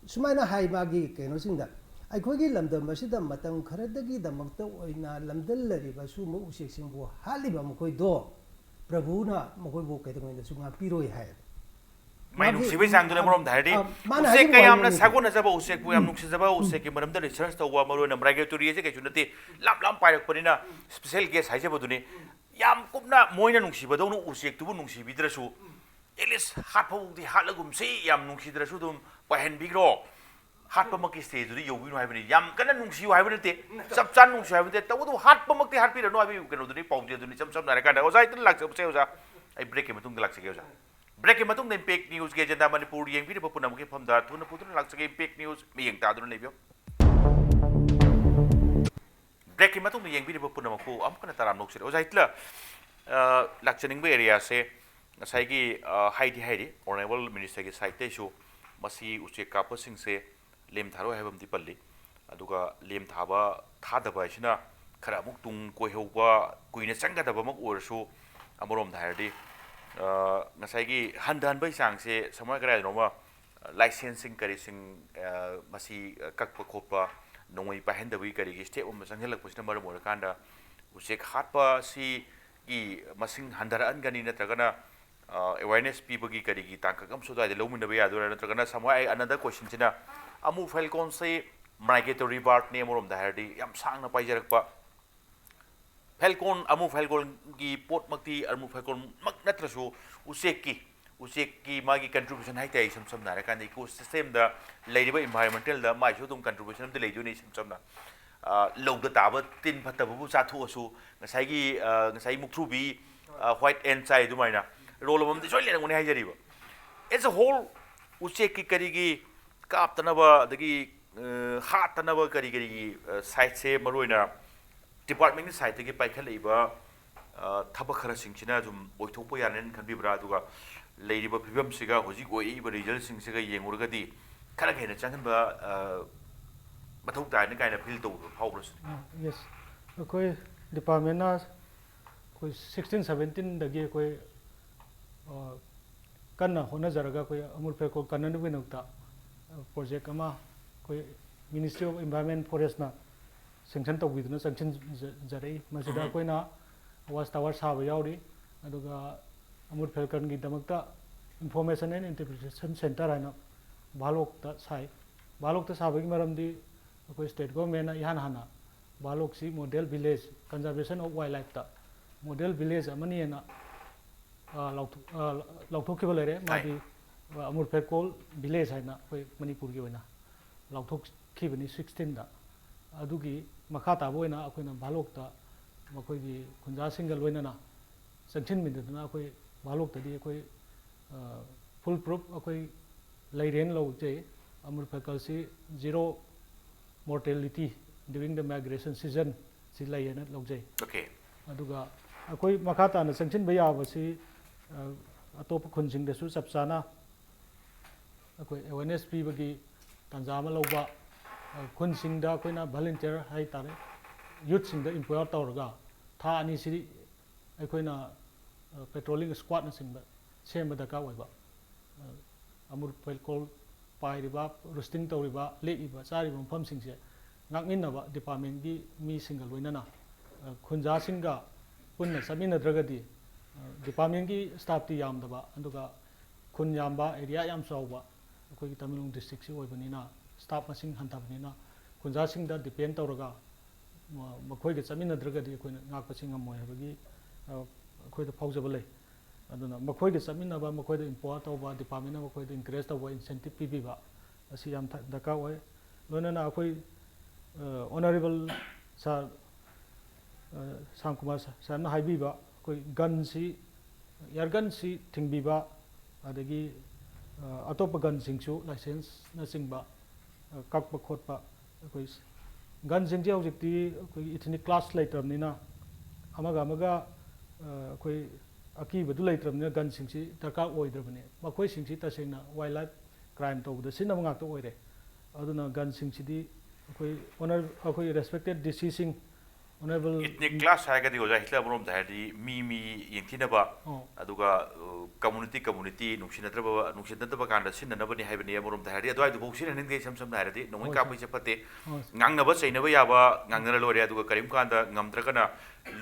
ꯁꯨꯃꯥꯏꯅ ꯍꯥꯏ ꯃꯥꯒꯤ ꯀꯩꯅꯣꯁꯤꯡꯗ, "ꯑꯩꯈꯣꯏꯒꯤ ꯂꯝꯗꯝ ꯑꯁꯤꯗ ꯃꯇꯝ ꯈꯔꯗꯒꯤꯗꯃꯛꯇ ꯑꯣꯏꯅ ꯂꯝꯗꯝ ꯂꯩꯔꯤꯕ ꯁꯤꯒꯨꯝꯕ ꯎꯆꯦꯛꯁꯤꯡꯕꯨ ꯍꯥꯠꯂꯤꯕ ꯃꯈꯣꯏꯗꯣ ꯄ꯭ꯔꯚꯨꯅ ꯃꯈꯣꯏꯕꯨ ꯀꯩꯗꯧꯉꯩꯗꯁꯨ ꯉꯥꯛꯄꯤꯔꯣꯏ" ꯍꯥꯏ꯫ ꯃꯥꯏ ꯃꯥꯒꯤ, ꯅꯨꯡꯁꯤꯕꯩ ꯆꯥꯡꯗꯨꯅ ꯑ, ꯑꯃꯔꯣꯝꯗ ꯍꯥꯏꯔꯗꯤ ꯑ, ꯃꯥꯅ ꯎꯆꯦꯛ ꯍꯥꯏꯅꯤꯡꯕ ꯀꯌꯥꯝꯅ ꯋꯥꯔꯤꯅꯤ꯫ ꯁꯥꯒꯣꯟꯅꯖꯕ ꯎꯆꯦꯛꯄꯨ ꯌꯥꯝ ꯎꯝ꯫ ꯅꯨꯡꯁꯤꯖꯕ ꯎꯝ꯫ ꯎꯆꯦꯛꯀꯤ ꯃꯔꯝꯗ ꯔꯤꯁꯔꯁ ꯇꯧꯕ, ꯃꯔꯨꯑꯣꯏꯅ ꯃꯥꯏꯒ꯭ꯔꯦꯇꯣꯔꯤ ꯑꯁꯦ ꯀꯩꯁꯨ ꯅꯠꯇꯦ, ꯂꯥꯞ ꯂꯥꯞ ꯄꯥꯏꯔꯛꯄꯅꯤꯅ ꯁ꯭ꯄꯦꯁꯦꯜ ꯒꯦꯁ ꯍꯥꯏꯖꯕꯗꯨꯅꯤ꯫ ꯌꯥꯝ ꯀꯨꯞꯅ ꯃꯣꯏꯅ ꯅꯨꯡꯁꯤꯕꯗꯧꯅ ꯎꯆꯦꯛꯇꯨꯕꯨ ꯅꯨꯡꯁꯤꯕꯤꯗ꯭ꯔꯁꯨ, ꯑꯦꯠꯂꯤꯁ ꯍꯥꯠꯐꯥꯎꯗꯤ ꯍꯥꯠꯂꯒꯨꯝꯁꯤ, ꯌꯥꯝ ꯅꯨꯡꯁꯤꯗ꯭ꯔꯁꯨ ꯑꯗꯨꯝ ꯄꯥꯏꯍꯟꯕꯤꯈ꯭ꯔꯣ꯫ ꯍꯥꯠꯄꯃꯛꯀꯤ ꯁ꯭ꯇꯦꯖꯇꯨꯗꯤ ꯌꯧꯕꯤꯅꯨ ꯍꯥꯏꯕꯅꯤ꯫ ꯌꯥꯝ ꯀꯟꯅ ꯅꯨꯡꯁꯤꯌꯨ ꯍꯥꯏꯕ ꯅꯠꯇꯦ, ꯆꯞ ꯆꯥꯅ ꯅꯨꯡꯁꯤꯌꯨ ꯍꯥꯏꯕ ꯅꯠꯇꯦ, ꯇꯧꯕꯇꯕꯨ ꯍꯥꯠꯄꯃꯛꯇꯤ ꯍꯥꯠꯄꯤꯔꯅꯨ ꯍꯥꯏꯕꯒꯤ ꯀꯩꯅꯣꯗꯨꯅꯤ, ꯄꯥꯎꯖꯦꯜꯗꯨꯅꯤ꯫ ꯏꯆꯝ ꯆꯝꯅ ꯍꯥꯏꯔꯀꯥꯟꯗ ꯑꯣꯖꯥ ꯍꯦꯛꯇ ꯂꯥꯛꯆꯕꯁꯦ ꯑꯣꯖꯥ, ꯑꯩ ꯕ꯭ꯔꯦꯛꯀꯤ ꯃꯇꯨꯡꯗ ꯂꯥꯛꯆꯒꯦ ꯑꯣꯖꯥ꯫ ꯕ꯭ꯔꯦꯛꯀꯤ ꯃꯇꯨꯡꯗ ꯏꯝꯄꯦꯛ ꯅ꯭ꯌꯨꯁꯀꯤ ꯑꯦꯖꯦꯟꯗꯥ ꯃꯅꯤꯄꯨꯔ ꯌꯦꯡꯕꯤꯔꯤꯕ ꯄꯨꯝꯅꯃꯛꯀꯤ ꯃꯐꯝꯗ ꯊꯨꯅ ꯄꯨꯗꯨꯅ ꯂꯥꯛꯆꯒꯦ꯫ ꯏꯝꯄꯦꯛ ꯅ꯭ꯌꯨꯁ ꯃꯤꯠꯌꯦꯡ ꯇꯥꯗꯨꯅ ꯂꯩꯕꯤꯌꯨ꯫ ꯕ꯭ꯔꯦꯛꯀꯤ ꯃꯇꯨꯡꯗ ꯌꯦꯡꯕꯤꯔꯤꯕ ꯄꯨꯝꯅꯃꯛꯄꯨ ꯑꯃꯨꯛ ꯍꯟꯅ ꯇꯔꯥꯝꯅ ꯑꯣꯛꯆꯔꯤ꯫ ꯑꯣꯖꯥ ꯍꯤꯠꯂꯔ, ꯑ, ꯂꯥꯛꯆꯅꯤꯡꯕ ꯑꯦꯔꯤꯌꯥꯁꯦ ꯉꯁꯥꯏꯒꯤ, ꯑ, ꯍꯥꯏꯗꯤ ꯍꯥꯏꯔꯤ, ꯑꯣꯅꯔꯦꯕꯜ ꯃꯤꯅꯤꯁꯇꯔꯒꯤ ꯁꯥꯏꯠꯇꯩꯁꯨ ꯃꯁꯤ ꯎꯆꯦꯛ ꯀꯥꯞꯄꯁꯤꯡꯁꯦ ꯂꯦꯝ ꯊꯥꯔꯣꯏ ꯍꯥꯏꯕ ꯑꯃꯗꯤ ꯄꯜꯂꯤ꯫ ꯑꯗꯨꯒ ꯂꯦꯝ ꯊꯥꯕ ꯊꯥꯗꯕ ꯍꯥꯏꯁꯤꯅ ꯈꯔ ꯑꯃꯨꯛ ꯇꯨꯡ ꯀꯣꯏꯍꯧꯕ, ꯀꯨꯏꯅ ꯆꯪꯒꯗꯕꯃꯛ ꯑꯣꯏꯔꯁꯨ, ꯑꯃꯔꯣꯝꯗ ꯍꯥꯏꯔꯗꯤ, ꯑ, ꯉꯁꯥꯏꯒꯤ ꯍꯟꯊꯍꯟꯕꯒꯤ ꯆꯥꯡꯁꯦ ꯁꯝꯅ ꯀꯗꯥꯏꯗꯅꯣꯃ ꯂꯥꯏꯁꯦꯟꯁꯁꯤꯡ ꯀꯔꯤꯁꯤꯡ, ꯑ, ꯃꯁꯤ ꯀꯛꯄ ꯈꯣꯠꯄ, ꯅꯣꯡꯃꯩ ꯄꯥꯏꯍꯟꯗꯕꯒꯤ ꯀꯔꯤꯒꯤ ꯁ꯭ꯇꯦꯞ ꯑꯃ ꯆꯪꯁꯤꯜꯂꯛꯄꯁꯤꯅ ꯃꯔꯝ ꯑꯣꯏꯔꯀꯥꯟꯗ ꯎꯆꯦꯛ ꯍꯥꯠꯄ ꯑꯁꯤꯒꯤ ꯃꯁꯤꯡ ꯍꯟꯊꯔꯛꯍꯟꯒꯅꯤ, ꯅꯠꯇ꯭ꯔꯒꯅ, ꯑꯦꯋꯦꯔꯅꯦꯁ ꯄꯤꯕꯒꯤ ꯀꯔꯤꯒꯤ ꯇꯥꯡꯀꯛ ꯑꯃꯁꯨ ꯑꯗꯨꯋꯥꯏꯗ ꯂꯧꯃꯤꯟꯅꯕ ꯌꯥꯗꯣꯏꯔꯥ? ꯅꯠꯇ꯭ꯔꯒꯅ ꯁꯝ ꯑꯅꯗꯔ ꯀꯣꯏꯁꯟꯁꯤꯅ, ꯑꯃꯨ ꯐꯦꯜꯀꯣꯟꯁꯦ ꯃꯥꯏꯒ꯭ꯔꯦꯇꯣꯔꯤ ꯕꯥꯔꯠꯅꯦ ꯑꯃꯔꯣꯝꯗ ꯍꯥꯏꯔꯗꯤ, ꯌꯥꯝ ꯁꯥꯡꯅ ꯄꯥꯏꯖꯔꯛꯄ꯫ ꯐꯦꯜꯀꯣꯟ, ꯑꯃꯨ ꯐꯦꯜꯀꯣꯟꯒꯤ ꯄꯣꯠꯃꯛꯇꯤ, ꯑꯃꯨ ꯐꯦꯜꯀꯣꯟꯃꯛ ꯅꯠꯇ꯭ꯔꯁꯨ, ꯎꯆꯦꯛꯀꯤ ꯎꯆꯦꯛꯀꯤ ꯃꯥꯒꯤ ꯀꯟꯇ꯭ꯔꯤꯕ꯭ꯌꯨꯁꯟ ꯍꯥꯏꯇꯥꯔꯦ, ꯏꯁꯝ ꯁꯝꯅ ꯍꯥꯏꯔꯀꯥꯟꯗ ꯏꯀꯣ ꯁꯤꯁꯇꯦꯝꯗ ꯂꯩꯔꯤꯕ ꯏꯟꯚꯥꯏꯔꯣꯟꯃꯦꯟꯇꯦꯜꯗ ꯃꯥꯏꯁꯨ ꯑꯗꯨꯝ ꯀꯟꯇ꯭ꯔꯤꯕ꯭ꯌꯨꯁꯟ ꯑꯃꯗꯤ ꯂꯩꯗꯣꯏꯅꯤ꯫ ꯏꯁꯝ ꯁꯝꯅ, ꯑ, ꯂꯧꯗ ꯇꯥꯕ ꯇꯤꯟ ꯐꯠꯇꯕꯕꯨ ꯆꯥꯊꯣꯛꯑꯁꯨ, ꯉꯁꯥꯏꯒꯤ, ꯑ, ꯉꯁꯥꯏ ꯃꯨꯛꯊ꯭ꯔꯨꯕꯤ, ꯑ, ꯋꯥꯏꯠ ꯑꯦꯟ ꯆꯥꯏ ꯑꯗꯨꯃꯥꯏꯅ ꯔꯣꯜ ꯑꯃꯗꯤ ꯁꯣꯏ ꯂꯩꯔꯝꯒꯅꯤ ꯍꯥꯏꯖꯔꯤꯕ꯫ ꯑꯦꯁ ꯑ ꯍꯣꯜ, ꯎꯆꯦꯛꯀꯤ ꯀꯔꯤꯒꯤ ꯀꯥꯞꯇꯅꯕ, ꯑꯗꯒꯤ, ꯑ, ꯍꯥꯠꯇꯅꯕ ꯀꯔꯤ ꯀꯔꯤꯒꯤ, ꯑ, ꯁꯥꯏꯠꯁꯦ ꯃꯔꯨꯑꯣꯏꯅ ꯗꯤꯄꯥꯔꯠꯃꯦꯟꯒꯤ ꯁꯥꯏꯠꯇꯒꯤ ꯄꯥꯏꯈꯠꯂꯛꯏꯕ, ꯑ, ꯊꯕꯛ ꯈꯔꯁꯤꯡꯁꯤꯅ ꯑꯗꯨꯝ ꯑꯣꯏꯊꯣꯛꯄ ꯌꯥꯔꯦꯅ ꯈꯟꯕꯤꯕ꯭ꯔꯥ? ꯑꯗꯨꯒ ꯂꯩꯔꯤꯕ ꯐꯤꯕꯝꯁꯤꯒ ꯍꯧꯖꯤꯛ ꯑꯣꯏꯔꯛꯏꯕ ꯔꯤꯖꯜꯁꯤꯡꯁꯤꯒ ꯌꯦꯡꯉꯨꯔꯒꯗꯤ ꯈꯔ ꯍꯦꯟꯅ ꯆꯪꯍꯟꯕ, ꯑ, ꯃꯊꯧ ꯇꯥꯏꯅ ꯀꯥꯏꯅ ꯐꯤꯜ ꯇꯧꯕ ꯐꯥꯎꯕ꯭ꯔꯥ ꯁꯤꯅꯤ? ꯌꯦꯁ, ꯑꯩꯈꯣꯏ ꯗꯤꯄꯥꯔꯠꯃꯦꯟꯅ ꯑꯩꯈꯣꯏ ꯁꯤꯛꯁꯇꯤꯟ ꯁꯕꯦꯟꯇꯤꯟꯗꯒꯤ ꯑꯩꯈꯣꯏ, ꯑ, ꯀꯟꯅ ꯍꯣꯠꯅꯖꯔꯒ ꯑꯩꯈꯣꯏ ꯑꯃꯨꯜ ꯐꯦꯜꯀꯣꯟ ꯀꯟꯅꯅꯕꯒꯤꯗꯃꯛꯇ, ꯑ, ꯄ꯭ꯔꯣꯖꯦꯛ ꯑꯃ ꯑꯩꯈꯣꯏ ꯃꯤꯅꯤꯁꯇ꯭ꯔꯤ ꯑꯣꯐ ꯏꯟꯚꯥꯏꯔꯣꯟꯃꯦꯟ ꯐꯣꯔꯦꯁꯅ ꯁꯦꯡꯁꯟ ꯇꯧꯕꯤꯗꯨꯅ ꯆꯪꯁꯤꯟꯖꯔꯛꯏ꯫ ꯃꯁꯤꯗ ꯎꯝ꯫ ꯑꯩꯈꯣꯏꯅ ꯋꯥꯆ ꯇꯥꯋꯔ ꯁꯥꯕ ꯌꯥꯎꯔꯤ, ꯑꯗꯨꯒ ꯑꯃꯨꯜ ꯐꯦꯜꯀꯟꯒꯤꯗꯃꯛꯇ ꯏꯟꯐꯣꯔꯃꯦꯁꯟ ꯑꯦꯟ ꯏꯟꯇꯔꯄ꯭ꯔꯤꯇꯦꯁꯟ ꯁꯦꯟꯇꯔ ꯍꯥꯏꯅ ꯚꯥꯂꯣꯛꯇ ꯁꯥꯏ꯫ ꯚꯥꯂꯣꯛꯇ ꯁꯥꯕꯒꯤ ꯃꯔꯝꯗꯤ ꯑꯩꯈꯣꯏ ꯁ꯭ꯇꯦꯠ ꯒꯣꯔꯃꯦꯟꯅ ꯏꯍꯥꯟ ꯍꯥꯟꯅ ꯚꯥꯂꯣꯛꯁꯤ ꯃꯣꯗꯦꯜ ꯚꯤꯂꯦꯖ, ꯀꯟꯖꯥꯔꯕꯦꯁꯟ ꯑꯣꯐ ꯋꯥꯏꯜ ꯂꯥꯏꯐꯇ ꯃꯣꯗꯦꯜ ꯚꯤꯂꯦꯖ ꯑꯃꯅꯤ ꯍꯥꯏꯅ, ꯑ, ꯂꯥꯎꯊꯣꯛ-, ꯑ, ꯂꯥꯎꯊꯣꯛꯈꯤꯕ ꯂꯩꯔꯦ꯫ ꯇꯥꯏ꯫ ꯃꯥꯗꯤ, ꯑ, ꯑꯃꯨꯔ ꯐꯦꯀꯣꯜ ꯚꯤꯂꯦꯖ ꯍꯥꯏꯅ ꯑꯩꯈꯣꯏ ꯃꯅꯤꯄꯨꯔꯒꯤ ꯑꯣꯏꯅ ꯂꯥꯎꯊꯣꯛꯈꯤꯕꯅꯤ ꯁꯤꯛꯁꯇꯤꯟꯗ꯫ ꯑꯗꯨꯒꯤ ꯃꯈꯥ ꯇꯥꯕ ꯑꯣꯏꯅ ꯑꯩꯈꯣꯏꯅ ꯚꯥꯂꯣꯛꯇ ꯃꯈꯣꯏꯒꯤ ꯈꯨꯟꯖꯥꯁꯤꯡꯒ ꯂꯣꯏꯅꯅ ꯆꯪꯁꯤꯟꯃꯤꯟꯅꯗꯨꯅ ꯑꯩꯈꯣꯏ ꯚꯥꯂꯣꯛꯇꯗꯤ ꯑꯩꯈꯣꯏ, ꯑ, ꯐꯨꯜ ꯄ꯭ꯔꯨꯐ ꯑꯩꯈꯣꯏ ꯂꯩꯔꯦꯅ ꯂꯧꯖꯩ꯫ ꯑꯃꯨꯔ ꯐꯦꯀꯜꯁꯤ ꯖꯤꯔꯣ ꯃꯣꯔꯇꯦꯂꯤꯇꯤ ꯗ꯭ꯌꯨꯔꯤꯡ ꯗ ꯃꯥꯏꯒ꯭ꯔꯦꯁꯟ ꯁꯤꯖꯟ ꯁꯤ ꯂꯩꯌꯦꯅ ꯂꯧꯖꯩ꯫ ꯑꯣꯀꯦ꯫ ꯑꯗꯨꯒ ꯑꯩꯈꯣꯏ ꯃꯈꯥ ꯇꯥꯅ ꯆꯪꯁꯤꯟꯕ ꯌꯥꯕꯁꯤ, ꯑ, ꯑꯇꯣꯞꯄ ꯈꯨꯟꯁꯤꯡꯗꯁꯨ ꯆꯞ ꯆꯥꯅ ꯑꯩꯈꯣꯏ ꯑꯦꯋꯦꯔꯅꯦꯁ ꯄꯤꯕꯒꯤ ꯇꯥꯟꯖꯥ ꯑꯃ ꯂꯧꯕ, ꯑ, ꯈꯨꯟꯁꯤꯡꯗ ꯑꯩꯈꯣꯏꯅ ꯚꯣꯂꯨꯟꯇꯤꯌꯔ ꯍꯥꯏꯇꯥꯔꯦ, ꯌꯨꯠꯁꯤꯡꯗ ꯏꯝꯄꯥꯋꯔ ꯇꯧꯔꯒ ꯊꯥ ꯑꯅꯤꯁꯤ ꯑꯩꯈꯣꯏꯅ, ꯑ, ꯄꯦꯇ꯭ꯔꯣꯂꯤꯡ ꯁ꯭ꯀ꯭ꯋꯥꯠꯅꯆꯤꯡꯕ ꯁꯦꯝꯕ ꯗꯔꯀꯥꯔ ꯑꯣꯏꯕ꯫ ꯑ, ꯑꯃꯨꯔ ꯐꯦꯀꯣꯜ ꯄꯥꯏꯔꯤꯕ, ꯔꯨꯁꯇꯤꯡ ꯇꯧꯔꯤꯕ, ꯂꯦꯛꯏꯕ, ꯆꯥꯔꯤꯕ ꯃꯐꯝꯁꯤꯡꯁꯦ ꯉꯥꯛꯃꯤꯟꯅꯕ ꯗꯤꯄꯥꯔꯠꯃꯦꯟꯒꯤ ꯃꯤꯁꯤꯡꯒ ꯂꯣꯏꯅꯅ, ꯑ, ꯈꯨꯟꯖꯥꯁꯤꯡꯒ ꯄꯨꯟꯅ ꯆꯠꯃꯤꯟꯅꯗ꯭ꯔꯒꯗꯤ ꯗꯤꯄꯥꯔꯠꯃꯦꯟꯒꯤ ꯁ꯭ꯇꯥꯐꯇꯤ ꯌꯥꯝꯗꯕ, ꯑꯗꯨꯒ ꯈꯨꯟ ꯌꯥꯝꯕ, ꯑꯦꯔꯤꯌꯥ ꯌꯥꯝ ꯆꯥꯎꯕ ꯑꯩꯈꯣꯏꯒꯤ ꯇꯃꯦꯡꯂꯣꯡ ꯗꯤꯁꯇ꯭ꯔꯤꯛꯁꯤ ꯑꯣꯏꯕꯅꯤꯅ, ꯁ꯭ꯇꯥꯐ ꯃꯁꯤꯡ ꯍꯟꯊꯕꯅꯤꯅ, ꯈꯨꯟꯖꯥꯁꯤꯡꯗ ꯗꯤꯄꯦꯟ ꯇꯧꯔꯒ ꯃ-, ꯃꯈꯣꯏꯒ ꯆꯠꯃꯤꯟꯅꯗ꯭ꯔꯒꯗꯤ ꯑꯩꯈꯣꯏꯅ ꯉꯥꯛꯄꯁꯤ ꯉꯝꯃꯣꯏ ꯍꯥꯏꯕꯒꯤ, ꯑ, ꯑꯩꯈꯣꯏꯗ ꯐꯥꯎꯖꯕ ꯂꯩ꯫ ꯑꯗꯨꯅ ꯃꯈꯣꯏꯒ ꯆꯠꯃꯤꯟꯅꯕ, ꯃꯈꯣꯏꯗ empower ꯇꯧꯕ, ꯗꯤꯄꯥꯔꯠꯃꯦꯟꯅ ꯃꯈꯣꯏꯗ encourage ꯇꯧꯕ, incentive ꯄꯤꯕꯤꯕ, ꯑꯁꯤ ꯌꯥꯝ ꯊ-, ꯗꯔꯀꯥꯔ ꯑꯣꯏ꯫ ꯂꯣꯏꯅꯅ ꯑꯩꯈꯣꯏ, ꯑ, Honourable Sir, ꯑ, ꯁ꯭ꯌꯥꯝ ꯀꯨꯃꯥꯔ ꯁ-, ꯁꯔꯅ ꯍꯥꯏꯕꯤꯕ, ꯑꯩꯈꯣꯏ ꯒꯟꯁꯤ, ꯏꯌꯥꯔ ꯒꯟꯁꯤ ꯊꯤꯡꯕꯤꯕ, ꯑꯗꯒꯤ, ꯑ, ꯑꯇꯣꯞꯄ ꯒꯟꯁꯤꯡꯁꯨ, ꯂꯥꯏꯁꯦꯟꯁꯅꯆꯤꯡꯕ, ꯑ, ꯀꯛꯄ ꯈꯣꯠꯄ, ꯑꯩꯈꯣꯏ ꯒꯟꯁꯤꯡꯁꯦ ꯍꯧꯖꯤꯛꯇꯤ ꯑꯩꯈꯣꯏꯒꯤ ethnic clash ꯂꯩꯇ꯭ꯔꯕꯅꯤꯅ, ꯑꯃꯒ ꯑꯃꯒ, ꯑ, ꯑꯩꯈꯣꯏ ꯑꯀꯤꯕꯗꯨ ꯂꯩꯇ꯭ꯔꯕꯅꯤꯅ, ꯒꯟꯁꯤꯡꯁꯤ ꯗꯔꯀꯥꯔ ꯑꯣꯏꯗ꯭ꯔꯕꯅꯤ꯫ ꯃꯈꯣꯏꯁꯤꯡꯁꯤ ꯇꯁꯦꯡꯅ wildlife crime ꯇꯧꯕꯗ ꯁꯤꯖꯤꯟꯅꯕ ꯉꯥꯛꯇ ꯑꯣꯏꯔꯦ꯫ ꯑꯗꯨꯅ ꯒꯟꯁꯤꯡꯁꯤꯗꯤ ꯑꯩꯈꯣꯏ honor-, ꯑꯩꯈꯣꯏ respected D C ꯁꯤꯡ, Honourable ethnic clash ꯍꯥꯏꯔꯒꯗꯤ, ꯑꯣꯖꯥ, ꯍꯦꯛꯇ ꯑꯃꯔꯣꯝꯗ ꯍꯥꯏꯔꯗꯤ ꯃꯤ ꯃꯤ ꯌꯦꯡꯊꯤꯅꯕ, ꯑꯣ꯫ ꯑꯗꯨꯒ, ꯑ, community community ꯅꯨꯡꯁꯤꯅꯗ꯭ꯔꯕ, ꯅꯨꯡꯁꯤꯅꯗꯕ ꯀꯥꯟꯗ ꯁꯤꯖꯤꯟꯅꯅꯕꯅꯤ ꯍꯥꯏꯕꯅꯤ꯫ ꯑꯃꯔꯣꯝꯗ ꯍꯥꯏꯔꯗꯤ ꯑꯗꯨꯋꯥꯏꯗꯨꯐꯥꯎ ꯁꯤꯖꯤꯟꯅꯍꯟꯅꯤꯡꯗꯦ, ꯏꯁꯝ ꯁꯝꯅ ꯍꯥꯏꯔꯗꯤ ꯅꯣꯡꯃꯩ ꯍꯣꯏ, ꯀꯥꯞꯄꯩꯁꯦ ꯐꯠꯇꯦ꯫ ꯍꯣꯏ꯫ ꯉꯥꯡꯅꯕ ꯆꯩꯅꯕ ꯌꯥꯕ ꯉꯥꯡꯅꯔ ꯂꯣꯏꯔꯦ, ꯑꯗꯨꯒ ꯀꯔꯤꯒꯨꯝꯕ ꯀꯥꯟꯗ ꯉꯝꯗ꯭ꯔꯒꯅ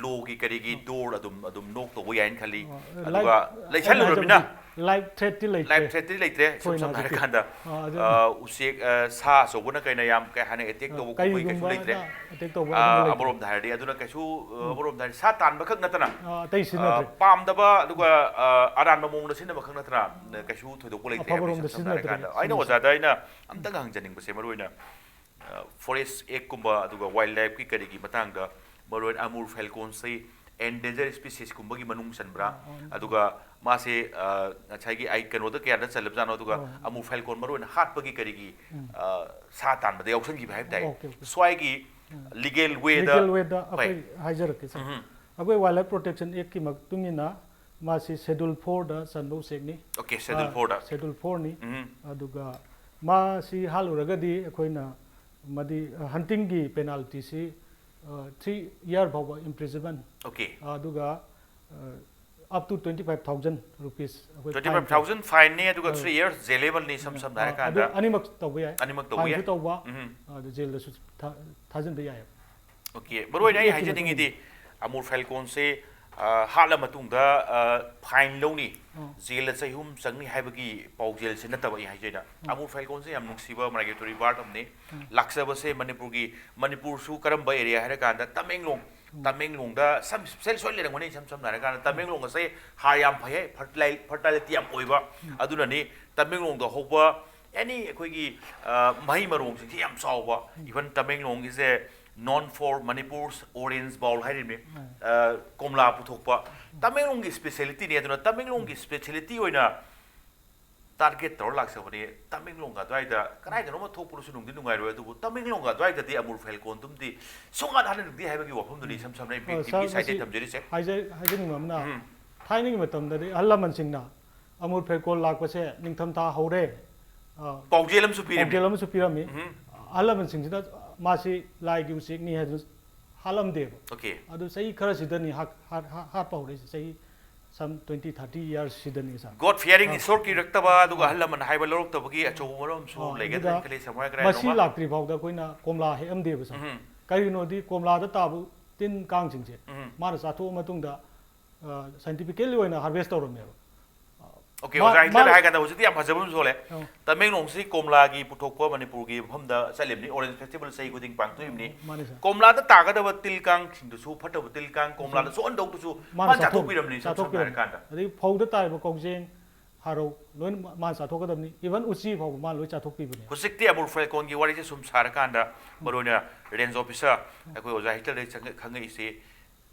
ꯂꯣꯒꯤ ꯀꯔꯤꯒꯤ door ꯑꯗꯨꯝ, ꯑꯗꯨꯝ knock ꯇꯧꯕ ꯌꯥꯏꯅ ꯈꯜꯂꯤ꯫ ꯑꯣ, ꯑꯗꯨꯒ life, ꯂꯩꯁꯜꯂꯨꯔꯕꯅꯤꯅ ꯑꯩꯅ ꯍꯥꯏꯖꯕꯗꯤ life threat ꯇꯤ ꯂꯩꯇ꯭ꯔꯦ꯫ Life threat ꯇꯤ ꯂꯩꯇ꯭ꯔꯦ꯫ ꯏꯁꯝ ꯊꯣꯏꯅ ꯁꯝꯅ ꯍꯧꯖꯤꯛꯀꯤ ꯍꯥꯏꯔꯀꯥꯟꯗ, ꯑꯥ, ꯑꯗꯨ ꯑ, ꯎꯆꯦꯛ, ꯑ, ꯁꯥ ꯑꯆꯧꯕꯅ ꯀꯩꯅ ꯌꯥꯝ ꯀꯩ ꯍꯥꯏꯅ attack ꯑ, ꯇꯧꯕ ꯈꯣꯠꯄꯒꯤ ꯀꯩꯁꯨ ꯀꯩꯒꯨꯝꯕ ꯂꯩꯇ꯭ꯔꯦ꯫ ꯑ, attack ꯇꯧꯕ ꯑ, ꯑꯗꯨꯝꯕ ꯂꯩꯇ꯭ꯔꯦ꯫ ꯑꯃꯔꯣꯝꯗ ꯍꯥꯏꯔꯗꯤ, ꯑꯗꯨꯅ ꯀꯩꯁꯨ, ꯑ, ꯎꯝ꯫ ꯑꯃꯔꯣꯝꯗ ꯍꯥꯏꯔꯗꯤ ꯁꯥ ꯇꯥꯟꯕ ꯈꯛ ꯅꯠꯇꯅ, ꯑ, ꯑꯇꯩ ꯑ, ꯁꯤꯖꯤꯟꯅꯗ꯭ꯔꯦ꯫ ꯄꯥꯝꯗꯕ ꯑꯗꯨꯒ, ꯑ, ꯑꯔꯥꯟꯕ ꯃꯑꯣꯡꯗ ꯁꯤꯖꯤꯟꯅꯕ ꯈꯛ ꯅꯠꯇꯅ, ꯑ, ꯀꯩꯁꯨ ꯊꯣꯏꯗꯣꯛꯄ ꯂꯩꯇꯦ ꯍꯥꯏꯕꯅꯤ, ꯑꯐꯕꯔꯣꯝꯗ ꯏꯁꯝ ꯁꯝꯅ ꯁꯤꯖꯤꯟꯅꯗ꯭ꯔꯦ꯫ ꯍꯥꯏꯔꯀꯥꯟꯗ꯫ ꯑꯩꯅ ꯆꯨꯝꯃꯤ, ꯆꯨꯝꯃꯤ꯫ ꯑꯣꯖꯥꯗ ꯑꯩꯅ ꯑꯝꯇꯪ ꯍꯪꯖꯅꯤꯡꯕꯁꯦ, ꯃꯔꯨꯑꯣꯏꯅ ꯑ, Forest Act ꯀꯨꯝꯕ ꯑꯗꯨꯒ wildlife ꯀꯤ ꯀꯔꯤꯒꯤ ꯃꯇꯥꯡꯗ, ꯃꯔꯨꯑꯣꯏꯅ Amur falcon ꯁꯤ endangered species ꯀꯨꯝꯕꯒꯤ ꯃꯅꯨꯡ ꯆꯟꯕ꯭ꯔꯥ? ꯑꯣ, ꯑꯣ꯫ ꯑꯗꯨꯒ ꯃꯥꯁꯦ, ꯑ, ꯉꯁꯥꯏꯒꯤ ꯑꯩ ꯀꯩꯅꯣꯗ ꯀꯌꯥꯗ ꯆꯜꯂꯕꯖꯥꯠꯅꯣ? ꯑꯗꯨꯒ ꯑꯣ꯫ Amur falcon ꯃꯔꯨꯑꯣꯏꯅ ꯍꯥꯠꯄꯒꯤ ꯀꯔꯤꯒꯤ, ꯎꯝ꯫ ꯑ, ꯁꯥ ꯇꯥꯟꯕꯗ ꯌꯥꯎꯁꯟꯈꯤꯕ ꯍꯥꯏꯕ ꯇꯥꯏ꯫ Okay, okay. ꯁ꯭ꯋꯥꯏꯒꯤ ꯎꯝ꯫ Legal way ꯗ, legal way ꯗ ꯍꯣꯏ꯫ ꯑꯩꯈꯣꯏ ꯍꯥꯏꯖꯔꯛꯀꯦ, ꯁꯥꯔ꯫ ꯎꯝ꯫ ꯑꯩꯈꯣꯏ Wildlife Protection Act ꯀꯤ ꯃꯇꯨꯡ ꯏꯟꯅ ꯃꯥꯁꯤ Schedule four ꯗ ꯆꯟꯕ ꯎꯆꯦꯛꯅꯤ꯫ ꯑꯣꯀꯦ, Schedule ꯑ, four ꯗ꯫ Schedule four ꯅꯤ꯫ ꯎꯝ꯫ ꯑꯗꯨꯒ ꯃꯥꯁꯤ ꯍꯥꯠꯂꯨꯔꯒꯗꯤ ꯑꯩꯈꯣꯏꯅ ꯃꯗꯤ, ꯑ, hunting ꯒꯤ penalty ꯁꯤ, ꯑ, three year ꯐꯥꯎꯕ imprisonment꯫ ꯑꯣꯀꯦ꯫ ꯑꯗꯨꯒ, ꯑ, up to twenty five thousand rupees ꯑꯩꯈꯣꯏ fine ꯇꯧ-, twenty five thousand fine ꯅꯤ, ꯑꯗꯨꯒ ꯑ, three years jailable ꯅꯤ, ꯏꯁꯝ ꯁꯝꯅ ꯑ, ꯍꯥꯏꯔꯀꯥꯟꯗ꯫ ꯑꯗꯨ ꯑꯅꯤꯃꯛ ꯇꯧꯕ ꯌꯥꯏ꯫ ꯑꯅꯤꯃꯛ ꯇꯧꯕ fine ꯁꯨ ꯌꯥꯏ꯫ ꯇꯧꯕ, ꯎꯝ꯫ ꯑꯗꯨ jail ꯗꯁꯨ ꯊꯥ-, ꯊꯥꯖꯤꯟꯕ ꯌꯥꯏ꯫ ꯑꯣꯀꯦ, ꯃꯔꯨꯑꯣꯏꯅ ꯑꯩ ꯍꯧꯖꯤꯛꯀꯤ ꯍꯥꯏꯖꯅꯤꯡꯉꯤꯗꯤ, ꯃꯇꯨꯡ Amur falcon ꯁꯦ, ꯑ, ꯍꯥꯠꯂ ꯃꯇꯨꯡꯗ, ꯑ, fine ꯂꯧꯅꯤ, ꯑꯣ꯫ ꯖꯦꯜꯗ ꯆꯍꯤ ꯑꯍꯨꯝ ꯆꯪꯅꯤ ꯍꯥꯏꯕꯒꯤ ꯄꯥꯎꯖꯦꯜꯁꯦ ꯅꯠꯇꯕ ꯑꯩ ꯍꯥꯏꯖꯩꯅ꯫ ꯎꯝ꯫ ꯑꯃꯨꯔ ꯐꯦꯜꯀꯣꯟꯁꯦ ꯌꯥꯝ ꯅꯨꯡꯁꯤꯕ migratory bird ꯑꯃꯅꯤ꯫ ꯎꯝ꯫ ꯂꯥꯛꯆꯕꯁꯦ ꯃꯅꯤꯄꯨꯔꯒꯤ, ꯃꯅꯤꯄꯨꯔꯁꯨ ꯀꯔꯝꯕ area ꯍꯥꯏꯔꯀꯥꯟꯗ ꯇꯃꯦꯡꯂꯣꯡ, ꯎꯝ꯫ ꯇꯃꯦꯡꯂꯣꯡꯗ some special soil ꯂꯩꯔꯝꯒꯅꯤ, ꯏꯁꯝ ꯁꯝꯅ ꯍꯥꯏꯔꯀꯥꯟꯗ ꯇꯃꯦꯡꯂꯣꯡ ꯑꯁꯦ ꯍꯥꯔ ꯌꯥꯝ ꯐꯩ, fertile-, fertility ꯌꯥꯝ ꯑꯣꯏꯕ, ꯎꯝ꯫ ꯑꯗꯨꯅꯅꯤ ꯇꯃꯦꯡꯂꯣꯡꯗ ꯍꯧꯕ any ꯑꯩꯈꯣꯏꯒꯤ, ꯑ, ꯃꯍꯩ ꯃꯔꯣꯡꯁꯤꯡꯁꯤ ꯌꯥꯝ ꯆꯥꯎꯕ, ꯎꯝ꯫ Even ꯇꯃꯦꯡꯂꯣꯡꯒꯤꯁꯦ known for Manipur's orange bowl ꯍꯥꯏꯔꯤꯕꯅꯤ꯫ ꯎꯝ꯫ ꯑ, ꯀꯣꯝꯂꯥ ꯄꯨꯊꯣꯛꯄ ꯇꯃꯦꯡꯂꯣꯡꯒꯤ specialityꯅꯤ꯫ ꯑꯗꯨꯅ ꯇꯃꯦꯡꯂꯣꯡꯒꯤ speciality ꯑꯣꯏꯅ target ꯇꯧꯔ ꯂꯥꯛꯆꯕꯅꯤ꯫ ꯇꯃꯦꯡꯂꯣꯡꯒ ꯑꯗꯨꯋꯥꯏꯗ ꯀꯗꯥꯏꯗꯅꯣ ꯑꯃ ꯊꯣꯛꯄꯗꯨꯁꯨ ꯅꯨꯡꯗꯤ ꯅꯨꯡꯉꯥꯏꯔꯣꯏ, ꯑꯗꯨꯕꯨ ꯇꯃꯦꯡꯂꯣꯡꯒ ꯑꯗꯨꯋꯥꯏꯗꯗꯤ ꯑꯃꯨꯔ ꯐꯦꯜꯀꯣꯟꯗꯨꯝꯗꯤ ꯁꯨꯡꯍꯥꯠ ꯍꯥꯠꯍꯟꯅꯤꯡꯗꯦ ꯍꯥꯏꯕꯒꯤ ꯋꯥꯐꯝꯗꯨꯅꯤ ꯏꯁꯝ ꯁꯝꯅ ꯑꯩ ꯑ, ꯕꯤꯛ ꯁꯥꯔ, ꯇꯤꯚꯤ ꯁꯥꯏꯠꯇꯒꯤ ꯃꯁꯤ ꯊꯝꯖꯔꯤꯁꯦ꯫ ꯍꯥꯏꯖ-, ꯍꯥꯏꯖꯅꯤꯡꯕ ꯑꯃꯅ, ꯎꯝ꯫ ꯊꯥꯏꯅꯒꯤ ꯃꯇꯝꯗꯗꯤ ꯑꯍꯜ ꯂꯃꯟꯁꯤꯡꯅ ꯑꯃꯨꯔ ꯐꯦꯜꯀꯣꯟ ꯂꯥꯛꯄꯁꯦ ꯅꯤꯡꯊꯝꯊꯥ ꯍꯧꯔꯦ, ꯑ, ꯄꯥꯎꯖꯦꯜ ꯑꯃꯁꯨ ꯄꯤꯔꯝꯃꯤ꯫ ꯄꯥꯎꯖꯦꯜ ꯑꯃꯁꯨ ꯄꯤꯔꯝꯃꯤ꯫ ꯎꯝ꯫ ꯑꯍꯜ ꯂꯃꯟꯁꯤꯡꯁꯤꯅ ꯃꯥꯁꯤ ꯂꯥꯏꯒꯤ ꯎꯆꯦꯛꯅꯤ ꯍꯥꯏꯗꯨꯅ ꯍꯥꯠꯂꯝꯗꯦꯕ꯫ Okay꯫ ꯑꯗꯨ ꯆꯍꯤ ꯈꯔꯁꯤꯗꯅꯤ ꯍꯥꯠ-, ꯍꯥꯠ-, ꯍꯥꯠ-, ꯍꯥꯠꯄ ꯍꯧꯔꯛꯏꯁꯦ ꯆꯍꯤ some twenty, thirty yearsꯁꯤꯗꯅꯤ, ꯁꯥꯔ꯫ God fearing ꯑꯥ꯫ ꯏꯁꯣꯔ ꯀꯤꯔꯛꯇꯕ, ꯑꯗꯨꯒ ꯑꯥ꯫ ꯑꯍꯜ ꯂꯃꯟ ꯍꯥꯏꯕ ꯂꯧꯔꯛꯇꯕꯒꯤ ꯑꯆꯧꯕ ꯃꯔꯝ ꯑꯃꯁꯨ ꯑꯥ, ꯂꯩꯒꯗ꯭ꯔꯥ ꯑꯗꯨꯒ ꯈꯜꯂꯤ, ꯁꯃꯨꯔꯥꯏ ꯀꯔꯥꯏ ꯃꯁꯤ ꯂꯣꯝꯃ꯫ ꯂꯥꯛꯇ꯭ꯔꯤ ꯐꯥꯎꯗ ꯑꯩꯈꯣꯏꯅ ꯀꯣꯝꯂꯥ ꯍꯦꯛꯑꯝꯗꯦꯕ, ꯁꯥꯔ꯫ ꯎꯝ꯫ ꯀꯔꯤꯒꯤꯅꯣꯗꯤ ꯀꯣꯝꯂꯥꯗ ꯇꯥꯕ ꯇꯤꯟ ꯀꯥꯡꯁꯤꯡꯁꯦ ꯎꯝ꯫ ꯃꯥꯅ ꯆꯥꯊꯣꯛꯑ ꯃꯇꯨꯡꯗ, ꯑ, scientifically ꯑꯣꯏꯅ harvest ꯇꯧꯔꯝꯃꯦꯕ꯫ Okay, ꯃꯥ-, ꯑꯣꯖꯥ ꯍꯤꯠꯂꯔ ꯃꯥ-, ꯍꯥꯏ ꯀꯥꯟꯗ ꯍꯧꯖꯤꯛꯇꯤ ꯌꯥꯝ ꯐꯖꯕ ꯑꯃꯁꯨ ꯊꯣꯛꯂꯦ꯫ ꯑꯣ꯫ ꯇꯃꯦꯡꯂꯣꯡꯁꯤ ꯀꯣꯝꯂꯥꯒꯤ ꯄꯨꯊꯣꯛꯄ ꯃꯅꯤꯄꯨꯔꯒꯤ ꯃꯐꯝꯗ ꯆꯠꯂꯤꯕꯅꯤ, Orange Festival ꯆꯍꯤ ꯈꯨꯗꯤꯡ ꯄꯥꯡꯊꯣꯛꯏꯕꯅꯤ꯫ ꯃꯥꯅꯤ, ꯁꯥꯔ꯫ ꯀꯣꯝꯂꯥꯗ ꯇꯥꯒꯗꯕ ꯇꯤꯜ ꯀꯥꯡꯁꯤꯡꯗꯨꯁꯨ, ꯐꯠꯇꯕ ꯇꯤꯜ ꯀꯥꯡ, ꯀꯣꯝꯂꯥꯗ ꯎꯝ꯫ ꯁꯣꯛꯍꯟꯗꯧꯗꯨꯁꯨ ꯃꯥꯅ ꯃꯥꯅ ꯆꯥꯊꯣꯛ-, ꯆꯥꯊꯣꯛꯄꯤꯔꯕꯅꯤ, ꯏꯁꯝ ꯁꯝꯅ ꯆꯥꯊꯣꯛꯄꯤꯔꯕꯅꯤ꯫ ꯍꯥꯏꯔꯀꯥꯟꯗ꯫ ꯑꯗꯒꯤ ꯐꯧꯗ ꯇꯥꯔꯤꯕ ꯀꯧꯖꯦꯡ, ꯍꯥꯔꯧ ꯂꯣꯏꯅ ꯃꯥ-, ꯃꯥꯅ ꯆꯥꯊꯣꯛꯀꯗꯕꯅꯤ꯫ Even ꯎꯆꯤ ꯐꯥꯎꯕ ꯃꯥꯅ ꯂꯣꯏ ꯆꯥꯊꯣꯛꯄꯤꯕꯅꯦ꯫ ꯍꯧꯖꯤꯛꯇꯤ ꯑꯃꯨꯔ ꯐꯦꯜꯀꯣꯟꯒꯤ ꯋꯥꯔꯤꯁꯦ ꯁꯨꯝ ꯁꯥꯔꯀꯥꯟꯗ, ꯎꯝ꯫ ꯃꯔꯨꯑꯣꯏꯅ range officer, ꯎꯝ꯫ ꯑꯩꯈꯣꯏ ꯑꯣꯖꯥ ꯍꯤꯠꯂꯔꯗꯒꯤ ꯆꯪꯉ-, ꯈꯪꯉꯛꯏꯁꯦ,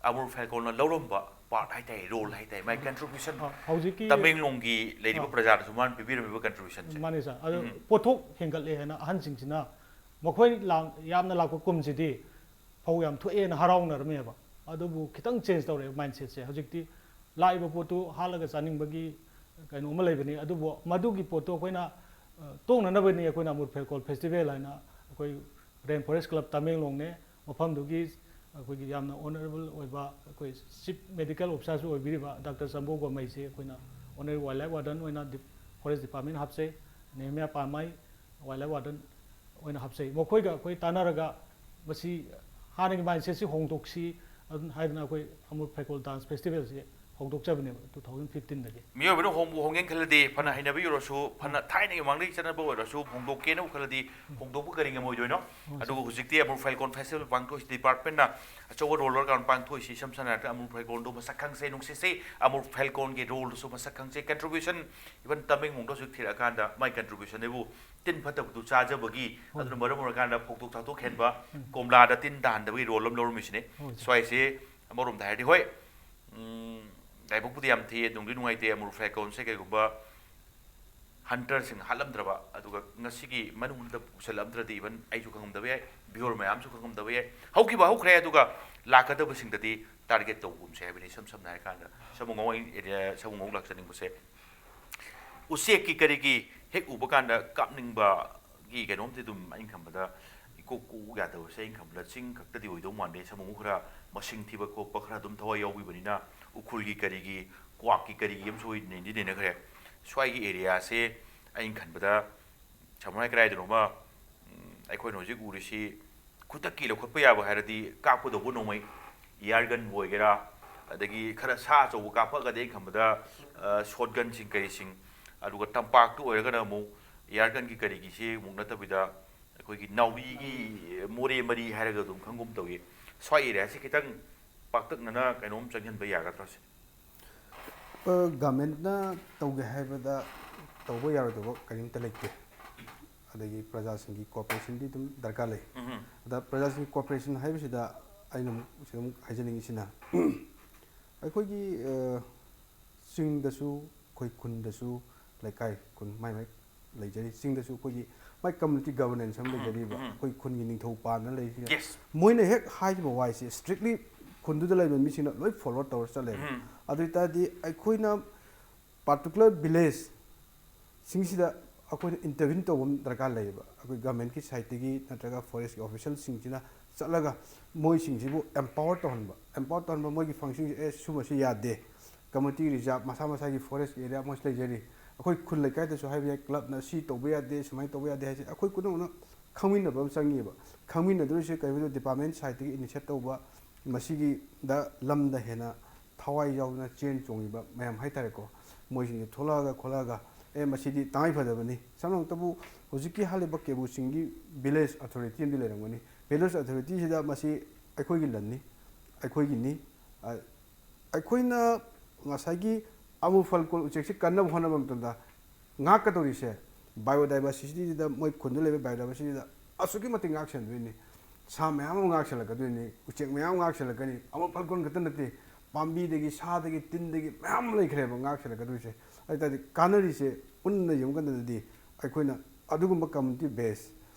ꯑꯃꯨꯔ ꯐꯦꯜꯀꯣꯟꯅ ꯂꯧꯔꯝꯕ part ꯍꯥꯏꯇꯥꯔꯦ, role ꯍꯥꯏꯇꯥꯔꯦ, ꯃꯥꯏ ꯎꯝ꯫ Contribution, ꯑ, ꯍꯧꯖꯤꯛꯀꯤ, ꯇꯃꯦꯡꯂꯣꯡꯒꯤ ꯂꯩꯔꯤꯕ ꯑ, ꯄ꯭ꯔꯖꯥꯗꯁꯨ ꯃꯥꯅ ꯄꯤꯕꯤꯔꯝꯃꯤꯕ contributionꯁꯦ꯫ ꯃꯥꯅꯦ, ꯁꯥꯔ꯫ ꯑꯗꯣ ꯎꯝ꯫ ꯄꯣꯠꯊꯣꯛ ꯍꯦꯟꯒꯠꯂꯦ ꯍꯥꯏꯅ ꯑꯍꯟꯁꯤꯡꯁꯤꯅ ꯃꯈꯣꯏ ꯂꯥꯡ-, ꯌꯥꯝꯅ ꯂꯥꯛꯄ ꯀꯨꯝꯁꯤꯗꯤ ꯐꯧ ꯌꯥꯝ ꯊꯣꯛꯑꯦꯅ ꯍꯔꯥꯎꯅꯔꯝꯃꯦꯕ꯫ ꯑꯗꯨꯕꯨ ꯈꯤꯇꯪ change ꯇꯧꯔꯛꯑꯦ mindsetꯁꯦ꯫ ꯍꯧꯖꯤꯛꯇꯤ ꯂꯥꯛꯏꯕ ꯄꯣꯠꯇꯨ ꯍꯥꯠꯂꯒ ꯆꯥꯅꯤꯡꯕꯒꯤ ꯀꯩꯅꯣ ꯑꯃ ꯂꯩꯕꯅꯤ, ꯑꯗꯨꯕꯨ ꯃꯗꯨꯒꯤ ꯄꯣꯠꯇꯨ ꯑꯩꯈꯣꯏꯅ, ꯑ, ꯇꯣꯛꯅꯅꯕꯅꯤ ꯑꯩꯈꯣꯏꯅ ꯑꯃꯨꯔ ꯐꯦꯜꯀꯣꯟ festival ꯍꯥꯏꯅ ꯑꯩꯈꯣꯏ Rain Forest Club ꯇꯃꯦꯡꯂꯣꯡꯅꯦ, ꯃꯐꯝꯗꯨꯒꯤ ꯑꯩꯈꯣꯏꯒꯤ ꯌꯥꯝꯅ honourable ꯑꯣꯏꯕ ꯑꯩꯈꯣꯏ Chief Medical Officerꯁꯨ ꯑꯣꯏꯕꯤꯔꯤꯕ Doctor ꯆꯝꯕꯣ ꯒꯣꯃꯩꯁꯦ ꯑꯩꯈꯣꯏꯅ Honorary Wildlife Warden ꯑꯣꯏꯅ ꯗꯤ-, Forest Department ꯍꯥꯞꯆꯩ꯫ ꯅꯦꯍꯦꯃꯤꯌꯥ ꯄꯥꯟꯃꯩ Wildlife Warden ꯑꯣꯏꯅ ꯍꯥꯞꯆꯩ꯫ ꯃꯈꯣꯏꯒ ꯑꯩꯈꯣꯏ ꯇꯥꯟꯅꯔꯒ ꯃꯁꯤ ꯍꯥꯟꯅꯒꯤ mindsetꯁꯤ ꯍꯣꯡꯗꯣꯛꯁꯤ, ꯑꯗꯨꯅ ꯍꯥꯏꯗꯅ ꯑꯩꯈꯣꯏ ꯑꯃꯨꯔ ꯐꯩꯀꯣꯜ ꯗꯥꯟꯁ ꯐꯦꯁꯇꯤꯚꯦꯜꯁꯤ ꯍꯧꯗꯣꯛꯆꯕꯅꯦꯕ ꯇꯨ ꯊꯥꯎꯖꯟ ꯐꯤꯐꯇꯤꯟꯗꯒꯤ꯫ ꯃꯤꯑꯣꯏꯕꯅ ꯍꯣꯡꯕꯨ ꯍꯣꯡꯒꯦꯅ ꯈꯜꯂꯗꯤ, ꯐꯅ ꯍꯩꯅꯕꯤ ꯑꯣꯏꯔꯁꯨ, ꯐꯅ ꯊꯥꯏꯅꯒꯤ ꯃꯃꯥꯡꯗꯒꯤ ꯆꯠꯅꯕ ꯑꯣꯏꯔꯁꯨ, ꯍꯣꯡꯗꯣꯛꯀꯦꯅꯕꯨ ꯈꯜꯂꯗꯤ ꯍꯣꯡꯗꯣꯛꯄ ꯀꯔꯤ ꯉꯝꯃꯣꯏꯗꯣꯏꯅꯣ? ꯑꯗꯨꯒ ꯍꯧꯖꯤꯛꯇꯤ ꯑꯃꯨꯔ ꯐꯦꯜꯀꯣꯟ ꯐꯦꯁꯇꯤꯚꯦꯜ ꯄꯥꯡꯊꯣꯛꯏꯁꯤ ꯗꯤꯄꯥꯔꯠꯃꯦꯟꯅ ꯑꯆꯧꯕ ꯔꯣꯜ ꯂꯧꯔꯀꯥꯟꯗ ꯄꯥꯡꯊꯣꯛꯏꯁꯤ꯫ ꯏꯁꯝ ꯁꯝꯅ ꯍꯥꯏꯔꯕꯗ ꯑꯃꯨꯔ ꯐꯦꯜꯀꯣꯟꯗꯣ ꯃꯁꯛ ꯈꯪꯁꯦ, ꯅꯨꯡꯁꯤꯁꯦ, ꯑꯃꯨꯔ ꯐꯦꯜꯀꯣꯟꯒꯤ ꯔꯣꯜꯗꯨꯁꯨ ꯃꯁꯛ ꯈꯪꯁꯦ꯫ ꯀꯟꯇ꯭ꯔꯤꯕ꯭ꯌꯨꯁꯟ, ꯏꯚꯟ ꯇꯃꯦꯡꯂꯣꯡꯗ ꯍꯧꯖꯤꯛ ꯊꯤꯔꯛꯑꯀꯥꯟꯗ ꯃꯥꯏ ꯀꯟꯇ꯭ꯔꯤꯕ꯭ꯌꯨꯁꯟꯗꯨꯕꯨ ꯇꯤꯟ ꯐꯠꯇꯕꯗꯨ ꯆꯥꯖꯕꯒꯤ, ꯑꯗꯨꯅ ꯃꯔꯝ ꯑꯣꯏꯔꯀꯥꯟꯗ ꯐꯧꯗꯣꯛ ꯆꯥꯊꯣꯛ ꯍꯦꯟꯕ, ꯀꯣꯝꯂꯥꯗ ꯇꯤꯟ ꯇꯥꯍꯟꯗꯕꯒꯤ ꯔꯣꯜ ꯑꯃ ꯂꯧꯔꯝꯃꯤꯁꯤꯅꯦ꯫ ꯁ꯭ꯋꯥꯏꯁꯦ ꯑꯃꯔꯣꯝꯗ ꯍꯥꯏꯔꯗꯤ ꯍꯣꯏ, ꯎꯝ, ꯂꯥꯏꯕꯛꯄꯨꯗꯤ ꯌꯥꯝ ꯊꯤ, ꯅꯨꯡꯗꯤ ꯅꯨꯡꯉꯥꯏꯇꯦ꯫ ꯑꯃꯨꯔ ꯐꯦꯜꯀꯣꯟꯁꯦ ꯀꯩꯒꯨꯝꯕ ꯍꯟꯇꯔꯁꯤꯡ ꯍꯥꯠꯂꯝꯗ꯭ꯔꯕ, ꯑꯗꯨꯒ ꯉꯁꯤꯒꯤ ꯃꯅꯨꯡꯗ ꯄꯨꯁꯜꯂꯝꯗ꯭ꯔꯗꯤ, ꯏꯚꯟ ꯑꯩꯁꯨ ꯈꯪꯉꯝꯗꯕ ꯌꯥꯏ, ꯚꯤꯌꯣꯔ ꯃꯌꯥꯝꯁꯨ ꯈꯪꯉꯝꯗꯕ ꯌꯥꯏ꯫ ꯍꯧꯈꯤꯕ ꯍꯧꯈ꯭ꯔꯦ, ꯑꯗꯨꯒ ꯂꯥꯛꯀꯗꯕꯁꯤꯡꯗꯗꯤ ꯇꯥꯔꯒꯦꯠ ꯇꯧꯒꯨꯝꯁꯦ ꯍꯥꯏꯕꯅꯤ꯫ ꯏꯁꯝ ꯁꯝꯅ ꯍꯥꯏꯔꯀꯥꯟꯗ ꯁꯃꯨꯉꯧ ꯑꯦꯔꯤꯌꯥ, ꯁꯃꯨꯉꯧ ꯂꯥꯛꯆꯅꯤꯡꯕꯁꯦ, ꯎꯆꯦꯛꯀꯤ ꯀꯔꯤꯒꯤ ꯍꯦꯛ ꯎꯕ ꯀꯥꯟꯗ ꯀꯥꯞꯅꯤꯡꯕꯒꯤ ꯀꯩꯅꯣꯝꯇꯤ ꯑꯗꯨꯝ ꯑꯩꯅ ꯈꯟꯕꯗ ꯏꯀꯣꯛ ꯀꯣꯛꯎ ꯌꯥꯗꯕꯁꯦ, ꯑꯩꯅ ꯈꯟꯕꯗ ꯆꯤꯡ ꯈꯛꯇꯗꯤ ꯑꯣꯏꯗꯧ ꯃꯥꯟꯗꯦ꯫ ꯁꯃꯨꯉꯧ ꯈꯔ ꯃꯁꯤꯡ ꯊꯤꯕ ꯈꯣꯠꯄ ꯈꯔ ꯑꯗꯨꯝ ꯊꯋꯥꯏ ꯌꯥꯎꯕꯤꯕꯅꯤꯅ, ꯎꯈ꯭ꯔꯨꯜꯒꯤ ꯀꯔꯤꯒꯤ, ꯀ꯭ꯋꯥꯛꯀꯤ ꯀꯔꯤꯒꯤ ꯑꯃꯁꯨ ꯅꯩꯗꯤ ꯅꯩꯅꯈ꯭ꯔꯦ꯫ ꯁ꯭ꯋꯥꯏꯒꯤ ꯑꯦꯔꯤꯌꯥꯁꯦ ꯑꯩꯅ ꯈꯟꯕꯗ ꯁꯝꯅ ꯍꯥꯏ ꯀꯗꯥꯏꯗꯅꯣꯃ, ꯎꯝ, ꯑꯩꯈꯣꯏꯅ ꯍꯧꯖꯤꯛ ꯎꯔꯤꯁꯤ ꯈꯨꯗꯛꯀꯤ ꯂꯧꯈꯠꯄ ꯌꯥꯕ ꯍꯥꯏꯔꯗꯤ ꯀꯥꯞꯀꯗꯧꯕ ꯅꯣꯡꯃꯩ, ꯏꯌꯥꯔ ꯒꯟꯕꯨ ꯑꯣꯏꯒꯦꯔꯥ, ꯑꯗꯒꯤ ꯈꯔ ꯁꯥ ꯑꯆꯧꯕ ꯀꯥꯞꯄꯛꯑꯒꯗꯤ ꯑꯩꯅ ꯈꯟꯕꯗ, ꯑ, ꯁꯣꯠ ꯒꯟꯁꯤꯡ ꯀꯔꯤꯁꯤꯡ, ꯑꯗꯨꯒ ꯇꯝꯄꯥꯛꯇ ꯑꯣꯏꯔꯒꯅ ꯑꯃꯨꯛ ꯏꯌꯥꯔ ꯒꯟꯒꯤ ꯀꯔꯤꯒꯤꯁꯤ ꯑꯃꯨꯛ ꯅꯠꯇꯕꯤꯗ ꯑꯩꯈꯣꯏꯒꯤ ꯅꯥꯎꯔꯤꯒꯤ ꯃꯣꯔꯦ ꯃꯔꯤ ꯍꯥꯏꯔꯒ ꯑꯗꯨꯝ ꯈꯪꯒꯨꯝ ꯇꯧꯏ꯫ ꯁ꯭ꯋꯥꯏ ꯑꯦꯔꯤꯌꯥꯁꯤ ꯈꯤꯇꯪ ꯄꯥꯛꯇꯛꯅꯅ ꯀꯩꯅꯣꯝ ꯆꯪꯁꯤꯟꯕ ꯌꯥꯒꯗ꯭ꯔꯥ ꯁꯤꯅꯤ꯫ ꯒꯚꯔꯟꯃꯦꯟꯠꯅ ꯇꯧꯒꯦ ꯍꯥꯏꯕꯗ ꯇꯧꯕ ꯌꯥꯔꯣꯏꯗꯕ ꯀꯔꯤꯝꯇ ꯂꯩꯇꯦ꯫ ꯑꯗꯒꯤ ꯄ꯭ꯔꯖꯥꯁꯤꯡꯒꯤ ꯀꯣꯑꯣꯄꯔꯦꯁꯟꯗꯤ ꯑꯗꯨꯝ ꯗꯔꯀꯥꯔ ꯂꯩ꯫ ꯎꯝ꯫ ꯑꯗ ꯄ꯭ꯔꯖꯥꯁꯤꯡꯒꯤ ꯀꯣꯑꯣꯄꯔꯦꯁꯟ ꯍꯥꯏꯕꯁꯤꯗ ꯑꯩꯅ ꯑꯃꯨꯛ ꯁꯤꯗ ꯑꯃꯨꯛ ꯍꯥꯏꯖꯅꯤꯡꯉꯤꯁꯤꯅ, ꯑꯩꯈꯣꯏꯒꯤ, ꯑ, ꯆꯤꯡꯗꯁꯨ, ꯑꯩꯈꯣꯏ ꯈꯨꯟꯗꯁꯨ, ꯂꯩꯀꯥꯏ ꯈꯨꯟ ꯃꯥꯏ ꯃꯥꯏ ꯂꯩꯖꯔꯤ꯫ ꯆꯤꯡꯗꯁꯨ ꯑꯩꯈꯣꯏꯒꯤ ꯃꯥꯏ ꯀꯝꯃ꯭ꯌꯨꯅꯤꯇꯤ ꯒꯕꯔꯅꯦꯟꯁ ꯑꯃ ꯂꯩꯖꯔꯤꯕ, ꯎꯝ꯫ ꯑꯩꯈꯣꯏ ꯈꯨꯟꯒꯤ ꯅꯤꯡꯊꯧ ꯄꯥꯟꯗꯅ ꯂꯩꯔꯤꯁꯤꯗ ꯌꯦꯁ꯫ ꯃꯣꯏꯅ ꯍꯦꯛ ꯍꯥꯏꯈꯤꯕ ꯋꯥꯁꯦ ꯏꯁꯇ꯭ꯔꯤꯛꯂꯤ ꯈꯨꯟꯗꯨꯗ ꯂꯩꯕ ꯃꯤꯁꯤꯡꯅ ꯂꯣꯏ ꯐꯣꯂꯣ ꯇꯧꯔ ꯆꯠꯂꯦꯕ꯫ ꯎꯝ꯫ ꯑꯗꯨ ꯑꯣꯏ ꯇꯥꯔꯗꯤ ꯑꯩꯈꯣꯏꯅ ꯄꯥꯔꯇꯤꯀꯨꯂꯔ ꯚꯤꯂꯦꯖꯁꯤꯡꯁꯤꯗ ꯑꯩꯈꯣꯏꯅ ꯏꯟꯇꯔꯚꯤꯟ ꯇꯧꯕ ꯑꯃ ꯗꯔꯀꯥꯔ ꯂꯩꯌꯦꯕ꯫ ꯑꯩꯈꯣꯏ ꯒꯚꯔꯟꯃꯦꯟꯠꯀꯤ ꯁꯥꯏꯠꯇꯒꯤ ꯅꯠꯇ꯭ꯔꯒ ꯐꯣꯔꯦꯁ꯭ꯠꯀꯤ ꯑꯣꯐꯤꯁꯤꯌꯦꯜꯁꯤꯡꯁꯤꯅ ꯆꯠꯂꯒ ꯃꯣꯏꯁꯤꯡꯁꯤꯕꯨ ꯑꯦꯝꯄꯥꯋꯔ ꯇꯧꯍꯟꯕ꯫ ꯑꯦꯝꯄꯥꯋꯔ ꯇꯧꯍꯟꯕ, ꯃꯣꯏꯒꯤ ꯐꯪꯁꯟꯁꯦ, "ꯑꯦ, ꯁꯨꯝꯕꯁꯤ ꯌꯥꯗꯦ, ꯀꯝꯃ꯭ꯌꯨꯅꯤꯇꯤ ꯔꯤꯖꯥꯔꯚ, ꯃꯁꯥ ꯃꯁꯥꯒꯤ ꯐꯣꯔꯦꯁ꯭ꯠꯀꯤ ꯑꯦꯔꯤꯌꯥ ꯃꯣꯏꯁꯨ ꯂꯩꯖꯔꯤ"꯫ ꯑꯩꯈꯣꯏ ꯈꯨꯜ ꯂꯩꯀꯥꯏꯗꯁꯨ ꯍꯥꯏꯕ ꯌꯥꯏ, ꯀ꯭ꯂꯕꯅ ꯁꯤ ꯇꯧꯕ ꯌꯥꯗꯦ, ꯁꯨꯃꯥꯏꯅ ꯇꯧꯕ ꯌꯥꯗꯦ ꯍꯥꯏꯁꯦ ꯑꯩꯈꯣꯏ ꯈꯨꯗꯤꯡꯃꯛꯅ ꯈꯪꯃꯤꯟꯅꯕ ꯑꯃ ꯆꯪꯉꯤꯕ꯫ ꯈꯪꯃꯤꯟꯅꯗꯣꯏꯁꯦ ꯀꯩꯅꯣꯗ ꯗꯤꯄꯥꯔꯠꯃꯦꯟꯠ ꯁꯥꯏꯠꯇꯒꯤ ꯏꯅꯤꯁꯤꯌꯦꯠ ꯇꯧꯕ, ꯃꯁꯤꯒꯤꯗ ꯂꯝꯗ ꯍꯦꯟꯅ ꯊꯋꯥꯏ ꯌꯥꯎꯗꯨꯅ ꯆꯦꯟ ꯆꯣꯡꯉꯤꯕ ꯃꯌꯥꯝ ꯍꯥꯏꯇꯥꯔꯦꯀꯣ, ꯃꯣꯏꯁꯤꯡꯁꯦ ꯊꯣꯛꯂꯛꯑꯒ ꯈꯣꯠꯂꯛꯑꯒ, "ꯑꯦ, ꯃꯁꯤꯗꯤ ꯇꯉꯥꯏ ꯐꯗꯕꯅꯤ"꯫ ꯁꯝꯅꯃꯛꯇꯕꯨ, ꯍꯧꯖꯤꯛꯀꯤ ꯍꯥꯏꯔꯤꯕ ꯀꯦꯕꯨ ꯆꯤꯡꯒꯤ ꯚꯤꯂꯦꯖ ꯑꯣꯊꯣꯔꯤꯇꯤ ꯑꯃꯗꯤ ꯂꯩꯔꯝꯒꯅꯤ꯫ ꯚꯤꯂꯦꯖ ꯑꯣꯊꯣꯔꯤꯇꯤꯁꯤꯗ ꯃꯁꯤ ꯑꯩꯈꯣꯏꯒꯤ ꯂꯟꯅꯤ, ꯑꯩꯈꯣꯏꯒꯤꯅꯤ꯫ ꯑ, ꯑꯩꯈꯣꯏꯅ ꯉꯁꯥꯏꯒꯤ ꯑꯃꯨꯔ ꯐꯜꯀꯣꯟ ꯎꯆꯦꯛꯁꯤ ꯀꯟꯅꯕ ꯍꯣꯠꯅꯕ ꯃꯇꯝꯗ ꯉꯥꯛꯀꯗꯧꯔꯤꯁꯦ, ꯕꯥꯏꯑꯣꯗꯥꯏꯕꯔꯁꯤꯇꯤꯁꯤꯗ, ꯃꯣꯏ ꯈꯨꯟꯗ ꯂꯩꯕ ꯕꯥꯏꯑꯣꯗꯥꯏꯕꯔꯁꯤꯇꯤꯗ ꯑꯁꯨꯛꯀꯤ ꯃꯇꯤꯛ ꯉꯥꯛ ꯁꯦꯟꯗꯣꯏꯅꯤ꯫ ꯁꯥ ꯃꯌꯥꯝ ꯑꯃ ꯉꯥꯛ ꯁꯦꯜꯂꯛꯀꯗꯣꯏꯅꯤ, ꯎꯆꯦꯛ ꯃꯌꯥꯝ ꯑꯃ ꯉꯥꯛ ꯁꯦꯜꯂꯛꯀꯅꯤ꯫ ꯑꯃꯨꯔ ꯐꯜꯀꯣꯟ ꯈꯛꯇ ꯅꯠꯇꯦ, ꯄꯥꯝꯕꯤꯗꯒꯤ, ꯁꯥꯗꯒꯤ, ꯇꯤꯟꯗꯒꯤ ꯃꯌꯥꯝ ꯑꯃ ꯂꯩꯈ꯭ꯔꯦꯕ ꯉꯥꯛ ꯁꯦꯜꯂꯛꯀꯗꯣꯏꯁꯦ꯫ ꯑꯗꯨ ꯇꯥꯔꯗꯤ ꯀꯥꯟꯅꯔꯤꯁꯦ ꯄꯨꯟꯅ ꯌꯦꯡꯕ ꯀꯥꯟꯗꯗꯤ ꯑꯩꯈꯣꯏꯅ ꯑꯗꯨꯒꯨꯝꯕ ꯀꯝꯃ꯭ꯌꯨꯅꯤꯇꯤ ꯕꯦꯁ,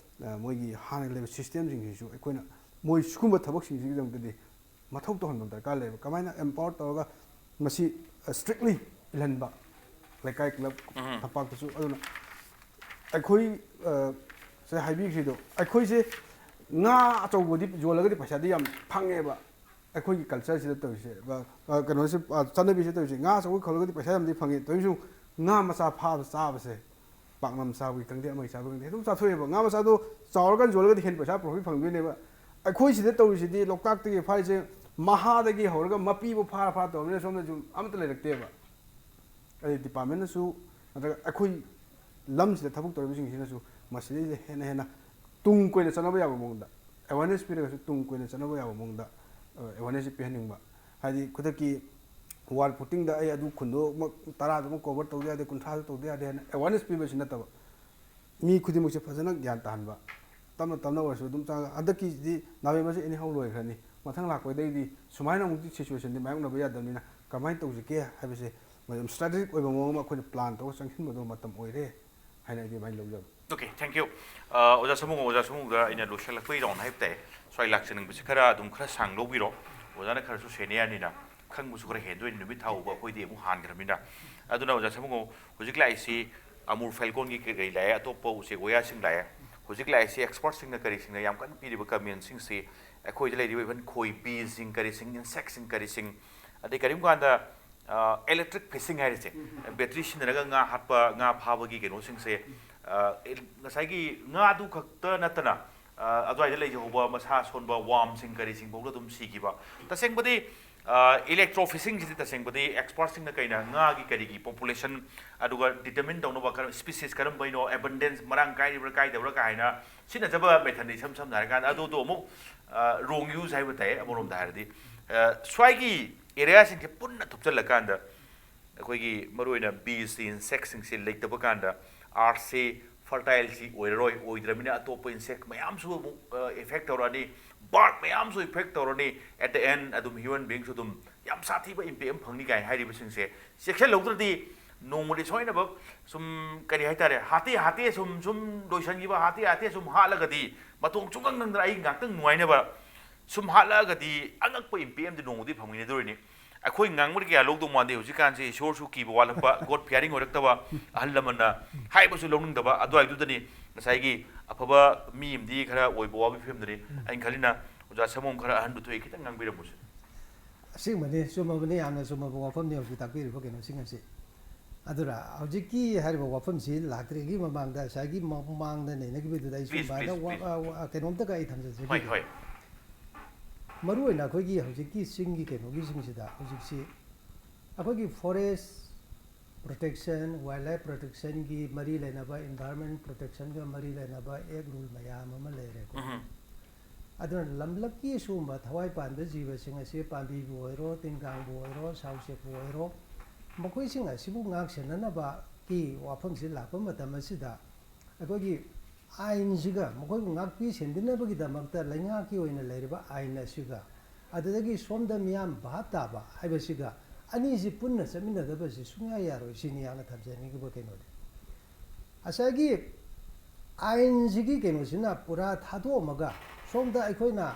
ꯑ, ꯃꯣꯏꯒꯤ ꯍꯥꯟꯅ ꯂꯩꯕ ꯁꯤꯁꯇꯦꯝꯁꯤꯡꯁꯤꯁꯨ ꯑꯩꯈꯣꯏꯅ ꯃꯣꯏ ꯁꯤꯒꯨꯝꯕ ꯊꯕꯛꯁꯤꯡꯁꯤꯒꯤꯗꯃꯛꯇꯗꯤ ꯃꯊꯧ ꯇꯧꯍꯟꯕ ꯗꯔꯀꯥꯔ ꯂꯩꯌꯦꯕ꯫ ꯀꯃꯥꯏꯅ ꯑꯦꯝꯄꯥꯋꯔ ꯇꯧꯔꯒ ꯃꯁꯤ, ꯑ, ꯁ꯭ꯇ꯭ꯔꯤꯛꯂꯤ ꯏꯜꯍꯟꯕ, ꯂꯩꯀꯥꯏ ꯀ꯭ꯂꯕ, ꯎꯝ꯫ ꯇꯝꯄꯥꯛꯇꯁꯨ꯫ ꯑꯗꯨꯅ ꯑꯩꯈꯣꯏ, ꯑ, ꯁꯦ ꯍꯥꯏꯕꯤꯈ꯭ꯔꯤꯗꯣ, ꯑꯩꯈꯣꯏꯁꯦ ꯉꯥ ꯑꯆꯧꯕꯗꯤ ꯌꯣꯜꯂꯒꯗꯤ ꯄꯩꯁꯥꯗꯤ ꯌꯥꯝ ꯐꯪꯉꯦꯕ꯫ ꯑꯩꯈꯣꯏꯒꯤ ꯀꯜꯆꯔꯁꯤꯗ ꯇꯧꯔꯤꯁꯦ, ꯑ, ꯑ, ꯀꯩꯅꯣꯁꯦ, ꯑ, ꯆꯠꯅꯕꯤꯁꯦ ꯇꯧꯔꯤꯁꯦ, ꯉꯥ ꯑꯆꯧꯕ ꯈꯣꯠꯂꯒꯗꯤ ꯄꯩꯁꯥ ꯌꯥꯝꯗꯤ ꯐꯪꯉꯦ꯫ ꯇꯧꯔꯤꯁꯨ ꯉꯥ ꯃꯆꯥ ꯐꯥꯕ ꯆꯥꯕꯁꯦ, ꯄꯥꯛꯅꯝ ꯆꯥꯕꯒꯤ ꯈꯪꯗꯦ, ꯑꯃꯒꯤ ꯆꯥꯕꯒꯤ ꯈꯪꯗꯦ, ꯑꯗꯨꯝ ꯆꯥꯊꯣꯛꯑꯦꯕ꯫ ꯉꯥ ꯃꯆꯥꯗꯣ ꯆꯥꯎꯔꯀꯥꯟ ꯌꯣꯜꯂꯒꯗꯤ ꯍꯦꯟꯅ ꯄꯩꯁꯥ ꯄ꯭ꯔꯣꯐꯤꯠ ꯐꯪꯗꯣꯏꯅꯦꯕ꯫ ꯑꯩꯈꯣꯏ ꯁꯤꯗ ꯇꯧꯔꯤꯁꯤꯗꯤ ꯂꯣꯛꯇꯥꯛꯇꯒꯤ ꯐꯥꯔꯤꯁꯦ ꯃꯍꯥꯗꯒꯤ ꯍꯧꯔꯒ ꯃꯄꯤꯕꯨ ꯐꯥꯔ ꯐꯥꯔ ꯇꯧꯔꯕꯅꯤꯅ ꯁꯣꯝꯗꯁꯨ ꯑꯃꯠꯇ ꯂꯩꯔꯛꯇꯦꯕ꯫ ꯑꯗꯩ ꯗꯤꯄꯥꯔꯠꯃꯦꯟꯅꯁꯨ ꯅꯠꯇ꯭ꯔꯒ ꯑꯩꯈꯣꯏ ꯂꯝꯁꯤꯗ ꯊꯕꯛ ꯇꯧꯔꯤꯕꯁꯤꯡꯁꯤꯅꯁꯨ ꯃꯁꯤꯗꯩꯁꯤꯗ ꯍꯦꯟꯅ ꯍꯦꯟꯅ ꯇꯨꯡ ꯀꯣꯏꯅ ꯆꯠꯅꯕ ꯌꯥꯕ ꯃꯑꯣꯡꯗ, ꯑꯦꯋꯥꯔꯅꯦꯁ ꯄꯤꯔꯒꯁꯨ ꯇꯨꯡ ꯀꯣꯏꯅ ꯆꯠꯅꯕ ꯌꯥꯕ ꯃꯑꯣꯡꯗ, ꯑ, ꯑꯦꯋꯥꯔꯅꯦꯁꯁꯦ ꯄꯤꯍꯟꯅꯤꯡꯕ꯫ ꯍꯥꯏꯗꯤ ꯈꯨꯗꯛꯀꯤ ꯋꯥꯜ ꯄꯨꯇꯤꯡꯗ ꯑꯩ ꯑꯗꯨ ꯈꯨꯟꯗꯣ ꯑꯃ ꯇꯔꯥꯗꯨꯃꯛ ꯀꯣꯚꯔ ꯇꯧꯗ ꯌꯥꯗꯦ, ꯀꯨꯟꯊ꯭ꯔꯥꯗꯨ ꯇꯧꯗ ꯌꯥꯗꯦ ꯍꯥꯏꯅ ꯑꯦꯋꯥꯔꯅꯦꯁ ꯄꯤꯕꯁꯤ ꯅꯠꯇꯕ, ꯃꯤ ꯈꯨꯗꯤꯡꯃꯛꯁꯦ ꯐꯖꯅ ꯒ꯭ꯌꯥꯟ ꯇꯥꯍꯟꯕ꯫ ꯇꯞꯅ ꯇꯞꯅ ꯑꯣꯏꯔꯁꯨ ꯑꯗꯨꯝ ꯆꯪꯉꯒ, ꯍꯟꯗꯛꯀꯤꯁꯤꯗꯤ ꯅꯕꯦꯝꯕꯔꯁꯦ ꯑꯦꯅꯤ ꯍꯥꯎ ꯂꯣꯏꯈ꯭ꯔꯅꯤ꯫ ꯃꯊꯪ ꯂꯥꯛꯄꯗꯩꯗꯤ ꯁꯨꯃꯥꯏꯅ ꯑꯃꯨꯛꯇꯤ ꯁꯤꯆꯨꯋꯦꯁꯟꯗꯤ ꯃꯥꯌꯣꯛꯅꯕ ꯌꯥꯗꯕꯅꯤꯅ ꯀꯃꯥꯏꯅ ꯇꯧꯁꯤꯒꯦ ꯍꯥꯏꯕꯁꯦ ꯃꯌꯥꯝ ꯁ꯭ꯇ꯭ꯔꯦꯇꯦꯖꯤꯛ ꯑꯣꯏꯕ ꯃꯑꯣꯡ ꯑꯃ ꯑꯩꯈꯣꯏꯅ ꯄ꯭ꯂꯥꯟ ꯇꯧꯔꯒ ꯆꯪꯁꯤꯟꯕꯗꯣ ꯃꯇꯝ ꯑꯣꯏꯔꯦ ꯍꯥꯏꯅ ꯑꯩꯗꯤ ꯑꯗꯨꯃꯥꯏꯅ ꯂꯧꯖꯕ꯫ Okay, thank you. ꯑ, ꯑꯣꯖꯥ ꯁꯥꯃꯨ, ꯑꯣꯖꯥ ꯁꯥꯃꯨꯗ ꯑꯩꯅ ꯂꯣꯏꯁꯤꯜꯂꯛꯄꯒꯤ ꯔꯥꯎꯟ ꯍꯥꯏꯕ ꯇꯥꯏ꯫ ꯁ꯭ꯋꯥꯏ ꯂꯥꯛꯆꯅꯤꯡꯕꯁꯦ ꯈꯔ ꯑꯗꯨꯝ ꯈꯔ ꯁꯥꯡ ꯂꯧꯕꯤꯔꯣ꯫ ꯑꯣꯖꯥꯅ ꯈꯔꯁꯨ ꯁꯦꯅꯤꯌꯔꯅꯤꯅ ꯈꯪꯕꯁꯨ ꯈꯔ ꯍꯦꯟꯗꯣꯏꯅꯤ, ꯅꯨꯃꯤꯠ ꯊꯥ ꯎꯕ ꯑꯩꯈꯣꯏꯗꯤ ꯑꯃꯨꯛ ꯍꯥꯟꯈ꯭ꯔꯕꯅꯤꯅ꯫ ꯑꯗꯨꯅ ꯑꯣꯖꯥ ꯁꯥꯃꯨ, ꯍꯧꯖꯤꯛ ꯂꯥꯛꯏꯁꯤ ꯑꯃꯨꯔ ꯐꯦꯜꯀꯣꯟꯒꯤ ꯀꯩꯀꯩ ꯂꯥꯛꯑꯦ, ꯑꯇꯣꯞꯄ ꯎꯆꯦꯛ ꯋꯥꯌꯥꯁꯤꯡ ꯂꯥꯛꯑꯦ꯫ ꯍꯧꯖꯤꯛ ꯂꯥꯛꯏꯁꯤ ꯑꯦꯛꯁꯄꯔꯠꯁꯤꯡꯅ ꯀꯔꯤꯁꯤꯡꯅ ꯌꯥꯝ ꯀꯟꯅ ꯄꯤꯔꯤꯕ ꯀꯃꯦꯟꯁꯤꯡꯁꯤ ꯑꯩꯈꯣꯏꯗ ꯂꯩꯔꯤꯕ ꯏꯚꯟ ꯈꯣꯏꯕꯤꯁꯤꯡ ꯀꯔꯤꯁꯤꯡ, ꯏꯟꯁꯦꯛꯁꯤꯡ ꯀꯔꯤꯁꯤꯡ, ꯑꯗꯩ ꯀꯔꯤꯒꯨꯝꯕ ꯀꯥꯟꯗ, ꯑ, ꯏꯂꯦꯛꯇ꯭ꯔꯤꯛ ꯐꯤꯁꯤꯡ ꯍꯥꯏꯔꯤꯁꯦ, ꯕꯦꯇ꯭ꯔꯤ ꯁꯤꯖꯤꯟꯅꯔꯒ ꯉꯥ ꯍꯥꯠꯄ, ꯉꯥ ꯐꯥꯕꯒꯤ ꯀꯩꯅꯣꯁꯤꯡꯁꯦ, ꯑ, ꯏ-, ꯉꯁꯥꯏꯒꯤ ꯉꯥꯗꯨ ꯈꯛꯇ ꯅꯠꯇꯅ, ꯑ, ꯑꯗꯨꯋꯥꯏꯗ ꯂꯩꯖꯍꯧꯕ ꯃꯁꯥ ꯁꯣꯟꯕ ꯋꯥꯝꯁꯤꯡ ꯀꯔꯤꯁꯤꯡ ꯐꯥꯎꯗ ꯑꯗꯨꯝ ꯁꯤꯈꯤꯕ꯫ ꯇꯁꯦꯡꯕꯗꯤ ꯏꯂꯦꯛꯇ꯭ꯔꯣ ꯐꯤꯁꯤꯡꯁꯤꯗꯤ ꯇꯁꯦꯡꯕꯗꯤ ꯑꯦꯛꯁꯄꯥꯔꯠꯁꯤꯡꯅ ꯀꯩꯅ ꯉꯥꯒꯤ ꯀꯔꯤꯒꯤ ꯄꯣꯄꯨꯂꯦꯁꯟ ꯑꯗꯨꯒ ꯗꯤꯇꯔꯃꯤꯟ ꯇꯧꯅꯕ ꯀꯔꯝ ꯁ꯭ꯄꯤꯁꯤꯁ ꯀꯔꯝꯕꯩꯅꯣ, ꯑꯦꯕꯟꯗꯦꯟꯁ ꯃꯔꯥꯡ ꯀꯥꯏꯔꯤꯕ꯭ꯔꯥ ꯀꯥꯏꯗꯕ꯭ꯔꯥ ꯀꯥꯏꯅ ꯁꯤꯖꯤꯟꯅꯖꯕ ꯃꯦꯊꯠꯅꯤ꯫ ꯏꯁꯝ ꯁꯝꯅ ꯍꯥꯏꯔꯀꯥꯟꯗ ꯑꯗꯨꯗꯣ ꯑꯃꯨꯛ ꯔꯣꯡ ꯌꯨꯁ ꯍꯥꯏꯕ ꯇꯥꯏ ꯑꯃꯔꯣꯝꯗ ꯍꯥꯏꯔꯗꯤ꯫ ꯑ, ꯁ꯭ꯋꯥꯏꯒꯤ ꯑꯦꯔꯤꯌꯥꯁꯤꯡꯁꯦ ꯄꯨꯟꯅ ꯊꯨꯞꯆꯜꯂꯀꯥꯟꯗ ꯑꯩꯈꯣꯏꯒꯤ ꯃꯔꯨꯑꯣꯏꯅ ꯕꯤꯁ ꯏꯟꯁꯦꯛꯁꯤꯡꯁꯦ ꯂꯩꯇꯕ ꯀꯥꯟꯗ ꯑꯥꯔꯠꯁꯦ ꯐꯔꯇꯥꯏꯜꯁꯤ ꯑꯣꯏꯔꯔꯣꯏ꯫ ꯑꯣꯏꯗ꯭ꯔꯕꯅꯤꯅ ꯑꯇꯣꯞꯄ ꯏꯟꯁꯦꯛ ꯃꯌꯥꯝꯁꯨ ꯑꯃꯨꯛ ꯏꯐꯦꯛ ꯇꯧꯔꯛꯑꯅꯤ, ꯕꯥꯔꯠ ꯃꯌꯥꯝꯁꯨ ꯏꯐꯦꯛ ꯇꯧꯔꯅꯤ꯫ ꯑꯦꯠ ꯗ ꯑꯦꯟ ꯑꯗꯨꯝ ꯍ꯭ꯌꯨꯃꯟ ꯕꯤꯡꯁꯨ ꯑꯗꯨꯝ ꯌꯥꯝ ꯁꯥꯊꯤꯕ ꯏꯝꯄꯦꯛ ꯑꯃ ꯐꯪꯅꯤ ꯀꯥꯏꯅ ꯍꯥꯏꯔꯤꯕꯁꯤꯡꯁꯦ ꯆꯦꯛꯁꯤꯜꯍꯧꯗ꯭ꯔꯗꯤ ꯅꯣꯡꯃꯗꯤ ꯁꯣꯏꯅꯕ ꯁꯨꯝ ꯀꯔꯤ ꯍꯥꯏꯇꯥꯔꯦ, ꯍꯥꯇꯦ ꯍꯥꯇꯦ ꯁꯨꯝ ꯁꯨꯝ ꯂꯣꯏꯁꯤꯟꯈꯤꯕ, ꯍꯥꯇꯦ ꯍꯥꯇꯦ ꯁꯨꯝ ꯍꯥꯠꯂꯒꯗꯤ ꯃꯇꯣꯡ ꯁꯨꯡꯈꯪ ꯈꯪꯗꯅ ꯑꯩ ꯉꯥꯛꯇꯪ ꯅꯨꯡꯉꯥꯏꯅꯕ ꯁꯨꯝ ꯍꯥꯠꯂꯛꯑꯒꯗꯤ ꯑꯉꯛꯄ ꯏꯝꯄꯦꯛ ꯑꯃꯗꯤ ꯅꯣꯡꯃꯗꯤ ꯐꯪꯃꯤꯟꯅꯗꯣꯔꯤꯅꯤ꯫ ꯑꯩꯈꯣꯏ ꯉꯥꯡꯕꯗ ꯀꯌꯥ ꯂꯧꯗꯧ ꯃꯥꯟꯗꯦ ꯍꯧꯖꯤꯛꯀꯥꯟꯁꯦ꯫ ꯏꯁꯣꯔꯁꯨ ꯀꯤꯕ ꯋꯥꯠꯂꯛꯄ, ꯒꯣꯗ ꯐꯤꯌꯥꯔꯤꯡ ꯑꯣꯏꯔꯛꯇꯕ, ꯑꯍꯜ ꯂꯃꯟꯅ ꯍꯥꯏꯕꯁꯨ ꯂꯧꯅꯤꯡꯗꯕ ꯑꯗꯨꯋꯥꯏꯗꯨꯗꯅꯤ꯫ ꯉꯁꯥꯏꯒꯤ ꯑꯐꯕ ꯃꯤ ꯑꯃꯗꯤ ꯈꯔ ꯑꯣꯏꯕ ꯋꯥꯕꯒꯤ ꯐꯤꯕꯝꯗꯅꯤ꯫ ꯎꯝ꯫ ꯑꯩꯅ ꯈꯜꯂꯤꯅ ꯑꯣꯖꯥ ꯁꯥꯃꯨ ꯈꯔ ꯑꯍꯟꯗꯨ ꯊꯣꯛꯑꯦ, ꯈꯤꯇꯪ ꯉꯥꯡꯕꯤꯔꯝꯃꯨꯁꯦ꯫ ꯑꯁꯦꯡꯕꯅꯤ, ꯆꯨꯝꯃꯕꯅꯤ, ꯌꯥꯝꯅ ꯆꯨꯝꯃꯕ ꯋꯥꯐꯝꯅꯤ ꯍꯧꯖꯤꯛ ꯇꯥꯛꯄꯤꯔꯤꯕ ꯀꯩꯅꯣꯁꯤꯡ ꯑꯁꯤ꯫ ꯑꯗꯨꯅ ꯍꯧꯖꯤꯛꯀꯤ ꯍꯥꯏꯔꯤꯕ ꯋꯥꯐꯝꯁꯤ ꯂꯥꯛꯇ꯭ꯔꯤꯉꯩꯒꯤ ꯃꯃꯥꯡꯗ ꯉꯁꯥꯏꯒꯤ ꯃ-, ꯃꯃꯥꯡꯗ ꯅꯩꯅꯈꯤꯕꯗꯨꯗ ꯑꯩ please, ꯁꯨꯃꯥꯏꯅ please, ꯋꯥ-, please꯫ ꯑ, ꯋꯥ-, ꯀꯩꯅꯣꯝꯇꯒ ꯑꯩ ꯊꯝꯖꯖꯒꯦ꯫ ꯍꯣꯏ, ꯍꯣꯏ꯫ ꯃꯔꯨꯑꯣꯏꯅ ꯑꯩꯈꯣꯏꯒꯤ ꯍꯧꯖꯤꯛꯀꯤ ꯆꯤꯡꯒꯤ ꯀꯩꯅꯣꯒꯤꯁꯤꯡꯁꯤꯗ ꯍꯧꯖꯤꯛꯁꯤ ꯑꯩꯈꯣꯏꯒꯤ ꯐꯣꯔꯦꯁ ꯄ꯭ꯔꯣꯇꯦꯛꯁꯟ, ꯋꯥꯏꯜ ꯂꯥꯏꯐ ꯄ꯭ꯔꯣꯇꯦꯛꯁꯟꯒꯤ ꯃꯔꯤ ꯂꯩꯅꯕ, ꯏꯟꯚꯥꯏꯔꯣꯟꯃꯦꯟ ꯄ꯭ꯔꯣꯇꯦꯛꯁꯟꯒ ꯃꯔꯤ ꯂꯩꯅꯕ ꯑꯦꯛ ꯔꯨꯜ ꯃꯌꯥꯝ ꯑꯃ ꯂꯩꯔꯦꯀꯣ꯫ ꯎꯝ꯫ ꯑꯗꯨꯅ ꯂꯝꯂꯛꯀꯤ ꯁꯤꯒꯨꯝꯕ ꯊꯋꯥꯏ ꯄꯥꯟꯕ ꯖꯤꯕꯁꯤꯡ ꯑꯁꯤ ꯄꯥꯝꯕꯤꯕꯨ ꯑꯣꯏꯔꯣ, ꯇꯤꯟ ꯀꯥꯡꯕꯨ ꯑꯣꯏꯔꯣ, ꯁꯥ ꯎꯆꯦꯛꯄꯨ ꯑꯣꯏꯔꯣ, ꯃꯈꯣꯏꯁꯤꯡ ꯑꯁꯤꯕꯨ ꯉꯥꯛ ꯁꯦꯟꯅꯅꯕꯒꯤ ꯋꯥꯐꯝꯁꯤ ꯂꯥꯛꯄ ꯃꯇꯝ ꯑꯁꯤꯗ ꯑꯩꯈꯣꯏꯒꯤ ꯑꯥꯏꯟꯁꯤꯒ ꯃꯈꯣꯏꯕꯨ ꯉꯥꯛꯄꯤ ꯁꯦꯟꯕꯤꯅꯕꯒꯤꯗꯃꯛꯇ ꯂꯩꯉꯥꯛꯀꯤ ꯑꯣꯏꯅ ꯂꯩꯔꯤꯕ ꯑꯥꯏꯟ ꯑꯁꯤꯒ ꯑꯗꯨꯗꯒꯤ ꯁꯣꯝꯗ ꯃꯤꯌꯥꯝ ꯚꯥꯞ ꯇꯥꯕ ꯍꯥꯏꯕꯁꯤꯒ ꯑꯅꯤꯁꯤ ꯄꯨꯟꯅ ꯆꯠꯃꯤꯟꯅꯗꯕꯁꯤ ꯁꯨꯡꯌꯥ ꯌꯥꯔꯣꯏ꯫ ꯁꯤꯅꯤ ꯌꯥꯝꯅ ꯊꯝꯖꯅꯤꯡꯉꯤꯕ ꯀꯩꯅꯣꯗꯤ꯫ ꯉꯁꯥꯏꯒꯤ ꯑꯥꯏꯟꯁꯤꯒꯤ ꯀꯩꯅꯣꯁꯤꯅ ꯄꯨꯔꯥ ꯊꯥꯗꯣꯛꯑꯝꯃꯒ ꯁꯣꯝꯗ ꯑꯩꯈꯣꯏꯅ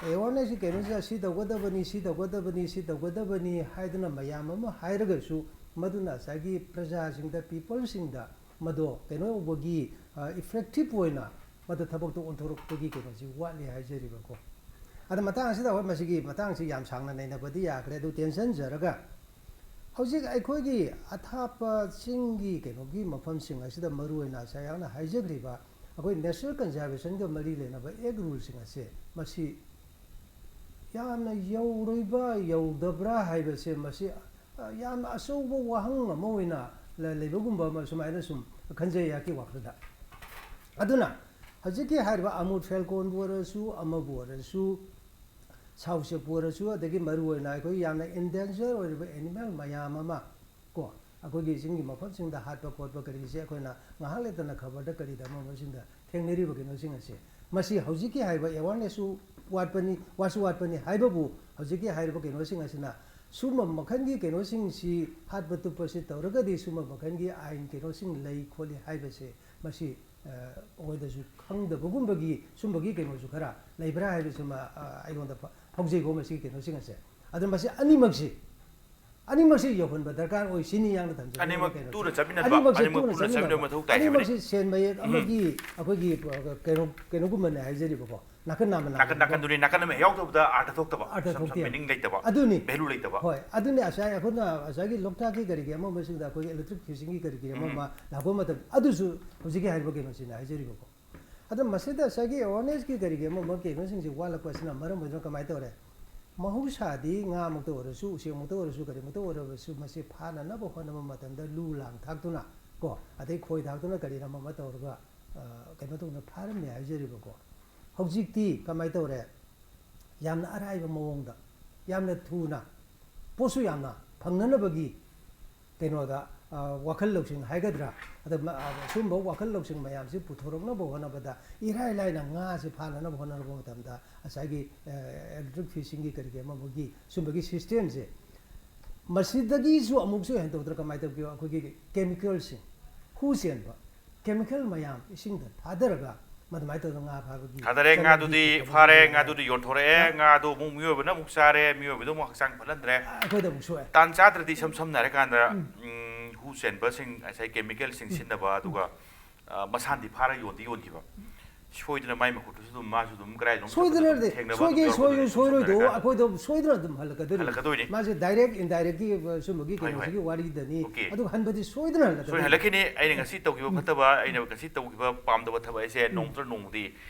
ꯑꯦꯋꯥꯔꯅꯦꯁꯀꯤ ꯀꯩꯅꯣꯁꯤꯗ ꯁꯤ ꯇꯧꯒꯗꯕꯅꯤ, ꯁꯤ ꯇꯧꯒꯗꯕꯅꯤ, ꯁꯤ ꯇꯧꯒꯗꯕꯅꯤ ꯍꯥꯏꯗꯨꯅ ꯃꯌꯥꯝ ꯑꯃ ꯍꯥꯏꯔꯒꯁꯨ ꯃꯗꯨꯅ ꯉꯁꯥꯏꯒꯤ ꯄ꯭ꯔꯖꯥꯁꯤꯡꯗ, ꯄꯤꯄꯜꯁꯤꯡꯗ ꯃꯗꯣ ꯀꯩꯅꯣ ꯇꯧꯕꯒꯤ, ꯑ, ꯏꯐꯦꯛꯇꯤꯞ ꯑꯣꯏꯅ ꯃꯗꯨ ꯊꯕꯛꯇꯣ ꯑꯣꯟꯊꯣꯔꯛꯄꯒꯤ ꯀꯩꯅꯣꯁꯤ ꯋꯥꯠꯂꯤ ꯍꯥꯏꯖꯔꯤꯕꯀꯣ꯫ ꯑꯗ ꯃꯇꯥꯡ ꯑꯁꯤꯗ ꯑꯩꯈꯣꯏ ꯃꯁꯤꯒꯤ ꯃꯇꯥꯡꯁꯤ ꯌꯥꯝ ꯁꯥꯡꯅ ꯅꯩꯅꯕꯗꯤ ꯌꯥꯈ꯭ꯔꯦ, ꯑꯗꯨ ꯇꯦꯟꯁꯤꯟꯖꯔꯒ ꯍꯧꯖꯤꯛ ꯑꯩꯈꯣꯏꯒꯤ ꯑꯊꯥꯞꯄ ꯆꯤꯡꯒꯤ ꯀꯩꯅꯣꯒꯤ ꯃꯐꯝꯁꯤꯡ ꯑꯁꯤꯗ ꯃꯔꯨꯑꯣꯏꯅ ꯉꯁꯥꯏ ꯑꯩꯍꯥꯛꯅ ꯍꯥꯏꯖꯈ꯭ꯔꯤꯕ ꯑꯩꯈꯣꯏ ꯅꯦꯆꯔꯦꯜ ꯀꯟꯖꯥꯔꯕꯦꯁꯟꯒ ꯃꯔꯤ ꯂꯩꯅꯕ ꯑꯦꯛ ꯔꯨꯜꯁꯤꯡ ꯑꯁꯦ ꯃꯁꯤ ꯌꯥꯝꯅ ꯌꯧꯔꯤꯕ꯭ꯔꯥ ꯌꯧꯗꯕ꯭ꯔꯥ ꯍꯥꯏꯕꯁꯦ ꯃꯁꯤ, ꯑ, ꯌꯥꯝꯅ ꯑꯆꯧꯕ ꯋꯥꯍꯪ ꯑꯃ ꯑꯣꯏꯅ ꯂ-, ꯂꯩꯕꯒꯨꯝꯕ ꯑꯃ ꯁꯨꯃꯥꯏꯅ ꯁꯨꯝ ꯈꯟꯖꯩ ꯑꯩꯍꯥꯛꯀꯤ ꯋꯥꯈꯜꯗ꯫ ꯑꯗꯨꯅ ꯍꯧꯖꯤꯛꯀꯤ ꯍꯥꯏꯔꯤꯕ ꯑꯃꯨꯔ ꯐꯦꯜꯀꯣꯟꯕꯨ ꯑꯣꯏꯔꯁꯨ, ꯑꯃꯕꯨ ꯑꯣꯏꯔꯁꯨ, ꯁꯥꯎꯆꯦꯛꯄꯨ ꯑꯣꯏꯔꯁꯨ, ꯑꯗꯒꯤ ꯃꯔꯨꯑꯣꯏꯅ ꯑꯩꯈꯣꯏ ꯌꯥꯝꯅ ꯏꯟꯗꯦꯟꯖꯔ ꯑꯣꯏꯔꯤꯕ ꯑꯦꯅꯤꯃꯦꯜ ꯃꯌꯥꯝ ꯑꯃ ꯀꯣ, ꯑꯩꯈꯣꯏꯒꯤ ꯆꯤꯡꯒꯤ ꯃꯐꯝꯁꯤꯡꯗ ꯍꯥꯠꯄ ꯈꯣꯠꯄ ꯀꯔꯤꯁꯦ ꯑꯩꯈꯣꯏꯅ ꯉꯥꯏꯍꯥꯛ ꯂꯩꯇꯅ ꯈꯕꯔꯗ ꯀꯔꯤꯗ ꯑꯃ ꯑꯃꯁꯤꯡꯗ ꯊꯦꯡꯅꯔꯤꯕ ꯀꯩꯅꯣꯁꯤꯡ ꯑꯁꯦ, ꯃꯁꯤ ꯍꯧꯖꯤꯛꯀꯤ ꯍꯥꯏꯔꯤꯕ ꯑꯦꯋꯥꯔꯅꯦꯁꯁꯨ ꯋꯥꯠꯄꯅꯤ, ꯋꯥꯁꯨ ꯋꯥꯠꯄꯅꯤ ꯍꯥꯏꯕꯕꯨ, ꯍꯧꯖꯤꯛꯀꯤ ꯍꯥꯏꯔꯤꯕ ꯀꯩꯅꯣꯁꯤꯡ ꯑꯁꯤꯅ ꯁꯨꯝꯕ ꯃꯈꯜꯒꯤ ꯀꯩꯅꯣꯁꯤꯡꯁꯤ ꯍꯥꯠꯄ ꯇꯨꯞꯄꯁꯤ ꯇꯧꯔꯒꯗꯤ ꯁꯨꯝꯕ ꯃꯈꯜꯒꯤ ꯑꯥꯏꯟ ꯀꯩꯅꯣꯁꯤꯡ ꯂꯩ ꯈꯣꯠꯂꯤ ꯍꯥꯏꯕꯁꯦ, ꯃꯁꯤ, ꯑ, ꯑꯩꯈꯣꯏꯗꯁꯨ ꯈꯪꯗꯕꯒꯨꯝꯕꯒꯤ ꯁꯨꯝꯕꯒꯤ ꯀꯩꯅꯣꯁꯨ ꯈꯔ ꯂꯩꯕ꯭ꯔꯥ ꯍꯥꯏꯕꯁꯤꯃ, ꯑ, ꯑꯩꯉꯣꯟꯗ ꯐ-, ꯐꯥꯎꯖꯩꯀꯣ ꯃꯁꯤꯒꯤ ꯀꯩꯅꯣꯁꯤꯡ ꯑꯁꯦ꯫ ꯑꯗꯨꯅ ꯃꯁꯤ ꯑꯅꯤꯃꯛꯁꯤ, ꯑꯅꯤꯃꯛꯁꯤ ꯌꯧꯍꯟꯕ ꯗꯔꯀꯥꯔ ꯑꯣꯏ ꯁꯤꯅꯤ ꯌꯥꯝꯅ ꯊꯝꯖꯅꯤꯡꯕ ꯑꯅꯤꯃꯛ ꯀꯩꯅꯣꯁꯦ꯫ ꯇꯨꯅ ꯆꯠꯃꯤꯟꯅꯕ, ꯑꯅꯤꯃꯛꯁꯤ ꯑꯅꯤꯃꯛ ꯇꯨꯅ ꯄꯨꯟꯅ ꯆꯠꯃꯤꯟꯅꯕ ꯆꯠꯃꯤꯟꯅꯕ, ꯃꯊꯧ ꯇꯥꯏ ꯍꯥꯏꯕꯅꯤ꯫ ꯑꯅꯤꯃꯛꯁꯤ ꯁꯦꯟ ꯃꯌꯦꯛ ꯎꯝ꯫ ꯑꯃꯒꯤ ꯑꯩꯈꯣꯏꯒꯤ, ꯑ, ꯀꯩꯅꯣ, ꯀꯩꯅꯣꯒꯨꯝꯕꯅꯦ ꯍꯥꯏꯖꯔꯤꯕꯀꯣ꯫ ꯅꯥꯀꯟ ꯅꯥꯝꯃ ꯅꯥꯀꯟ ꯅꯥꯀꯟ ꯅꯥꯀꯟꯗꯨꯅꯤ, ꯅꯥꯀꯟ ꯑꯃ ꯌꯥꯎꯗꯕꯗ ꯑꯥꯔꯊ ꯊꯣꯛꯇꯕ, ꯑꯥꯔꯊ ꯁꯝ ꯁꯝ ꯊꯣꯛꯇꯦ꯫ ꯃꯤꯅꯤꯡ ꯂꯩꯇꯕ, ꯑꯗꯨꯅꯤ꯫ ꯚꯦꯂꯨ ꯂꯩꯇꯕ꯫ ꯍꯣꯏ, ꯑꯗꯨꯅꯤ ꯉꯁꯥꯏ ꯑꯩꯈꯣꯏꯅ ꯉꯁꯥꯏꯒꯤ ꯂꯣꯛꯇꯥꯛꯀꯤ ꯀꯔꯤꯒꯤ ꯑꯃ ꯑꯃꯁꯤꯡꯗ ꯑꯩꯈꯣꯏꯒꯤ ꯏꯂꯦꯛꯇ꯭ꯔꯤꯛ ꯐꯤꯁꯤꯡꯒꯤ ꯀꯔꯤꯒꯤ ꯑꯃ ꯎꯝ꯫ ꯑꯃ ꯂꯥꯛꯄ ꯃꯇꯝ ꯑꯗꯨꯁꯨ ꯍꯧꯖꯤꯛꯀꯤ ꯍꯥꯏꯔꯤꯕ ꯀꯩꯅꯣꯁꯤꯅ ꯍꯥꯏꯖꯔꯤꯕꯀꯣ꯫ ꯑꯗꯣ ꯃꯁꯤꯗ ꯉꯁꯥꯏꯒꯤ ꯑꯦꯋꯥꯔꯅꯦꯁꯀꯤ ꯀꯔꯤꯒꯤ ꯑꯃ ꯑꯃ ꯀꯩꯅꯣꯁꯤꯡꯁꯤ ꯋꯥꯠꯂꯛꯄꯁꯤꯅ ꯃꯔꯝ ꯑꯣꯏꯗꯨꯅ ꯀꯃꯥꯏꯅ ꯇꯧꯔꯦ? ꯃꯍꯧꯁꯥꯗꯤ ꯉꯥꯃꯛꯇ ꯑꯣꯏꯔꯁꯨ, ꯎꯆꯦꯛꯃꯛꯇ ꯑꯣꯏꯔꯁꯨ, ꯀꯔꯤꯃꯛꯇ ꯑꯣꯏꯔꯕꯁꯨ ꯃꯁꯤ ꯐꯥꯅꯅꯕ ꯍꯣꯠꯅꯕ ꯃꯇꯝꯗ ꯂꯨ ꯂꯥꯡ ꯊꯥꯛꯇꯨꯅ ꯀꯣ, ꯑꯗꯩ ꯈꯣꯏ ꯊꯥꯛꯇꯨꯅ ꯀꯔꯤꯅ ꯑꯃ ꯑꯃ ꯇꯧꯔꯒ, ꯑ, ꯀꯩꯅꯣ ꯇꯧꯗꯅ ꯐꯥꯔꯝꯃꯦ ꯍꯥꯏꯖꯔꯤꯕꯀꯣ꯫ ꯍꯧꯖꯤꯛꯇꯤ ꯀꯃꯥꯏꯅ ꯇꯧꯔꯦ? ꯌꯥꯝꯅ ꯑꯔꯥꯏꯕ ꯃꯑꯣꯡꯗ, ꯌꯥꯝꯅ ꯊꯨꯅ, ꯄꯣꯠꯁꯨ ꯌꯥꯝꯅ ꯐꯪꯅꯅꯕꯒꯤ ꯀꯩꯅꯣꯗ, ꯑ, ꯋꯥꯈꯜ ꯂꯧꯁꯤꯡ ꯍꯥꯏꯒꯗ꯭ꯔꯥ, ꯑꯗ ꯃ-, ꯑ, ꯁꯨꯝꯕ ꯋꯥꯈꯜ ꯂꯧꯁꯤꯡ ꯃꯌꯥꯝꯁꯤ ꯄꯨꯊꯣꯔꯛꯅꯕ ꯍꯣꯠꯅꯕꯗ ꯏꯔꯥꯏ ꯂꯥꯏꯅ ꯉꯥꯁꯤ ꯐꯥꯅꯅꯕ ꯍꯣꯠꯅꯔꯛꯄ ꯃꯇꯝꯗ ꯉꯁꯥꯏꯒꯤ, ꯑ, ꯏꯂꯦꯛꯇ꯭ꯔꯤꯛ ꯐꯤꯁꯤꯡꯒꯤ ꯀꯔꯤꯒꯤ ꯑꯃ ꯑꯃꯒꯤ ꯁꯨꯝꯕꯒꯤ ꯁꯤꯁꯇꯦꯝꯁꯦ ꯃꯁꯤꯗꯒꯤꯁꯨ ꯑꯃꯨꯛꯁꯨ ꯍꯦꯟꯗꯣꯛꯇꯅ ꯀꯃꯥꯏꯅ ꯇꯧꯒꯦ? ꯑꯩꯈꯣꯏꯒꯤ ꯀꯦꯃꯤꯀꯦꯜꯁꯤꯡ, ꯍꯨ ꯆꯦꯟꯕ ꯀꯦꯃꯤꯀꯦꯜ ꯃꯌꯥꯝ ꯏꯁꯤꯡꯗ ꯊꯥꯗꯔꯒ ꯃꯗꯨꯃꯥꯏꯅ ꯇꯧꯗꯅ ꯉꯥ ꯐꯥꯕꯒꯤ ꯉꯥꯗꯨꯗꯤ ꯆꯠꯅꯕꯤ ꯐꯥꯔꯦ, ꯀꯩꯅꯣ ꯉꯥꯗꯨꯗꯤ ꯌꯣꯟꯊꯣꯔꯛꯑꯦ, ꯉꯥ ꯉꯥꯗꯣ ꯑꯃꯨꯛ ꯃꯤꯑꯣꯏꯕꯅ ꯑꯃꯨꯛ ꯆꯥꯔꯦ, ꯃꯤꯑꯣꯏꯕꯗꯣ ꯑꯃꯨꯛ ꯍꯛꯆꯥꯡ ꯐꯠꯍꯟꯗ꯭ꯔꯦ꯫ ꯑꯩꯈꯣꯏꯗ ꯑꯃꯨꯛ ꯁꯣꯛꯑꯦ꯫ ꯇꯥꯟ ꯆꯥꯗ꯭ꯔꯗꯤ ꯏꯁꯝ ꯁꯝꯅ ꯍꯥꯏꯔꯀꯥꯟꯗ, ꯎꯝ꯫ ꯎꯝ, ꯍꯨ ꯆꯦꯟꯕꯁꯤꯡ, ꯉꯁꯥꯏ ꯀꯦꯃꯤꯀꯦꯜꯁꯤꯡ ꯎꯝ꯫ ꯁꯤꯖꯤꯟꯅꯕ, ꯎꯝ꯫ ꯑꯗꯨꯒ, ꯑ, ꯃꯁꯥꯅꯗꯤ ꯐꯥꯔ ꯌꯣꯟꯗꯤ ꯌꯣꯟꯈꯤꯕ꯫ ꯁꯣꯏꯗꯅ ꯃꯥꯏ ꯃꯈꯨꯠꯇꯁꯨ ꯑꯗꯨꯝ, ꯃꯥꯁꯨ ꯑꯗꯨꯝ ꯀꯗꯥꯏꯗꯅꯣꯝ ꯁꯣꯏꯗꯅ ꯆꯠꯄꯗ ꯑꯗꯨꯝ ꯅꯠꯇꯦ, ꯊꯦꯡꯅꯕ ꯁꯣꯏꯒꯦ ꯑꯗꯨꯝ ꯌꯥꯎꯔꯛꯀꯗꯣꯏꯅꯤ, ꯁꯣꯏꯒꯦ ꯁꯨꯝ ꯁꯣꯏꯔꯣꯏꯗꯣ ꯁꯝꯅ ꯍꯥꯏꯔꯀꯥꯟꯗ꯫ ꯑꯩꯈꯣꯏꯗꯣ ꯁꯣꯏꯗꯅ ꯑꯗꯨꯝ ꯍꯜꯂꯛꯀꯗꯣꯏꯅꯤ꯫ ꯍꯜꯂꯛꯀꯗꯣꯏꯅꯤ꯫ ꯃꯥꯁꯦ ꯗꯥꯏꯔꯦꯛ ꯏꯟꯗꯥꯏꯔꯦꯛꯀꯤ ꯁꯨꯝꯕꯒꯤ ꯍꯣꯏ, ꯍꯣꯏ꯫ ꯀꯩꯅꯣꯁꯤꯒꯤ ꯋꯥꯔꯤꯗꯅꯤ꯫ Okay. ꯑꯗꯨꯒ ꯍꯟꯕꯗꯤ ꯁꯣꯏꯗꯅ ꯍꯜꯂꯛꯀꯗꯣꯏꯅꯤ꯫ ꯁꯣꯏ ꯍꯜꯂꯛꯈꯤꯅꯤ꯫ ꯑꯩꯅ ꯉꯁꯤ ꯇꯧꯈꯤꯕ ꯐꯠꯇꯕ, ꯑꯩꯅ ꯉꯁꯤ ꯇꯧꯈꯤꯕ ꯄꯥꯝꯗꯕ ꯊꯕꯛ ꯑꯩꯁꯦ ꯅꯣꯡꯃ ꯅꯠꯇ꯭ꯔ ꯅꯣꯡꯃꯗꯤ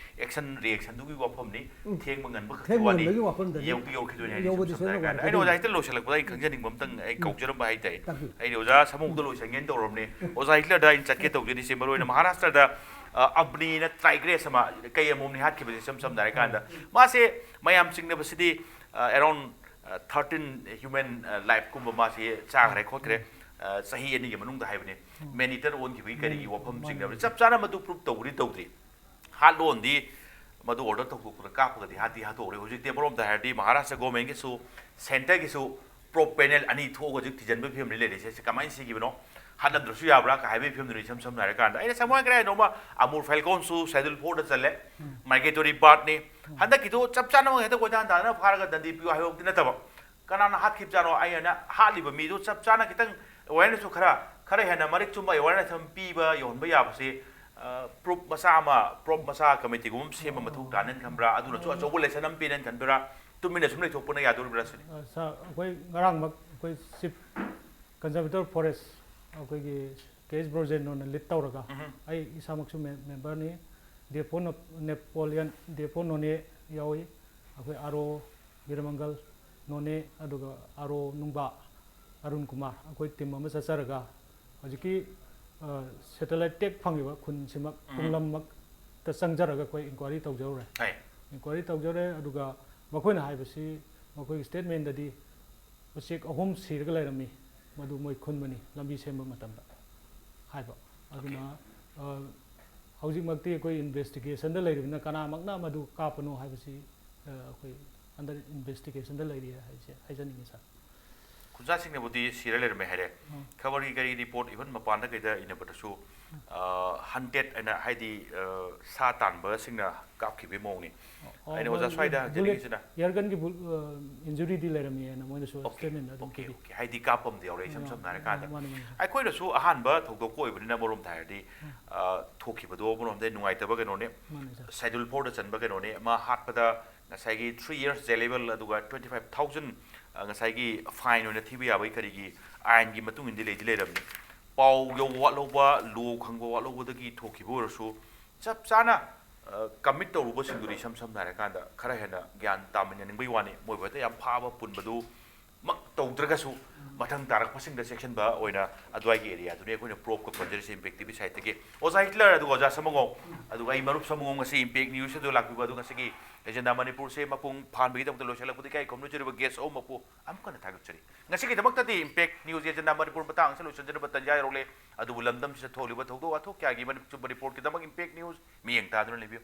action reaction ꯗꯨꯒꯤ ꯋꯥꯐꯝꯅꯤ꯫ ꯎꯝ꯫ ꯊꯦꯡꯕ ꯉꯟꯕ ꯈꯛꯀꯤ ꯊꯦꯡꯕ ꯋꯥꯅꯤ꯫ ꯉꯟꯕꯒꯤ ꯋꯥꯐꯝꯗꯅꯤ꯫ ꯌꯧꯗꯤ ꯌꯧꯔꯛꯈꯤꯗꯣꯏꯅꯤ ꯍꯥꯏꯗꯤ ꯁꯨꯝ ꯌꯧꯕꯗꯤ ꯁꯝꯅ ꯁꯣꯏꯗꯅ ꯍꯥꯏꯔꯀꯥꯟꯗ꯫ ꯌꯧꯔꯛꯀꯗꯣꯏꯅꯤ꯫ ꯑꯩꯅ ꯑꯣꯖꯥ ꯍꯦꯛꯇ ꯂꯣꯏꯁꯤꯜꯂꯛꯄꯗ ꯑꯩ ꯈꯪꯖꯅꯤꯡꯕ ꯑꯝꯇꯪ ꯑꯩ ꯇꯥꯛꯄꯤꯌꯨ꯫ ꯀꯧꯖꯔꯝꯕ ꯍꯥꯏꯇꯥꯔꯦ꯫ ꯑꯩꯅ ꯑꯣꯖꯥ ꯁꯥꯃꯨꯗ ꯂꯣꯏꯁꯟꯒꯦꯅ ꯇꯧꯔꯕꯅꯦ꯫ ꯑꯣꯖꯥ ꯍꯤꯠꯂꯔꯗ ꯑꯩꯅ ꯆꯠꯀꯦ ꯇꯧꯖꯔꯤꯁꯦ ꯃꯔꯨ ꯑꯣꯏꯅ ꯃꯍꯥꯔꯥꯁꯇ꯭ꯔꯗ, ꯑ, ꯑꯝꯕꯅꯤꯅ tigress ꯑꯃ ꯀꯩ ꯑꯃꯣꯝꯅꯤ ꯍꯥꯠꯈꯤꯕꯁꯦ ꯏꯁꯝ ꯁꯝꯅ ꯍꯥꯏꯔꯀꯥꯟꯗ꯫ ꯃꯥꯁꯦ ꯃꯌꯥꯝ ꯆꯤꯡꯅꯕꯁꯤꯗꯤ, ꯑ, around, ꯑ, thirteen human, ꯑ, life ꯀꯨꯝꯕ ꯃꯥꯁꯦ ꯆꯥꯈ꯭ꯔꯦ ꯈꯣꯠꯈ꯭ꯔꯦ, ꯑ, ꯆꯍꯤ ꯑꯅꯤꯒꯤ ꯃꯅꯨꯡꯗ ꯍꯥꯏꯕꯅꯦ꯫ Man eater ꯑꯣꯟꯈꯤꯕꯒꯤ ꯀꯔꯤꯒꯤ ꯋꯥꯐꯝ ꯆꯤꯡꯅꯕꯅꯤ꯫ ꯆꯞ ꯆꯥꯅ ꯃꯗꯨ proof ꯇꯧꯕꯗꯤ ꯇꯧꯗ꯭ꯔꯤ꯫ ꯍꯥꯠꯂꯣꯟꯗꯤ ꯃꯗꯨ order ꯇꯧꯊꯣꯛꯄꯗ ꯀꯥꯞꯄꯒꯗꯤ ꯍꯥꯠꯇꯤ ꯍꯥꯠꯇꯣꯛꯎꯔꯦ꯫ ꯍꯧꯖꯤꯛꯇꯤ ꯑꯃꯔꯣꯝꯗ ꯍꯥꯏꯔꯗꯤ ꯃꯍꯥꯔꯥꯁꯇ꯭ꯔ government ꯀꯤꯁꯨ centre ꯒꯤꯁꯨ probe panel ꯑꯅꯤ ꯊꯣꯛꯑꯒ ꯍꯧꯖꯤꯛ ꯊꯤꯖꯤꯟꯕꯒꯤ ꯐꯤꯕꯝꯗ ꯂꯩꯔꯤꯁꯦ꯫ ꯁꯤ ꯀꯃꯥꯏꯅ ꯁꯤꯈꯤꯕꯅꯣ? ꯍꯥꯠꯂꯝꯗ꯭ꯔꯁꯨ ꯌꯥꯕ꯭ꯔꯥ ꯀ ꯍꯥꯏꯕꯒꯤ ꯐꯤꯕꯝꯗꯨꯅꯤ ꯏꯁꯝ ꯁꯝꯅ ꯍꯥꯏꯔꯀꯥꯟꯗ꯫ ꯑꯩꯅ ꯁꯃꯨꯔꯥꯏ ꯀꯔꯥꯏꯅꯣꯃ ꯑꯃꯨꯔ ꯐꯦꯜꯀꯣꯟꯁꯨ Scheduled Four ꯗ ꯆꯜꯂꯦ꯫ Migratory bird ꯅꯤ꯫ ꯍꯟꯗꯛꯀꯤꯗꯣ ꯆꯞ ꯆꯥꯅꯃꯛ ꯍꯦꯛꯇ ꯀꯣꯏꯇꯥꯟ ꯇꯥꯟꯅ ꯐꯥꯔꯒ ꯗꯟꯗꯤ ꯄꯤꯌꯨ ꯍꯥꯏꯕꯃꯛꯇꯤ ꯅꯠꯇꯕ꯫ ꯀꯅꯥꯅ ꯍꯥꯠꯈꯤꯕꯖꯥꯠꯅꯣ? ꯑꯩꯅ ꯍꯥꯠꯂꯤꯕ ꯃꯤꯗꯨ ꯆꯞ ꯆꯥꯅ ꯈꯤꯇꯪ awareness ꯁꯨ ꯈꯔ, ꯈꯔ ꯍꯦꯟꯅ ꯃꯔꯤꯛ ꯆꯨꯝꯕ awareness ꯑꯃ ꯄꯤꯕ, ꯌꯧꯍꯟꯕ ꯌꯥꯕꯁꯤ, ꯑ, proof ꯃꯆꯥ ꯑꯃ, probe ꯃꯆꯥ committee ꯒꯨꯝꯕ ꯑꯃ ꯁꯦꯝꯕ ꯃꯊꯧ ꯇꯥꯅꯤ ꯈꯟꯕ꯭ꯔꯥ? ꯑꯗꯨꯅꯁꯨ ꯑꯆꯧꯕ lesson ꯑꯃ ꯄꯤꯅꯤ ꯈꯟꯕ꯭ꯔꯥ? ꯇꯨꯃꯤꯟꯅ ꯁꯨꯝ ꯂꯩꯊꯣꯛꯄꯅ ꯌꯥꯗꯣꯔꯤꯕ꯭ꯔꯥ ꯁꯤꯅꯤ? ꯑ, ꯁꯥꯔ, ꯑꯩꯈꯣꯏ ꯉꯔꯥꯡꯃꯛ ꯑꯩꯈꯣꯏ Chief Conservator Forest ꯑꯩꯈꯣꯏꯒꯤ ꯀꯦ ꯑꯦꯁ ꯕ꯭ꯔꯣꯖꯦꯟꯅꯣꯅ lead ꯇꯧꯔꯒ, ꯎꯝꯍꯨꯝ꯫ ꯑꯩ ꯏꯁꯥꯃꯛꯁꯨ ꯃꯦ-, member ꯅꯤ, ꯗꯦꯐꯣ ꯅꯣ-, ꯅꯦꯄꯣꯂꯤꯌꯟ, ꯗꯦꯐꯣ ꯅꯣꯅꯦ ꯌꯥꯎꯏ, ꯑꯩꯈꯣꯏ ꯑꯥꯔ ꯑꯣ ꯕꯤꯔꯃꯪꯒꯜ ꯅꯣꯅꯦ, ꯑꯗꯨꯒ ꯑꯥꯔ ꯑꯣ ꯅꯨꯡꯕꯥ ꯑꯔꯨꯟ ꯀꯨꯃꯥꯔ, ꯑꯩꯈꯣꯏ team ꯑꯃ ꯆꯠꯆꯔꯒ ꯍꯧꯖꯤꯛꯀꯤ, ꯑ, satellite tag ꯐꯪꯉꯤꯕ ꯈꯨꯟꯁꯤꯃꯛ, ꯎꯝ꯫ ꯄꯨꯡꯂꯝꯃꯛꯇ ꯆꯪꯖꯔꯒ ꯑꯩꯈꯣꯏ inquiry ꯇꯧꯖꯔꯨꯔꯦ꯫ ꯍꯥꯏ꯫ Inquiry ꯇꯧꯖꯔꯦ, ꯑꯗꯨꯒ ꯃꯈꯣꯏꯅ ꯍꯥꯏꯕꯁꯤ ꯃꯈꯣꯏꯒꯤ statement ꯗꯗꯤ ꯎꯆꯦꯛ ꯑꯍꯨꯝ ꯁꯤꯔꯒ ꯂꯩꯔꯝꯃꯤ, ꯃꯗꯨ ꯃꯣꯏ ꯈꯨꯟꯕꯅꯤ ꯂꯝꯕꯤ ꯁꯦꯝꯕ ꯃꯇꯝꯗ ꯍꯥꯏꯕ꯫ ꯑꯗꯨꯅ, ꯑ, ꯍꯧꯖꯤꯛꯃꯛꯇꯤ ꯑꯩꯈꯣꯏ investigation ꯗ ꯂꯩꯔꯤꯕꯅꯤꯅ ꯀꯅꯥꯃꯛꯅ ꯃꯗꯨ ꯀꯥꯞꯄꯅꯣ ꯍꯥꯏꯕꯁꯤ, ꯑ, ꯑꯩꯈꯣꯏ under investigation ꯗ ꯂꯩꯔꯤ ꯍꯥꯏꯁꯦ ꯍꯥꯏꯖꯅꯤꯡꯉꯤ, ꯁꯥꯔ꯫ ꯑꯣꯖꯥꯁꯤꯡꯅꯕꯨꯗꯤ ꯁꯤꯔ ꯂꯩꯔꯝꯃꯦ ꯍꯥꯏꯔꯦ꯫ ꯎꯝ꯫ ꯈꯕꯔꯒꯤ ꯀꯔꯤ ꯔꯤꯄꯣꯔꯠ, ꯏꯚꯟ ꯃꯄꯥꯟꯗ ꯀꯩꯗ ꯏꯅꯕꯗꯁꯨ, ꯍꯟꯇꯦꯠ ꯍꯥꯏꯅ, ꯍꯥꯏꯗꯤ, ꯑ, ꯁꯥ ꯇꯥꯟꯕꯁꯤꯡꯅ ꯀꯥꯞꯈꯤꯕꯒꯤ ꯃꯑꯣꯡꯅꯤ꯫ ꯑꯣ, ꯑꯩꯅ ꯑꯣꯖꯥ ꯃꯣꯏꯒꯤ ꯁ꯭ꯋꯥꯏꯗ ꯕꯨꯂꯦꯠ, ꯍꯪꯖꯅꯤꯡꯉꯤꯁꯤꯅ, ꯏꯌꯥꯔꯒꯟꯒꯤ ꯕꯨ-, ꯑ, ꯏꯟꯖꯨꯔꯤꯗꯤ ꯂꯩꯔꯝꯃꯦ ꯍꯥꯏꯅ ꯃꯣꯏꯅꯁꯨ ꯑꯣꯀꯦ, ꯁ꯭ꯇꯦꯠꯃꯦꯟꯗ ꯑꯗꯨꯝ ꯑꯣꯀꯦ, ꯄꯤꯕꯤ꯫ ꯑꯣꯀꯦ꯫ ꯍꯥꯏꯗꯤ ꯀꯥꯞꯄꯝꯗꯤ ꯌꯥꯎꯔꯦ, ꯏꯁꯝ ꯎꯝ, ꯁꯝꯅ ꯍꯥꯏꯔꯀꯥꯟꯗ꯫ ꯃꯥꯅꯦ, ꯃꯥꯅꯦ꯫ ꯑꯩꯈꯣꯏꯅꯁꯨ ꯑꯍꯥꯟꯕ ꯊꯧꯗꯣꯛꯄ ꯑꯣꯏꯕꯅꯤꯅ, ꯑꯃꯔꯣꯝꯗ ꯍꯥꯏꯔꯗꯤ, ꯎꯝ꯫ ꯑ, ꯊꯣꯛꯈꯤꯕꯗꯣ ꯑꯃꯔꯣꯝꯗ ꯅꯨꯡꯉꯥꯏꯇꯕ ꯀꯩꯅꯣꯅꯦ꯫ ꯃꯥꯅꯦ, ꯁꯥꯔ꯫ ꯁꯦꯗ꯭ꯌꯨꯜ ꯐꯣꯔꯗ ꯆꯟꯕ ꯀꯩꯅꯣꯅꯦ꯫ ꯑꯃ ꯍꯥꯠꯄꯗ ꯉꯁꯥꯏꯒꯤ three years jail ꯂꯦꯕꯦꯜ, ꯑꯗꯨꯒ twenty five thousand, ꯑ, ꯉꯁꯥꯏꯒꯤ ꯐꯥꯏꯟ ꯑꯣꯏꯅ ꯊꯤꯕ ꯌꯥꯕꯒꯤ ꯀꯔꯤꯒꯤ ꯑꯥꯏꯟꯒꯤ ꯃꯇꯨꯡ ꯏꯟꯅꯗꯤ ꯂꯩꯗꯤ ꯂꯩꯔꯕꯅꯤ꯫ ꯄꯥꯎ ꯌꯧꯕ ꯋꯥꯠꯍꯧꯕ, ꯂꯣ ꯈꯪꯕ ꯋꯥꯠꯍꯧꯕꯗꯒꯤ ꯊꯣꯛꯈꯤꯕ ꯑꯣꯏꯔꯁꯨ, ꯆꯞ ꯆꯥꯅ, ꯑ, ꯀꯃꯤꯠ ꯇꯧꯔꯨꯕꯁꯤꯡꯗꯨꯗꯤ ꯏꯁꯝ ꯁꯝꯅ ꯍꯥꯏꯔꯀꯥꯟꯗ ꯈꯔ ꯍꯦꯟꯅ ꯒ꯭ꯌꯥꯟ ꯇꯥꯃꯤꯟꯅꯅꯤꯡꯕꯒꯤ ꯋꯥꯅꯤ꯫ ꯃꯣꯏꯕꯨ ꯍꯦꯛꯇ ꯌꯥꯝ ꯐꯥꯕ ꯄꯨꯟꯕꯗꯨ ꯃꯛ ꯇꯧꯗ꯭ꯔꯒꯁꯨ, ꯃꯊꯪ ꯇꯥꯔꯛꯄꯁꯤꯡꯗ ꯆꯦꯛꯁꯤꯟꯕ ꯑꯣꯏꯅ ꯑꯗꯨꯋꯥꯏꯒꯤ ꯑꯦꯔꯤꯌꯥꯗꯨꯅꯤ ꯑꯩꯈꯣꯏꯅ ꯄ꯭ꯔꯣꯞꯀ ꯀꯣꯟꯖꯔꯤꯁꯦ ꯏꯝꯄꯦꯛ ꯇꯤꯚꯤ ꯁꯥꯏꯠꯇꯒꯤ꯫ ꯑꯣꯖꯥ ꯍꯤꯠꯂꯔ ꯑꯗꯨꯒ ꯑꯣꯖꯥ ꯁꯃꯨꯉꯣꯝ, ꯑꯗꯨꯒ ꯑꯩ ꯃꯔꯨꯞ ꯁꯃꯨꯉꯣꯝ, ꯉꯁꯤ ꯏꯝꯄꯦꯛ ꯅ꯭ꯌꯨꯁ ꯑꯗꯨ ꯂꯥꯛꯄꯤꯕ ꯑꯗꯨ ꯉꯁꯤꯒꯤ ꯑꯦꯖꯦꯟꯗꯥ ꯃꯅꯤꯄꯨꯔꯁꯦ ꯃꯄꯨꯡ ꯐꯥꯍꯟꯕꯒꯤꯗꯃꯛꯇ ꯂꯣꯏꯁꯤꯜꯂꯛꯄꯗ ꯏꯀꯥꯏ ꯈꯨꯝꯅꯖꯔꯤꯕ ꯒꯦꯁ ꯑꯍꯨꯝꯃꯛꯄꯨ ꯑꯃꯨꯛ ꯍꯟꯅ ꯊꯥꯒꯠꯆꯔꯤ꯫ ꯉꯁꯤꯒꯤꯗꯃꯛꯇꯗꯤ ꯏꯝꯄꯦꯛ ꯅ꯭ꯌꯨꯁ ꯑꯦꯖꯦꯟꯗꯥ ꯃꯅꯤꯄꯨꯔ ꯃꯇꯥꯡ ꯑꯁꯤꯗ ꯂꯣꯏꯁꯤꯟꯖꯅꯕ ꯇꯟꯖꯥ ꯌꯧꯔꯛꯂꯦ꯫ ꯑꯗꯨꯕꯨ ꯂꯝꯗꯝꯁꯤꯗ ꯊꯣꯛꯂꯤꯕ ꯊꯧꯗꯣꯛ ꯋꯥꯊꯣꯛ ꯀꯌꯥꯒꯤ ꯃꯅꯤꯄꯨꯔ ꯔꯤꯄꯣꯔꯠꯀꯤꯗꯃꯛ ꯏꯝꯄꯦꯛ ꯅ꯭ꯌꯨꯁ ꯃꯤꯠꯌꯦꯡ ꯇꯥꯗꯨꯅ ꯂꯩꯕꯤꯌꯨ꯫